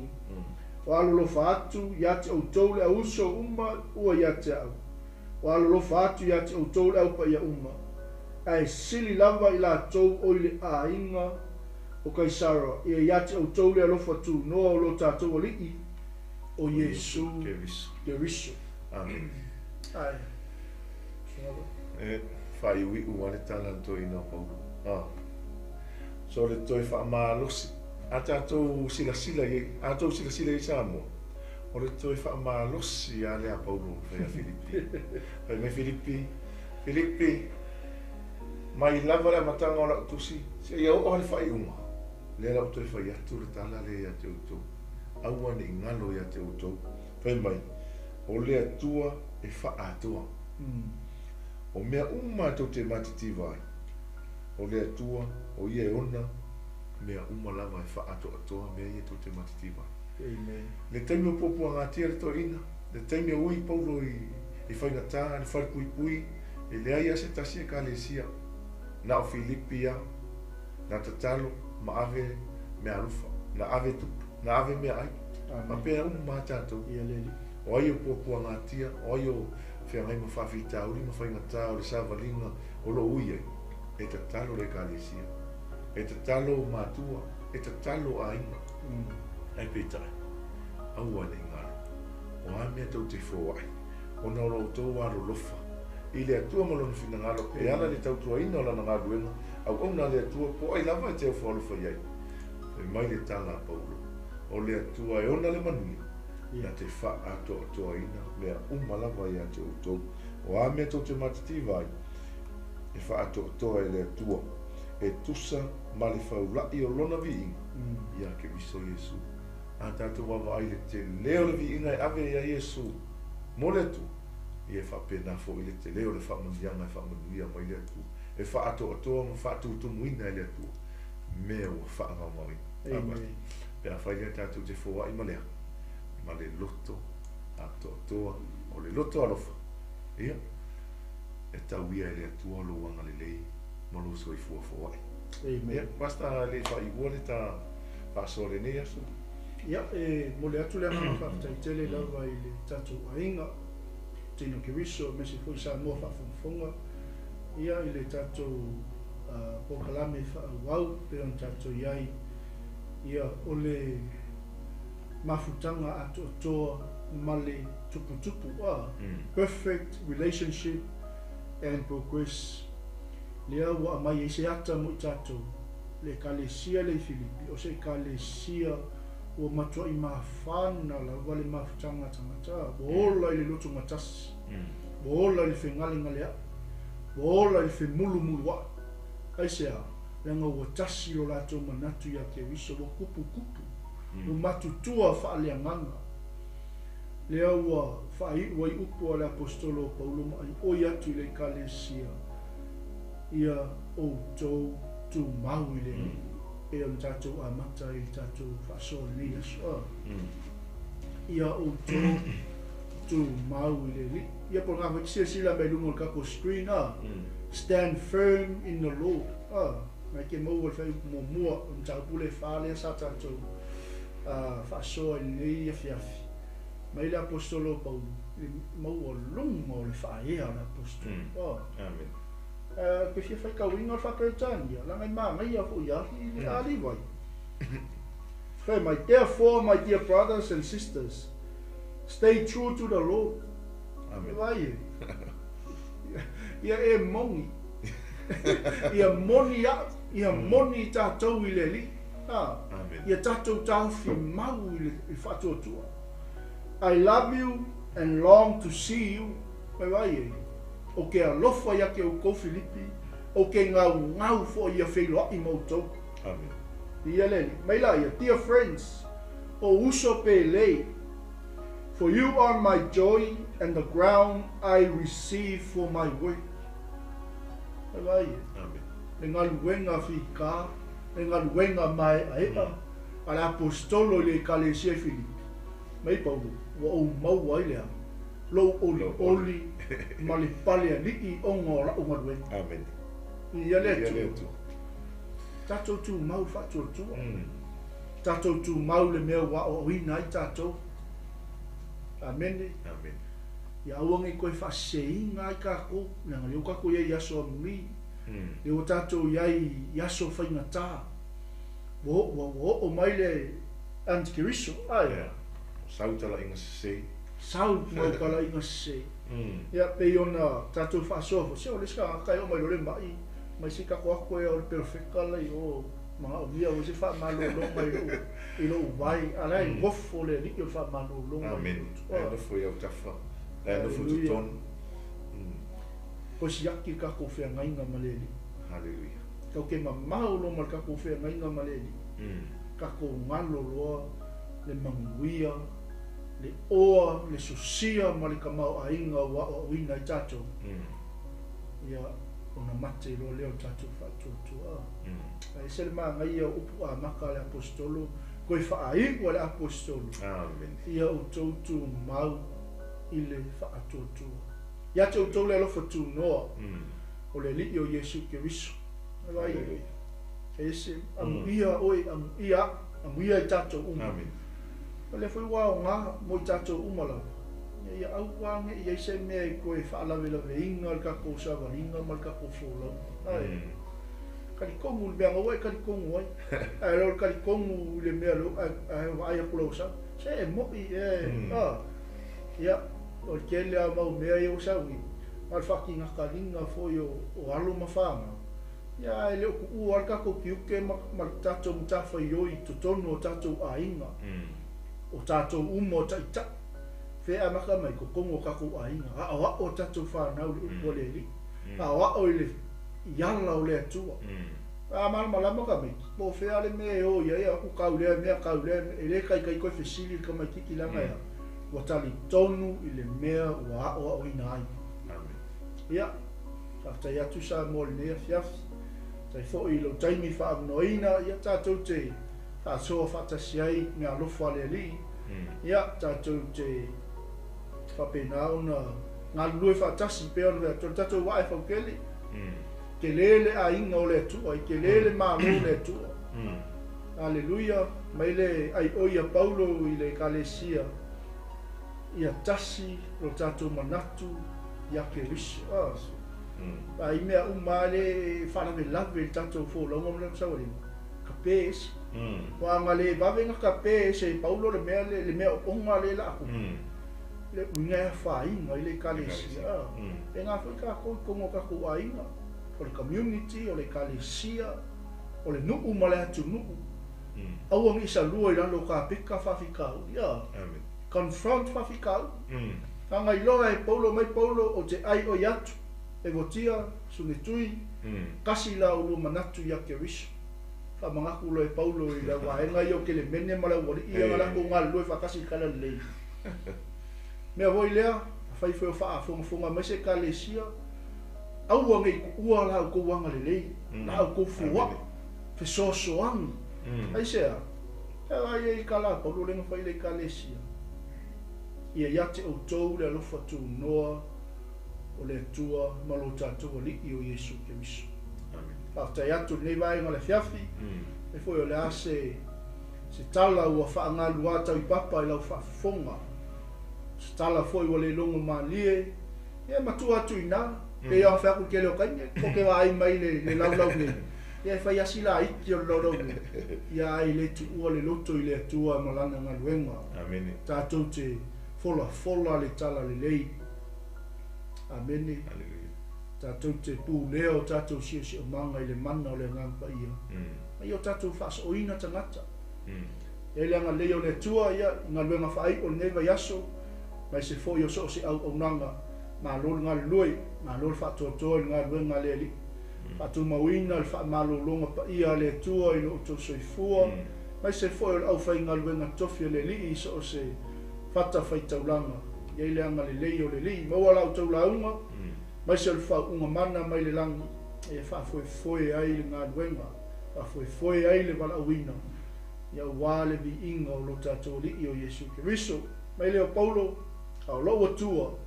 Ua alolofa atu ia te outou le au uso uma ua ia te a'u. Ua alolofa atu ia te outou le au paia uma, ae sili lava i latou o i le aiga o Kaisara, ia ia te outou le alofa tunoa o lo tatou Alii, o Iesu Keriso. Amen. Ae. E faaiuiu lava le tala a le toeaina o Paulo. A. So le toe faamalosi. A tatou silasila i ai, a outou silasila i ai Samoa, o le toe faamalosi lava lea a Paulo na fai ia Filipi. Fai mai Filipi, Filipi, mai lava le amataga o lau tusi seia oo lava i le faaiuga, lea la ua toe fai atu le tala lea ia te outou, aua ne i galo ia te outou. Fai mai, o le Atua e faaatoa. O mea uma tou te matitiva ai, o le Atua, o Ia e ona mea uma lava e faaatoatoa mea ia tou te matitiva ai. Amen. Le taimi o puapuagatia le toeaina, le taimi o ui Paulo i faigata, le falepuipui, e leai lava se tasi Ekalesia, na o Filipi lava, na tatalo ma ave meaalofa, na ave tupe, na ave meaai. Amen. Faapea uma lava tatou. Ia le Alii. O ai o puapuagatia, o ai o feagai ma faafitauli ma faigata o le savaliga o lo o ui ai, e tatalo le Ekalesia, e tatalo matua, e tatalo aiga. Ae peitai, aua ne i galo, o a mea tou te foai, ona o lo outou alolofa i le Atua ma Lona finagalo, e ala i le tautuaina o Lana galuega, auauna a le Atua, po o ai lava e te aufoalofa i ai. Fai mai le tala a Paulo, O le Atua e ona le manuia, na te faaatoatoaina mea uma lava ia te outou. O a mea tou te matitiva ai, e faaatoatoa e le Atua, e tusa ma le faula'i o Lona viiga iā Keriso Iesu. A tatou vaavaai i le tele o le viiga e ave iā Iesu mo le Atua, ia e faapena foi le tele o le faamanuiaga e faamanuia mai le Atua, e faaatoatoa ma faatutumuina e le Atua mea ua faagaogaoina. Amen. Pe afai lea tatou te foai ma le a? Ma le loto atoatoa, o le loto alofa, ia, e tau ia e le Atua lou agalelei ma lou soifua foai. Amen. Ia, Pastor, le faaiua le ta faasoa lenei aso. Ia, e momoli atu le agaga faafetai tele lava i le tatou aiga, Tino Keriso, aemaise foi Samoa faafogafoga, ia, i le tatou polokalame faaauau pei ona tatou i ai, ia, o le mafutaga atoatoa ma le tuputupu, a, perfect relationship and progress, lea ua aumai ai se ata mo i tatou, le Ekalesia lea i Filipi, o se Ekalesia ua matuai mafana lava le mafutaga a tagata, ua ola i le lotogatasi, ua ola i le fegalegalea'i, ua ola i le femulumulua'i. Aisea? Leaga ua tasi lo latou manatu ia Keriso, ua kupukupu, ua matutua faaleagaga. Lea ua faaiu ai upu a le Aposetolo o Paulo ma aioi atu i le Ekalesia, Ia outou tumau i le Alii, pei ona tatou amata ai i le tatou faasoa i lenei aso. A. Ia outou tumau i le Alii. Ia po o lena foi e te silasila mai i luga o le tatou screen, a. Stand firm in the Lord. A. Na e te maua le faaiupu muamua o le mataupu lea e fa lea sa tatou faasoa i lenei afiafi. Mai le Aposetolo o Paulo i le maualuga o le faaea o le Aposetolo. A. Amen. Ke fia faitauina o le Faa-Peretania, leaga e manaia foi ia i le a Livai. Fai mai, Therefore, my dear brothers and sisters, stay true to the Lord. Amen. Vai e. Ia e moni. Ia moni au, ia moni tatou i le Alii. A. Amen. Ia tatou taofi mau i le faatuatua. I love you and long to see you. Mai vai e. O ke alofa ia te outou Filipi, o ke gaugau foi ia feiloai ma outou. Amen. Ia le Alii. Mai la ia, dear friends, o uso pelei, for you are my joy and the ground I receive for my work. Mai vai e. Amen. Le galuega fika, le galuega maeaea a le Aposetolo i le Ekalesia i Filipi, mai Paulo, ua ou maua ai le a? Lou olioli ma le pale alii ona o la'u galuega. Amen. Ia le Ia le Atua. Atua. Tatou tumau i le faatuatua. Tatou tumau i le mea ua aoaoina ai tatou. Amene. Amen. Ia aua ne i toe faaseseina ai tatou, leaga o lea ua tatou i ai i aso amuli, lea ua tatou i ai i aso faigata, ua ua ua oo mai le Antikeriso, ae. Yeah. Sau talaiga sese. Sau mau talaiga sese. Ia, pei ona tatou faasoa foi, se o le isi tagata e oo mai loa le ma'i, mai se i tatou ato ea o le perofeta la i o. Manaomia foi se faamalologa i lou i lou vae, a la e nofo le Alii o le faamalologa i Amene. lou La e loto. nofo i autafa, la e nofo i Haleluia. totonu. Toe siaki le tatou feagaiga ma le Alii. Haleluia. Tatou te mamao loa ma le tatou feagaiga ma le Alii, tatou galo loa le manuia, le oa, le sosia ma le tamaoaiga ua aoaoina ai tatou. Ia, ona mate loa lea o le tatou faatuatua. Ae ese le manaia o upu amata a le Aposetolo, toe faaiu a le Aposetolo. Amene. Ia outou tumau i le faatuatua. Ia te outou le alofa tunoa o le Alii o Iesu Keriso. Vaai, Haleluia. e ese, amuia oe, amuia au, amuia i tatou uma. Amene. O lea foi ua aoga mo i tatou uma lava. Ina ia aua ne i ai se mea e toe faalavelaveina le tatou savaliga ma le tatou folauga. Ae, talitonu i le mea na ua e talitonu ai. Ae le o le talitonu i le mea lea ae vaai atu lau sau. Se e moi e, a. Ia, o le tele lava o mau mea ia ua sauni, ma le faakigataliga foi o alo ma fanau. Ia, ae le o tuua lava le tatou tiute ma le tatou matafaioi i totonu o tatou aiga. O tatou uma o taitai, fe amata mai totonu o tatou aiga, aoao tatou fanau i le upu a le Alii, aoao i le i ala o le Atua. A malamalama tamaiti, po o fea le mea e o i ai, aku kau lea mea, kau lea mea, e le taitai toe fesili le tamaititi leaga e a, ua talitonu i le mea ua aoaoina ai. Amen. Ia, faafetai atu Samoa i lenei afiafi. Faafetai foi i lou taimi faaavanoaina, ia tatou te faasoa faatasi ai meaalofa a le Alii. Ia, tatou te faapena ona galulue faatasi pei ona fai atu, o le tatou vaa e fautele. Tele le aiga o le Atua, e tele le Malo o le Atua. Aleluia, mai le aioi a Paulo i le Ekalesia, ia tasi lo tatou manatu ia Keriso. A i mea uma lava lea e faalavelave i le tatou folauga ma le savaliga, kape ese. Aua a na le vave ona kape ese e Paulo le mea le mea ooga lea la atu, le uiga e afaina ai le Ekalesia. Pēnā foi tatou i totonu o tatou aiga, o le community, o le Ekalesia, o le nuu ma le atunuu. Aua ne i salua i lalo o kapeta faafitauli. Amen. Confront faafitauli. Leaga iloa e Paulo mai Paulo ou te ai oi atu, e votia, sunetui, kasi la ulua manatu ia Keriso. Faamanatu loa e Paulo i lau vaega ia o Kelemene ma le aualii ia na latou galulue faatasi i le talalelei. Mea foi lea, afai foi o faafogafoga mai se Ekalesia, aua ne i tuua la outou agalelei, la outou foai, fesoasoani. Aisea? E vaai ai i tala a Paulo lea na fai i le Ekalesia, Ia ia te outou le alofa tunoa o le Atua ma lo tatou Alii o Iesu Keriso. Faafetai atu i lenei vaega o le afiafi, e foi o le a se se tala ua faagaluā tau i papa i lau faafofoga. Se tala foi ua le logo malie, ia e matua atu i ina, pei ona fai atu i le tele o taimi, ko te vaai mai le le laulau nei, ia e fai lava si laiti o le laulau nei, ia ae le tuua le loto i le Atua ma Lana galuega. Amene. Tatou te folafola le talalelei. Amene. Haleluia. Tatou te pulea o tatou siosiomaga i le mana o le Agaga Paia, ma ia o tatou faasoaoina tagata. E ai le agalelei o le Atua ia i galuega faaiu o lenei vaiaso, aemaise foi o so o se auaunaga. Malo le galulue, malo le faatoatoa i le galuega a le Alii. Faatumauina le faamalologa paia a le Atua i lo outou soifua, aemaise foi o le aufaigaluega tofi a le Alii i so o se fatafaitaulaga. E i ai le agalelei o le Alii. Maua la outou lauga, aemaise o le faauuga mana mai le lagi e faafoefoe ai le galuega, faafoefoe ai le valaauina, aua le viiga o lo tatou Alii o Iesu Keriso. Mai lea o Paulo, a o lou Atua,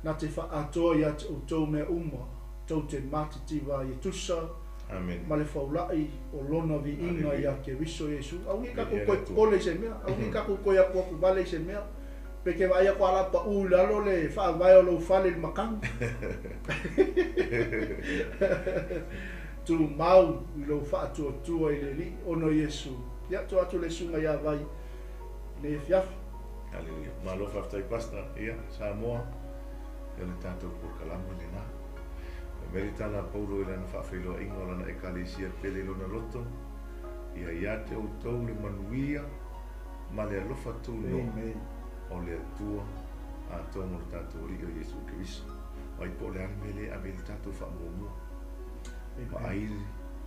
na te faaatoa ia te outou mea uma, tou te matitiva ai e tusa Amene. ma le faula'i o Lona viiga Haleluia. ia Keriso Iesu. Aua ne i tatou Viia le toe Atua. popole i se mea, aua ne i tatou toe atuatu vale i se mea. Pe te vaai atu a la paʻu i lalo le faavae o lou fale i le makani. Tumau i lou faatuatua i le Alii, ona o Iesu. Ia, tuu atu le susuga ia Vai i lenei afiafi. Haleluia. Malo faafetai Pastor. Ia, Samoa, ia o le tatou polokalame lena. Fai mai le tala a Paulo i lana faafeiloaiga o lana Ekalesia pele i lona loto, Ia ia te outou le manuia ma le alofa tunoa o le Atua atoa ma lo tatou Alii o Iesu Keriso. Vaai po o le a le mea lea e ave i ai le tatou faamuamua. Vaai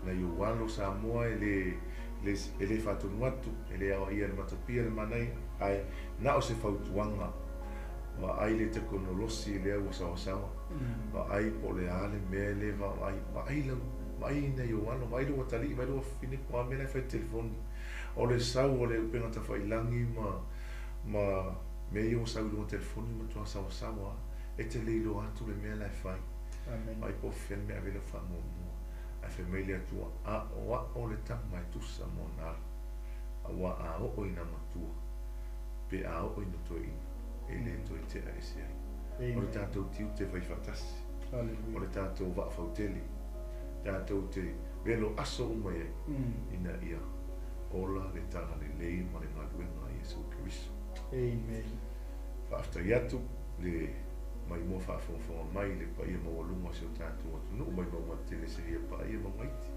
nai ou alo Samoa e le, le, e le faatonu atu, e le aoaia e le matapia le manaia, ae na o se fautuaga. Vaai le tekonolosi lea ua sawasawa, vaai po o le a le mea e le vaai, vaai lau, vaai nai ou alo, vaai lou atalii, vaai lou afafine po o a mea la e fai i le telefoni. O le sau o le upega tafailagi ma, ma mea ia ua sau i luga o telefoni ua matua sawasawa lava. E te le iloa atu le mea la e fai. Vaai po o fea le mea e ave ai lau faamuamua. Ae fai mai le Atua, Aoao le tama e tusa mo ona alo, aua a oo ina matua, pe a oo ina toeaina, e le toe tea ese ai. O le tatou tiute fai faatasi, o le tatou vaa fautele, tatou te velo aso uma i ai, ina ia ola le tagalelei ma le galuega a Iesu Keriso. Faafetai atu le maimoa faafogafoga mai i le paia maualuga o si o tatou atunuu mai mauga tele seia paia mauga iti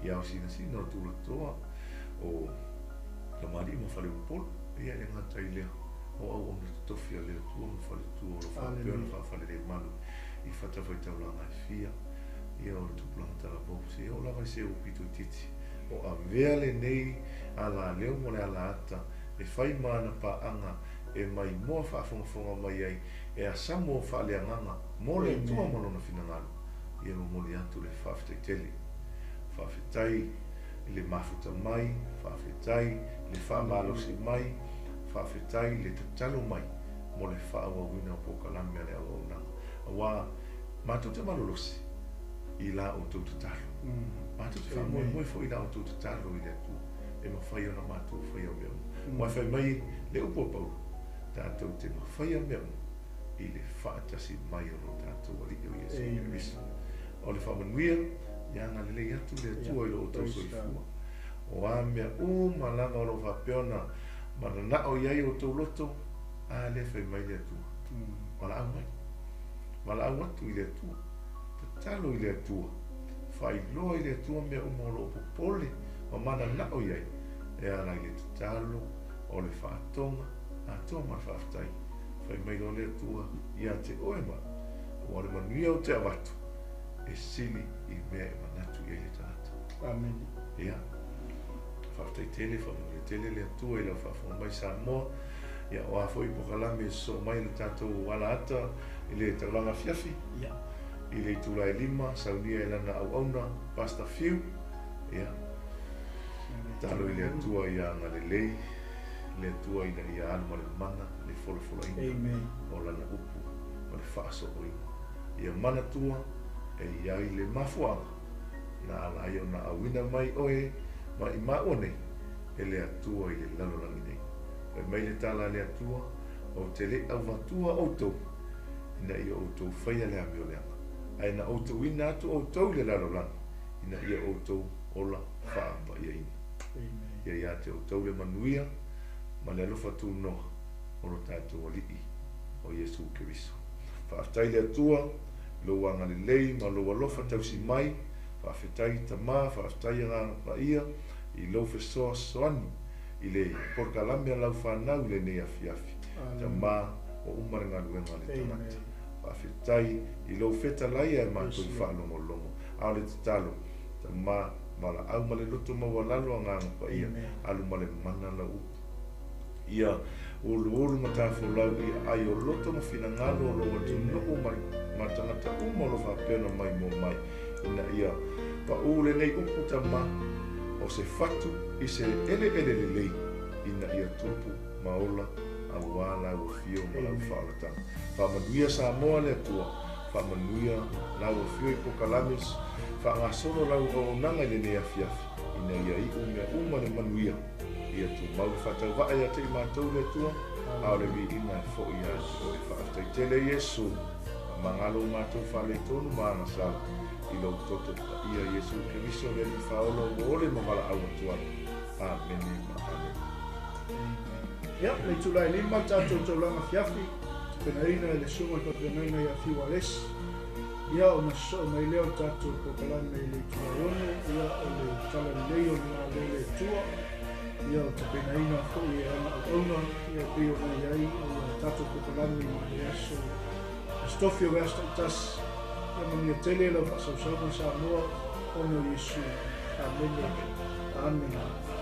i ao sinasina o tulatoa o Tamalii ma Faleupolu. Ia e le gata i lea, o auauna totofi a le Atua ma faletua o lo o faapea ona faafalelemalu i fatafaitaulaga e fia, ia o le tupulaga talavou, seia oo lava i se pito itiiti. O avea lenei alaleo mo le alaata e fai ma ana paaga e maimoa faafogafoga mai ai e asamu faaleagaga mo le Atua ma Lona finagalo, ia momoli atu le faafetai tele. Faafetai i le mafuta mai, faafetai i le faamalosi mai, faafetai i le tatalo mai mo le faaauauina o polokalame a le auaunaga, aua matou te malolosi i la outou tatalo. Matou te faamoemoe foi i la outou tatalo i le Atua e mafai ona matou faia mea uma. Aua e fai mai le upu a Paulo, tatou te mafaia mea uma i le faatasi mai o lo tatou Alii o Iesu Keriso. O le faamanuia, ia agalelei atu le Atua i lo outou soifua. O a mea uma lava o lo o faapea ona mananao i ai outou loto, a lea fai mai le Atua, valaau mai, valaau atu i le Atua, tatalo i le Atua, faailoa i le Atua mea uma o lo o popole ma mananao i ai, e ala i le tatalo o le faatoga atoa ma le faafetai. Fai mai loa le Atua ia te oe ma au, Ua le manuia ou te avatu, e sili i mea e manatu i ai le tagata. Amene. Ia, faafetai tele, faamanuia tele le Atua i lau faafofoga mai Samoa. Ia, o a foi polokalame e sosoo mai i le tatou alaata i le taulaga afiafi, Ia. i le itula e lima, saunia e lana auauna, Pastor Fiu. Ia, tatalo i le Atua ia agalelei le Atua ina ia alu ma le mana le folafolaina o Lana upu ma le faasooina. Ia manatua e i ai le mafuaaga na ala ai ona auina mai oe ma i maua nei e le Atua i le lalolagi nei. Fai mai le tala a le Atua, Ou te le auvatua outou ina ia outou faia le amioleaga, ae na outouina atu outou i le lalolagi ina ia outou ola faapaiaina. Ia ia te outou le manuia ma le alofa tunoa o lo tatou Alii o Iesu Keriso. Faafetai le Atua i lou agalelei ma lou alofa tausi mai, faafetai Tama, faafetai Agaga Paia i lou fesoasoani i le polokalame a lau fanau i lenei afiafi. Tama, ua uma le galuega a le tagata. Faafetai i lou fetalai ae matou faalogologo. A o le tatalo, Tama, valaau ma le loto maualalo Agaga Paia, alu ma le mana lau upu. Ia uluulu ma tafolau i aai o loto ma finagalo o lou atunuu ma ma tagata uma o lo faapea ona maimoa mai, ina ia paʻū lenei upu Tama, o se fatu i se eleele lelei, ina ia tupu ma ola auā lau afio ma lau faaolataga. Faamanuia Samoa le Atua, faamanuia lau afio i Pokalames, faagasolo lau auaunaga i lenei afiafi, ina ia iʻu mea uma le manuia. Ia tumau le faatauvaa ia te i matou le Atua, a o le viiga e foi ia te oe. Faafetai tele Iesu, faamagalo o matou faaletonu ma agasala i lou toto paia Iesu Keriso le Alii Faaola ua ole ma valaau atu ai. Amene ma amene. Ia, le itula e lima le tatou taulaga afiafi, tapenaina e le Susuga i le Faafeagaiga ia Fiu Alesi. Ia, ona sosoo mai lea o le tatou polokalame i le itula e 6, ia, o le Tala Lelei o le Malo o le Atua, ia, o tapenaina foi e ana auauna, ia, e pei ona i ai ia tatou polokalame i le aso Aso Tofi o vaiaso taitasi. Ia manuia tele lau faasausauga Samoa, ona o Iesu. Amene. Amene.